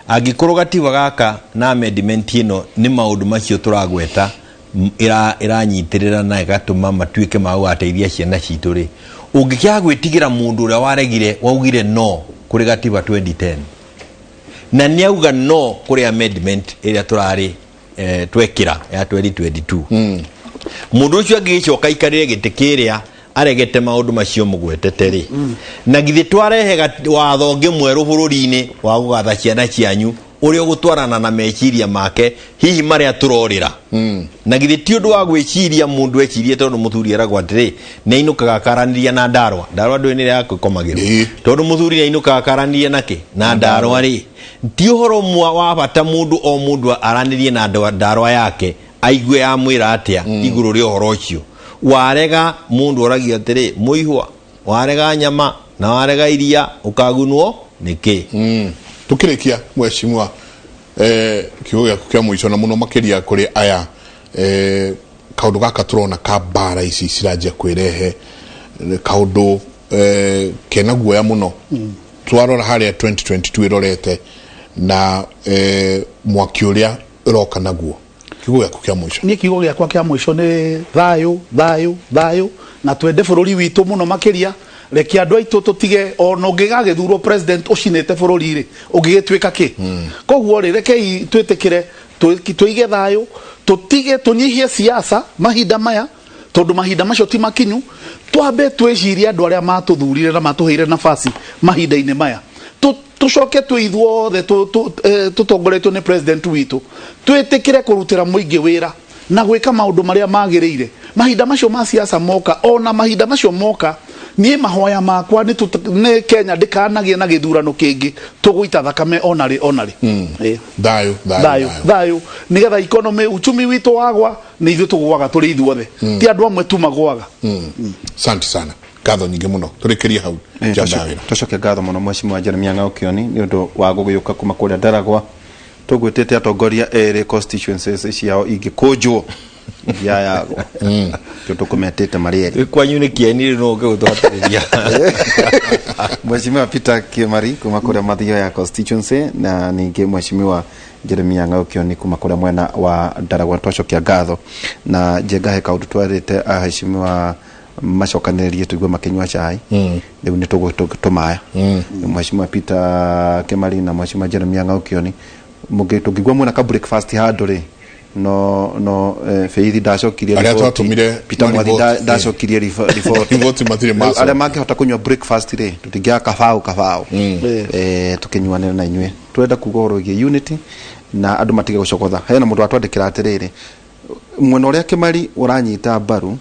angĩkorwo gatiba gaka na amendment ĩno nĩ maũndũ macio tũragweta ĩranyitĩrĩra na ĩgatũma matuĩke ma gũgateithia ciana citũ rĩ, ũngĩkĩaga gwĩtigĩra mũndũ ũrĩa waregire, waugire no kũrĩ gatiba 2010 na nĩ auga no kũrĩ amendment ĩrĩa tũrarĩ twekĩra ya 2022, mũndũ ũcio angĩgĩcoka aikarĩre gĩtĩ kĩrĩa aregete maũndũ macio mũgwetete rĩ, na githĩ twarehe watho ũngĩ mwerũ bũrũri-inĩ wa gũgatha ciana cianyu ũrĩa ũgũtwarana na meciria make hihi marĩa tũrorĩra, na githĩ ti ũndũ wa gwĩciria mũndũ ecirie, tondũ mũthuri eragwo atĩrĩ nĩ ainũkaga akaranĩria na ndarwa, ndarwa ndũĩ nĩ ĩrĩa yakomagĩrwo, tondũ mũthuri nĩ ainũkaga akaranĩria nakĩ na ndarwa rĩ, ti ũhoro wa bata mũndũ o mũndũ aranĩrie na ndarwa yake aigue yamwĩra atĩa igũrũ rĩa ũhoro ũcio. Warega mũndũ oragia atĩrĩ, mũihwa warega nyama na warega iria ũkagunwo nĩkĩ? Tukĩrĩkia, mheshimiwa, kiugo gĩaku kĩa mũico na mũno makĩria kũrĩ aya, kaũndũ gaka tũrona ka mbara ici ciranjia kwĩrehe, kaũndũ kena guoya mũno. Twarora harĩa 2022 ĩrorete na mwaki ũrĩa ĩroka naguo, kiugo gĩaku kĩa mũico. Niĩ kiugo gĩakwa kĩa mũico nĩ thayũ, thayũ, thayũ, na twende bũrũri witũ mũno makĩria. Reke andũ aitũ tũtige, ona ũngĩgagĩthurwo president ũcinĩte bũrũri rĩ, ũngĩgĩtuĩka kĩ? Koguo rĩ, rekei twĩtĩkĩre tũige thayũ, tũtige tũnyihie siasa mahinda maya. Tondu mahinda macio ti makinyu, twambe twĩcirie andũ arĩa matũthurire na matũheire nafasi mahinda-inĩ maya. Tũcoke twĩ ithuothe tũtongoretio nĩ president witũ, twĩtĩkĩre kũrutĩra mũingĩ wĩra na gwĩka maũndũ marĩa magĩrĩire. Mahinda macio ma siasa moka, ona mahinda macio moka, niĩ mahoya makwa nĩ nĩ Kenya ndĩkanagĩe na gĩthurano kĩngĩ tũgũita thakame onarĩ onarĩ. Thayũ, thayũ, thayũ, thayũ, nĩgetha economy, uchumi witũ wagwa, nĩ ithuĩ tũgũaga tũrĩ ithuothe, ti andũ amwe tu magũaga. Asante sana, ngatho nyingĩ mũno, tũrĩkĩrie hau. Njamba ya wĩra. Tũcoke ngatho mũno Mheshimiwa Jeremia Ng'aũkĩoni nĩ ũndũ wa gũgĩũka kuma kũrĩa Ndaragwa. Tũgwĩtĩte atongoria erĩ constituencies ciao ingĩkũnjwo yayagwo kĩo tũkũmetĩte marĩ erĩ. Kwanyu nĩ kĩeni rĩ, no ũke gũtũhatĩrĩria. Mheshimiwa Peter Kimari kuma kũrĩa Mathioya constituency na ningĩ Mheshimiwa Jeremia Ng'aũkĩoni kuma kũrĩa mwena wa Ndaragwa. Twacokia ngatho na Njenga he kaũndũ twarĩte aheshimiwa macokanĩrĩrie tũigue makĩnyua cai. Rĩu nĩ tũgũtũmaya Mheshimiwa Peter Kimari na Mheshimiwa Jeremia Ng'aũkĩoni, tũngĩigua mwena ka breakfast handũ rĩ, no Faith ndacokirie Arĩa riboti. twatũmire Peter Mwathi mariboti, ndacokirie riboti. Riboti matirĩ Rĩu macoka. Arĩa mangĩhota kũnyua breakfast rĩ, tũtingĩaga kabaũ kabaũ, tũkĩnyuanĩre na inyuĩ. Tũrenda kuga ũhoro wĩgiĩ unity na andũ matige gũcogotha. Hena mũndũ watwandĩkĩra atĩrĩrĩ, mwena ũrĩa Kĩmari ũranyita mbaru,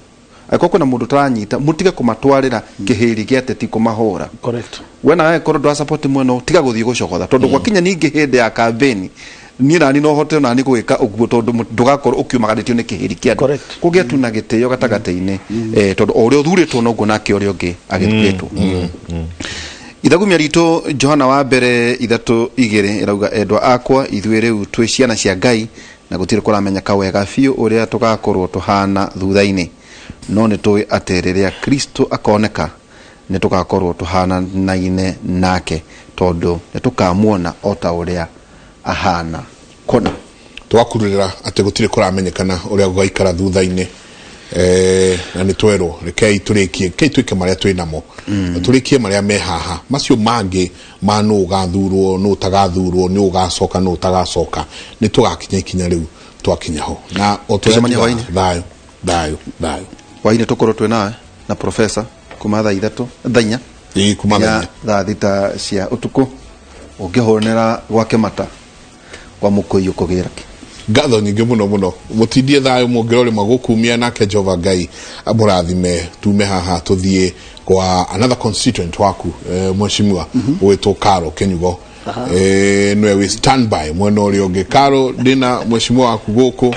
angĩkorwo kwĩna mũndũ ũtaranyita, mũtige kũmatwarĩra kĩhĩri gĩa ateti kũmahũra. Correct. We nawe angĩkorwo ndũra support mwena ũyũ, tiga gũthiĩ gũcogotha, tondũ gwakinya ningĩ hĩndĩ ya campaign, niĩ nani no hote nani gwĩka ũguo, tondũ ndũgakorwo ũkiumaganĩtio nĩ kĩhĩri kĩa andũ. Kũgĩe tu na gĩtĩo gatagatĩ-inĩ, tondũ o ũrĩa ũthurĩtwo noguo nake ũrĩa ũngĩ agĩthurĩtwo. Ithagumia ritũ Johana wa mbere 3:2 ĩrauga, endwa akwa, ithuĩ rĩu twĩ ciana cia Ngai, na gũtirĩ kũramenyeka wega biũ ũrĩa tũgakorwo tũhana thutha-inĩ, no nĩ tũĩ atĩ rĩrĩa Kristo akoneka nĩ tũgakorwo tũhananaine nake, tondũ nĩ tũkamuona o ta ũrĩa ahana kũna. Twakururĩra atĩ gũtirĩ kũramenyekana ũrĩa gũgaikara thutha-inĩ, na nĩ twerwo rekei tũrĩkie, rekei twĩke marĩa twĩ namo, tũrĩkie marĩa me haha. Macio mangĩ ma nũ ũgathurwo, nũ ũtagathurwo, nũ ũgacoka, nũ ũtagacoka, nĩ tũgakinya ikinya rĩu twakinya ho na o tũrĩa Tũcemanie tugaga, hwaĩ-inĩ. Thayũ, thayũ, thayũ. Hwaĩ-inĩ tũkorwo twĩ nawe na professor kuma thaa 3, thaa 4. Ĩĩ, kuma thaa nginya 4. Thaa 6 cia ũtukũ, ũngĩhũnĩra gwake mata kwa mũkũi ũkũgĩra kĩ. Ngatho nyingĩ mũno mũno, mũtindie thayũ, mũngĩrorĩma gũkumia nake Jehova Ngai amũrathime. Tume haha tũthiĩ kwa another constituent waku, mheshimiwa ũgwĩtwo Karo Kĩnyugo. Nĩwe wĩ standby mwena ũrĩa ũngĩ. Karo, ndĩna mheshimiwa waku gũkũ,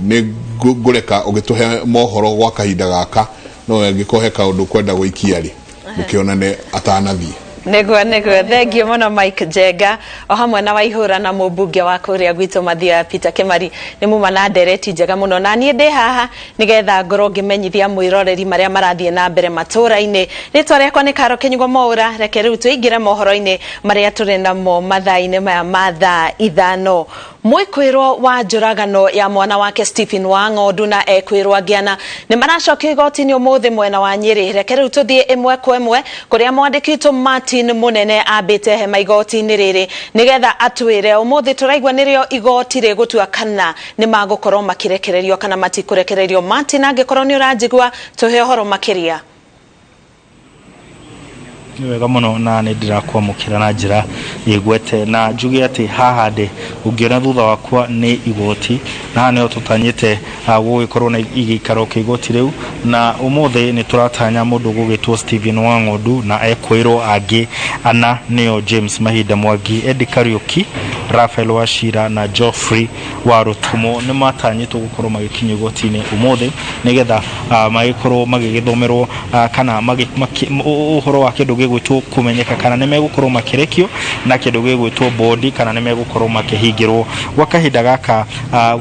nĩ ngũreka ũgĩtũhe mohoro gwa kahinda gaka, no angĩkorwo he kaũndũ kwenda gũikia rĩ, mũkĩonane atanathiĩ. Nĩguo, thengiũ mũno Mike Njenga o hamwe na Waihũra na mũmbunge wa kũrĩa gwitũ Mathioya Peter Kimari. Nĩ muma na ndereti njega mũno, na niĩ ndĩ haha nĩgetha ngorwo ngĩmenyithia mwĩroreri marĩa marathiĩ na mbere matũũra-inĩ. Rĩtwa rĩakwa nĩ Karo Kĩnyugo Mwaũra. Reke rĩu tũingĩre mohoro-inĩ marĩa tũrĩ namo mathaa-inĩ maya ma thaa 5. Mwĩkwĩrwo wa njũragano ya mwana wake Stephen wa Ng'ondu na ekwĩrwo angĩ ana nĩ maracokio igoti-inĩ ũmũthĩ mwena wa Nyĩrĩ. Reke rĩu tũthiĩ ĩmwe kwa ĩmwe kũrĩa mwandĩki witũ Martin Mũnene ambĩte hema igoti-inĩ rĩrĩ nĩgetha atwĩre ũmũthĩ tũraigua nĩrĩo igoti rĩgũtua kana nĩ magũkorwo makĩrekererio kana matikũrekererio. Martin, angĩkorwo nĩ ũranjigua, tũhe ũhoro makĩria. Nĩ wega mũno, na nĩ ndĩrakwamũkĩra na njĩra ĩgwete, na njuge atĩ haha ndĩ ũngĩona thutha wakwa nĩ igoti, na haha nĩho tũtanyĩte gũgĩkorwo na gĩikaro kĩa igoti rĩu, na ũmũthĩ nĩ tũratanya mũndũ ũgũgĩtwo Stephen Wang'ondu na ekwĩrwo angĩ ana, nĩo James Mahinda Mwangi, Eddie Kariuki, Raphael Wachira na Geoffrey wa Rũtumo. Nĩ matanyĩtwo gũkorwo magĩkinyio igoti-inĩ ũmũthĩ nĩgetha magĩkorwo magĩgĩthomerwo kana ũhoro wa kĩndũ gĩgwĩtwo kũmenyeka kana nĩ megũkorwo makĩrekio na kĩndũ gĩgwĩtwo bondi kana nĩ megũkorwo makĩhingĩrwo gwa kahinda gaka,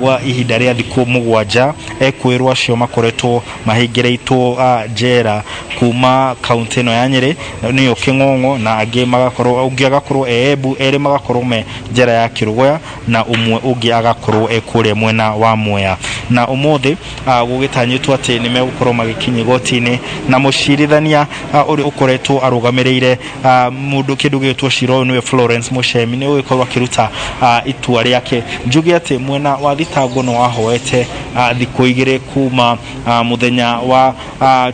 gwa ihinda rĩa thikũ 7. Ekwĩrwo acio makoretwo mahingĩrĩtwo njera kuma kaunti ĩno ya Nyĩrĩ, nĩyo Kĩng'ong'o, na angĩ magakorwo, ũngĩ agakorwo e Embu, erĩ magakorwo me njera ya Kĩrũgoya na ũmwe ũngĩ agakorwo e kũrĩa mwena wa Mwea. Na ũmũthĩ gũgĩtanyĩtwo atĩ nĩ megũkorwo magĩkinya igoti-inĩ na mũcirithania ũrĩa ũkoretwo arũgamĩrĩire ũrũgamĩrĩire mũndũ kĩndũ gĩgwĩtwo cira ũyũ nĩwe Florence Muchemi nĩ ũgĩkorwo akĩruta itua rĩake. Njuge atĩ mwena wa thitango nĩ wahoete thikũ igĩrĩ kuma mũthenya wa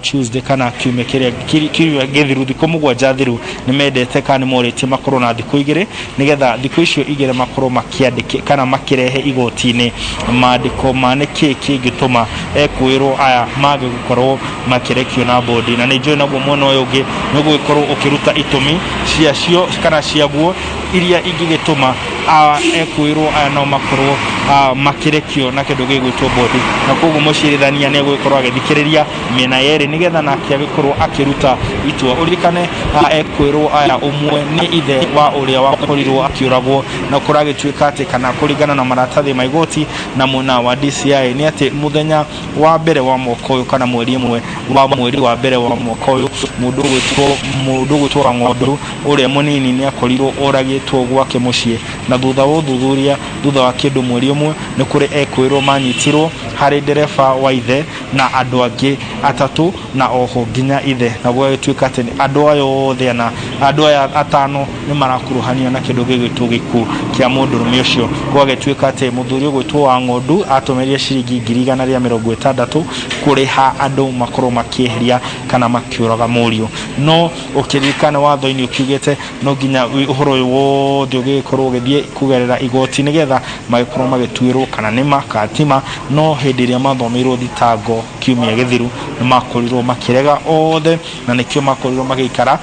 Tuesday kana kiumia kĩrĩa kiumia gĩthiru, thikũ 7 thiru nĩ mendete kana nĩ morĩtie makorwo na thikũ igĩrĩ nĩgetha thikũ icio igĩrĩ makorwo makĩandĩke kana makĩrehe igoti-inĩ maandĩko ma nĩkĩ kĩngĩtũma ekũĩrwo aya mage gũkorwo makĩrekio na bodi. Na nĩ njũĩ naguo mwena ũyũ ũngĩ nĩ ũgũgĩkorwo ũkĩruta itũmi ciacio kana ciaguo iria ingĩgĩtũma ekũĩrwo aya no makorwo makĩrekio na kĩndũ gĩgwĩtwo bodi. Na koguo mũcirithania nĩ egũgĩkorwo agĩthikĩrĩria mĩena yerĩ nĩgetha nake agĩkorwo akĩruta itua. Ũririkane ekwĩrwo aya ũmwe nĩ ithe wa ũrĩa wakorirwo akĩũragwo, na kũragĩtuĩka atĩ kana kũringana na maratathi ma igoti na mwena wa DCI nĩ atĩ mũthenya wa mbere wa mwaka ũyũ kana mweri ĩmwe wa mweri wa mbere wa mwaka ũyũ, mũndũ ũgwĩtwo Wang'ondu ũrĩa mũnini nĩ akorirwo oragĩtwo gwake mũciĩ, na thutha wa ũthuthuria thutha wa kĩndũ mweri ũmwe nĩ kũrĩ ekwĩrwo manyitirwo harĩ ndereba wa ithe na andũ angĩ atatũ na oho nginya ithe, na gũgagĩtuĩka atĩ andũ aya othe ana, andũ aya atano nĩ marakuruhanio na kĩndũ gĩgwĩtwo gĩkuũ kĩa mũndũrũme ũcio. Gũgagĩtuĩka atĩ mũthuri ũgwĩtwo Wang'ondu atũmĩrire ciringi 160,000 kũrĩha andũ makorwo makĩeheria kana makĩũraga mũriũ. No ũkĩririkana watho-inĩ ũkiugĩte no nginya ũhoro ũyũ wothe ũgĩkorwo ũgĩthiĩ kũgerera igoti nĩgetha magĩkorwo magĩtuĩrwo kana nĩ ma kana ti ma. No hĩndĩ ĩrĩa mathomeirwo thitango kiumia gĩthiru nĩ makorirwo makĩrega othe, na nĩkĩo makorirwo magĩikara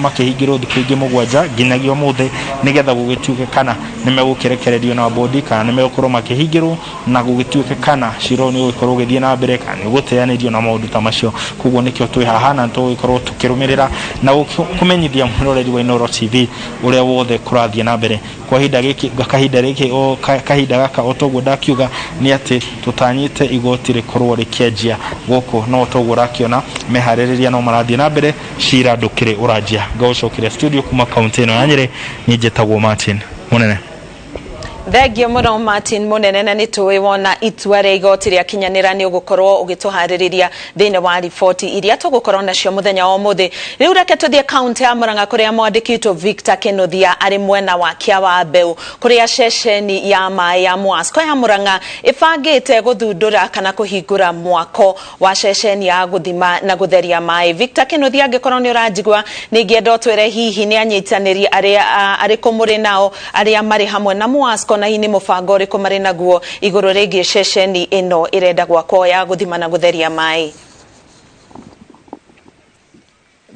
makĩhingĩrwo thikũ ingĩ 7 nginyagia ũmũthĩ, nĩgetha gũgĩtuĩke kana nĩ megũkĩrekererio na bodi kana nĩ megũkorwo makĩhingĩrwo, na gũgĩtuĩke kana cira ũyũ nĩ ũgũkorwo ũgĩthiĩ na mbere kana nĩ ũgũteanĩrio na maũndũ ta macio. Koguo nĩkĩo twĩ haha na tũgũgĩkorwo tũkĩrũmĩrĩra na kũmenyithia mwĩroreri wa Inooro TV ũrĩa wothe kũrathiĩ na mbere kwa ihinda gĩkĩ, kahinda gĩkĩ o kahinda gaka. O toguo ndakiuga nĩ atĩ tũtanyĩte igoti rĩkorwo rĩkĩanjia gũkũ, no toguo ũrakĩona meharĩrĩria no marathiĩ na mbere, cira ndũkĩrĩ ũranjia. Ngagũcokeria studio kuma kaunti ĩno ya Nyĩrĩ, niĩ njĩtagwo Martin Mũnene. Thengio mũno Martin Mũnene, na nĩ tũĩ wona itua rĩa igoti rĩakinyanĩra nĩ ũgũkorwo ũgĩtũharĩrĩria thĩinĩ wa riboti iria tũgũkorwo nacio mũthenya wa ũmũthĩ. Rĩu reke tũthiĩ kaunti ya Murang'a kũrĩa mwandĩki witũ Victor Kĩnuthia arĩ mwena wa Kĩa Mbeũ kũrĩa ceceni ya maĩ ya Mwasco ya Murang'a ĩbangĩte gũthundũra kana kũhingũra mwako wa ceceni ya gũthima na gũtheria maĩ. Victor Kĩnuthia, angĩkorwo nĩ ũranjigua, nĩ ingĩenda ũtwĩre hihi nĩ anyitanĩri arĩa arĩkũ mũrĩ nao arĩa marĩ hamwe na Mwasco, na hihi nĩ mũbango ũrĩkũ marĩ naguo igũrũ rĩgiĩ ceceni ĩno ĩrenda gwakwo ya gũthima na gũtheria maĩ.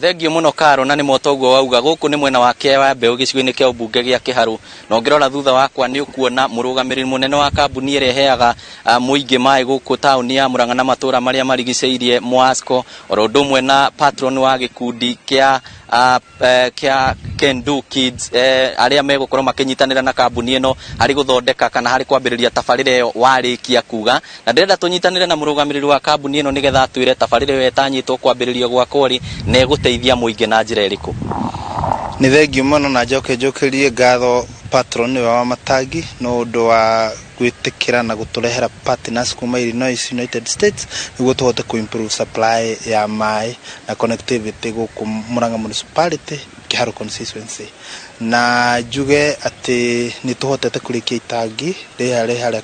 Thengio mũno Karo, na nĩ moto ũguo wauga. Gũkũ nĩ mwena wa Kĩa Mbeũ gĩcigo-inĩ kĩa ũmbunge gĩa Kĩharũ, na ũngĩrora thutha wakwa nĩ ũkuona mũrũgamĩrĩri mũnene wa kambuni ĩrĩa ĩheaga mũingĩ maĩ gũkũ taũni ya Murang'a na matũra marĩa marigicĩirie Mwasco, oro ũndũ ũmwe na patron wa gĩkundi kĩa kĩa Can Do Kids, arĩa megũkorwo makĩnyitanĩra na kambuni ĩno harĩ gũthondeka kana harĩ kwambĩrĩria tabarĩra ĩyo warĩkia kuga. Na ndĩrenda tũnyitanĩre na mũrũgamĩrĩri wa kambuni ĩno nĩgetha atwĩre tabarĩra ĩyo ĩtanyĩtwo kwambĩrĩrio gwakwo rĩ, na ĩgũteithia mũingĩ na njĩra ĩrĩkũ. Nĩ thengio mũno, na njoke njokerie ngatho patron nĩwe wa matangi nĩ ũndũ wa gwĩtĩkĩra na gũtũrehera partners kuma Illinois, United States, nĩguo tũhote kũ improve supply ya maĩ na connectivity gũkũ Murang'a Municipality, Kiharu constituency. Na njuge atĩ nĩ tũhotete kũrĩkia itangi rĩrĩa rĩ harĩa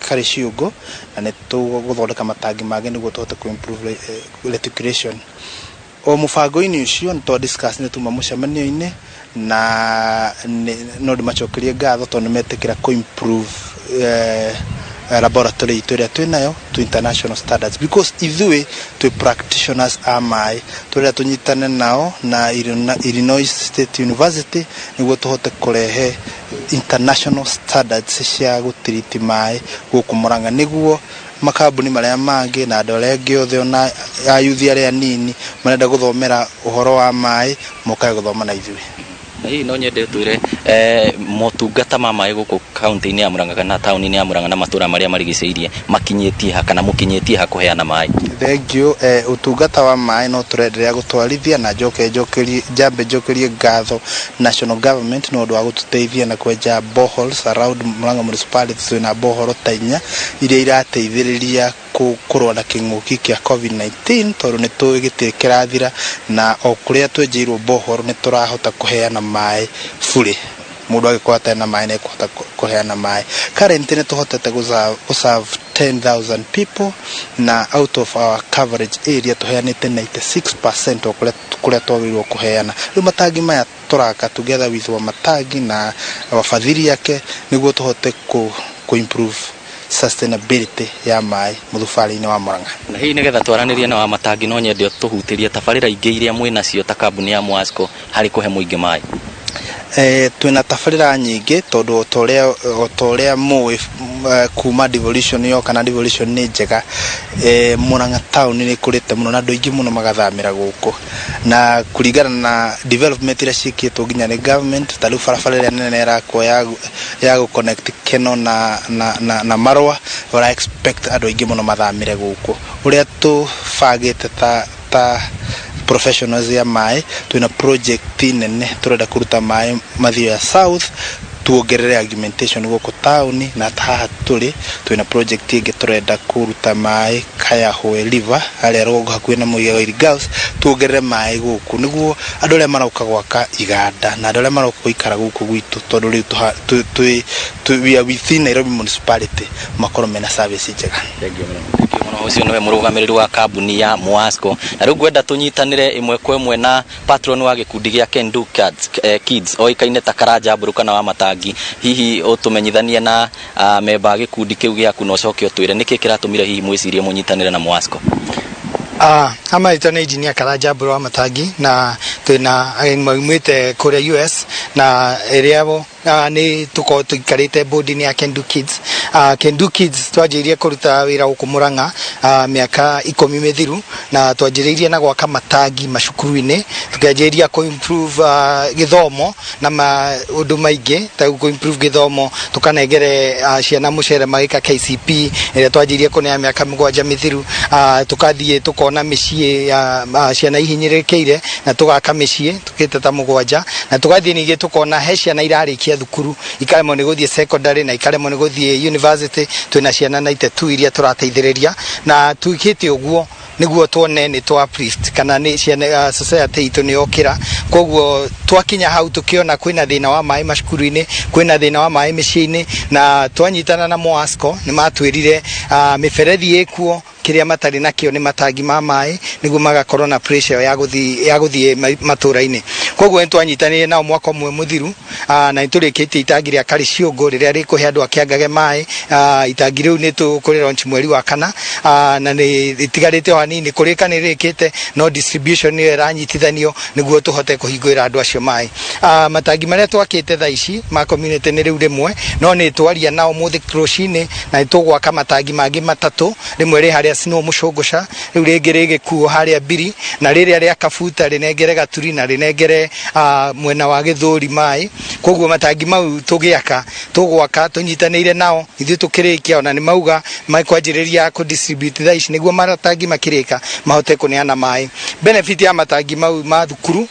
karĩ ciũngũ, na nĩ tũgũthondeka matangi mangĩ nĩguo tũhote kũ improve reticulation. O mũbango-inĩ ũcio nĩ twa discuss, nĩ tuma mũcemanio-inĩ, na no ndĩmacokerie ngatho tondũ nĩ metĩkĩra kũ improve laboratory itũ ĩrĩa twĩnayo to international standards, because ithuĩ twĩ practitioners a maĩ, tũrenda tũnyitane nao na Illinois State University nĩguo tũhote kũrehe international standards cia gũtiriti maĩ gũkũ Murang'a, nĩguo makambuni marĩa mangĩ na andũ arĩa angĩ othe, ona ayuthi arĩa anini marenda gũthomera ũhoro wa maĩ, mokage gũthoma na ithuĩ. Na hihi no nyende ũtwĩre motungata ma maĩ gũkũ kaunti-inĩ ya Murang'a kana taũni-inĩ ya Murang'a na matũra marĩa marigicĩirie makinyĩtie ha, kana mũkinyĩtie ha kũheana maĩ? Thengiũ. Ũtungata wa maĩ no tũrenderea gũtwarithia, na njoke njokerie, njambe njokerie ngatho national government nĩ ũndũ wa gũtũteithia na kwenja boreholes around Murang'a Municipality. Twĩna borehole ta inya iria irateithĩrĩria. kũrũa na kĩng'ũki kĩa COVID-19 tondũ nĩ tũĩ gĩtirĩ kĩrathira na o kũrĩa twenjeirwo borehole nĩ tũrahota kũheana maĩ burĩ. Mũndũ angĩkorwo atarĩ na maĩ nĩ ekũhota kũheana maĩ. Currently nĩ tũhotete gũ serve 10,000 people na out of our coverage area tũheanĩte 96% o kũrĩa twagĩrĩirwo kũheana. Rĩu matangi maya tũraka together with Wamatangi na wafadhili yake nĩguo tũhote kũ improve sustainability ya maĩ mũthubarĩ-inĩ wa Murang'a. Na hihi nĩgetha twaranĩrie na Wamatangi, no nyende ũtũhutĩrie tabarĩra ingĩ iria mwĩ nacio ta kambuni ya Mwasco harĩ kũhe mũingĩ maĩ. Twĩna tabarĩra nyingĩ tondũ o ta ũrĩa mũĩ, kuma devolution yoka na devolution nĩ njega, Murang'a town nĩ ĩkũrĩte mũno na andũ aingĩ mũno magathamĩra gũkũ, na kũringana na development iria ciĩkĩtwo nginya nĩ government, ta rĩu barabara ĩrĩa nene ĩrakwo ya gũ connect Keno na Marũa, ũra expect andũ aingĩ mũno mathamĩre gũkũ. Ũrĩa tũbangĩte ta professionals ya maĩ, twĩna project nene tũrenda kũruta maĩ Mathioya South, tuongerere augmentation gũkũ taũni, na ta haha tũrĩ twĩna project ĩngĩ tũrenda kũruta maĩ Kayahwe River harĩa rũgongo hakuhĩ na Mũigairi Girls, tuongerere maĩ gũkũ nĩguo andũ arĩa maroka gwaka iganda na andũ arĩa maroka gũikara gũkũ gwitũ, tondũ rĩu we are within Nairobi municipality, makorwo mena service njega. Thengiũ mũno. Ũcio nĩwe mũrũgamĩrĩri wa kambuni ya Mwasco. Na rĩu ngwenda tũnyitanĩre ĩmwe kwa ĩmwe na patron wa gĩkundi gĩa Kendu Kids oĩkaine ta Karanja Mbũrũ kana wa Matangi. Hihi ũtũmenyithanie na memba a gĩkundi kĩu gĩaku na ũcoke ũtwĩre nĩkĩ kĩratũmire hihi mwĩcirie mũnyitanĩre na Mwasco. Ama rĩtwa nĩ engineer Karanja Mbũrũ wa Matangi, na twĩna ageni maumĩte kũrĩa US na ĩrĩa nĩ tũkorwo tũikarĩte board-inĩ ya Kendu Kids. Kendu Kids twanjĩrĩirie kũruta wĩra gũkũ Murang'a mĩaka 10 mĩthiru, na twanjĩrĩirie na gwaka matangi macukuru-inĩ, tũkĩanjĩrĩria kũ improve gĩthomo na maũndũ maingĩ ta kũ improve gĩthomo, tũkanengere ciana mũcere magĩka KCP ĩrĩa twanjĩrĩirie kũneana mĩaka 7 mĩthiru. Tũkathiĩ tũkona mĩciĩ ya ciana ihinyĩrĩrĩkĩire na tũgaka mĩciĩ tũkĩte ta 7, na tũgathiĩ ningĩ tũkona he ciana irarĩkia thukuru ikaremwo nĩ gũthiĩ secondary na ikaremwo nĩ gũthiĩ university. Twĩna ciana 92 iria tũrateithĩrĩria, na twĩkĩte ũguo nĩguo tuone nĩ twa uplift kana nĩ ciana, society itũ nĩ yokĩra. Koguo twakinya hau tukiona kwĩna thĩna wa maĩ macukuru-inĩ, kwĩna thĩna wa maĩ mĩciĩ-inĩ, na twanyitana na Mwasco nĩ matwĩrire mĩberethi ĩkuo, kĩrĩa matarĩ nakĩo nĩ matangi ma maĩ nĩguo magakorwo na pressure ya gũthiĩ matũra-inĩ. Koguo nĩ twanyitanĩire nao mwaka ũmwe mũthiru, na nĩ tũrĩkĩtie itangi rĩa Karĩciũngũ rĩrĩa rĩkũhe andũ a Kĩangage maĩ. Itangi rĩu nĩ tũkũrĩ launch mweri wa kana, na nĩ rĩtigarĩte o hanini kũrĩka, nĩ rĩkĩte, no distribution nĩyo ĩranyitithanio nĩguo tũhote kũhingũrĩra andũ acio maĩ. Matangi marĩa twakĩte thaa ici ma community nĩ rĩu rĩmwe, no nĩ twaria nao mũthĩ rũcinĩ na nĩ tũgwaka matangi mangĩ matatũ. Rĩmwe rĩ harĩa Snow Mũcũngũca, rĩu rĩngĩ rĩ Gĩkuo harĩa Mbiri, na rĩrĩa rĩa Kabuta rĩnengere Gaturi na rĩnengere mwena wa Gĩthũri maĩ. Koguo matangi mau tũgĩaka, tũgwaka tũnyitanĩire nao, ithuĩ tũkĩrĩkia, ona nĩ mauga makwanjĩrĩria kũ distribute thaa ici nĩguo matangi makĩrĩka mahote kũneana maĩ. Benefit ya matangi mau ma thukuru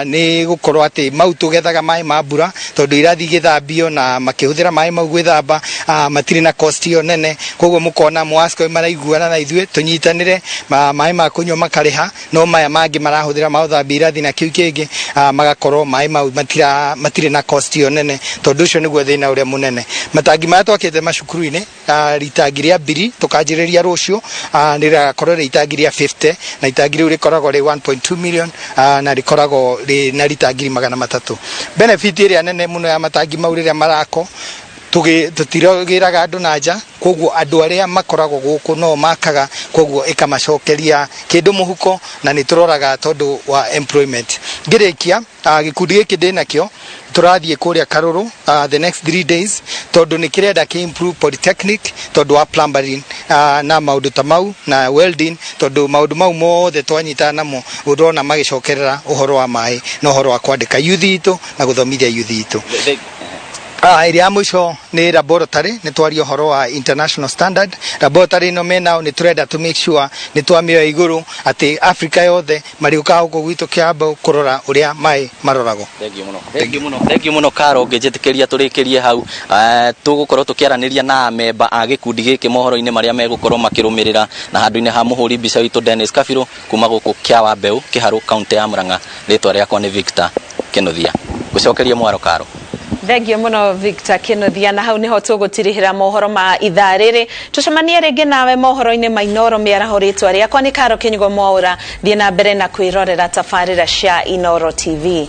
nĩ gũkorwo atĩ mau tũgethaga maĩ ma mbura, tondũ irathi igĩthambio na makĩhũthĩra maĩ mau gwĩthamba, matirĩ na cost ĩyo nene. Koguo mũkona Mwasco maraiguana na ithuĩ tũnyitanĩre, maĩ ma kũnyua makarĩha, no maya mangĩ marahũthĩra ma gũthambia irathi na kĩu kĩngĩ, magakorwo maĩ mau matirĩ na cost ĩyo nene, tondũ ũcio nĩguo thĩna ũrĩa mũnene. Matangi marĩa twakĩte macukuru-inĩ, ritangi rĩa Mbiri tũkanjĩrĩria rũciũ, nĩ rĩgakorwo rĩ itangi rĩa 50, na itangi rĩu rĩkoragwo rĩ 1.2 million, na rĩkoragwo rĩ na rita 300,000. Benefit ĩrĩa nene mũno ya matangi mau, rĩrĩa marako tũtirogĩraga andũ na nja, koguo andũ arĩa makoragwo gũkũ no makaga, koguo ĩkamacokeria kĩndũ mũhuko, na nĩ tũroraga tondũ wa employment. Ngĩrĩkia, gĩkundi gĩkĩ ndĩ nakĩo tũrathiĩ kũrĩa Karũrũ the next 3 days, tondũ nĩ kĩrenda kĩ improve polytechnic tondũ wa plumbering, na maũndũ ta mau na welding, tondũ maũndũ mau mothe twanyitana namo ũrona magĩcokerera ũhoro wa maĩ na ũhoro wa kwandĩka youth itũ na gũthomithia youth itũ. Ĩrĩa ya mũico nĩ laboratory. Nĩ twaria ũhoro wa international standard laboratory ĩno menao, nĩ tũrenda to make sure nĩ twamĩoya igũrũ atĩ Africa yothe marĩũkaga gũkũ gwitũ Kĩambu kũrora ũrĩa maĩ maroragwo. Thengiũ mũno, thengiũ mũno, thengiũ mũno Karo. Ũngĩnjĩtĩkĩria tũrĩkĩrie hau. Tũgũkorwo tũkĩaranĩria na amemba a gĩkundi gĩkĩ mohoro-inĩ marĩa megũkorwo makĩrũmĩrĩra, na handũ-inĩ ha mũhũri mbica witũ Dennis Kabirũ, kuma gũkũ Kĩawa Mbeũ, Kĩharũ, kaunti ya Murang'a, rĩtwa rĩakwa nĩ Victor Kĩnuthia. Ngũcokerie mwaro, Karo. Thengio mũno, Victor Kĩnuthia. Na hau nĩho tũgũtirihĩra mohoro ma ithaa rĩrĩ. Tũcemanie rĩngĩ nawe mohoro-inĩ ma Inoro mĩaraho. Rĩtwa rĩakwa nĩ Karo Kĩnyugo Mwaũra. Thiĩ na mbere na kwĩrorera tabarĩra cia Inoro TV.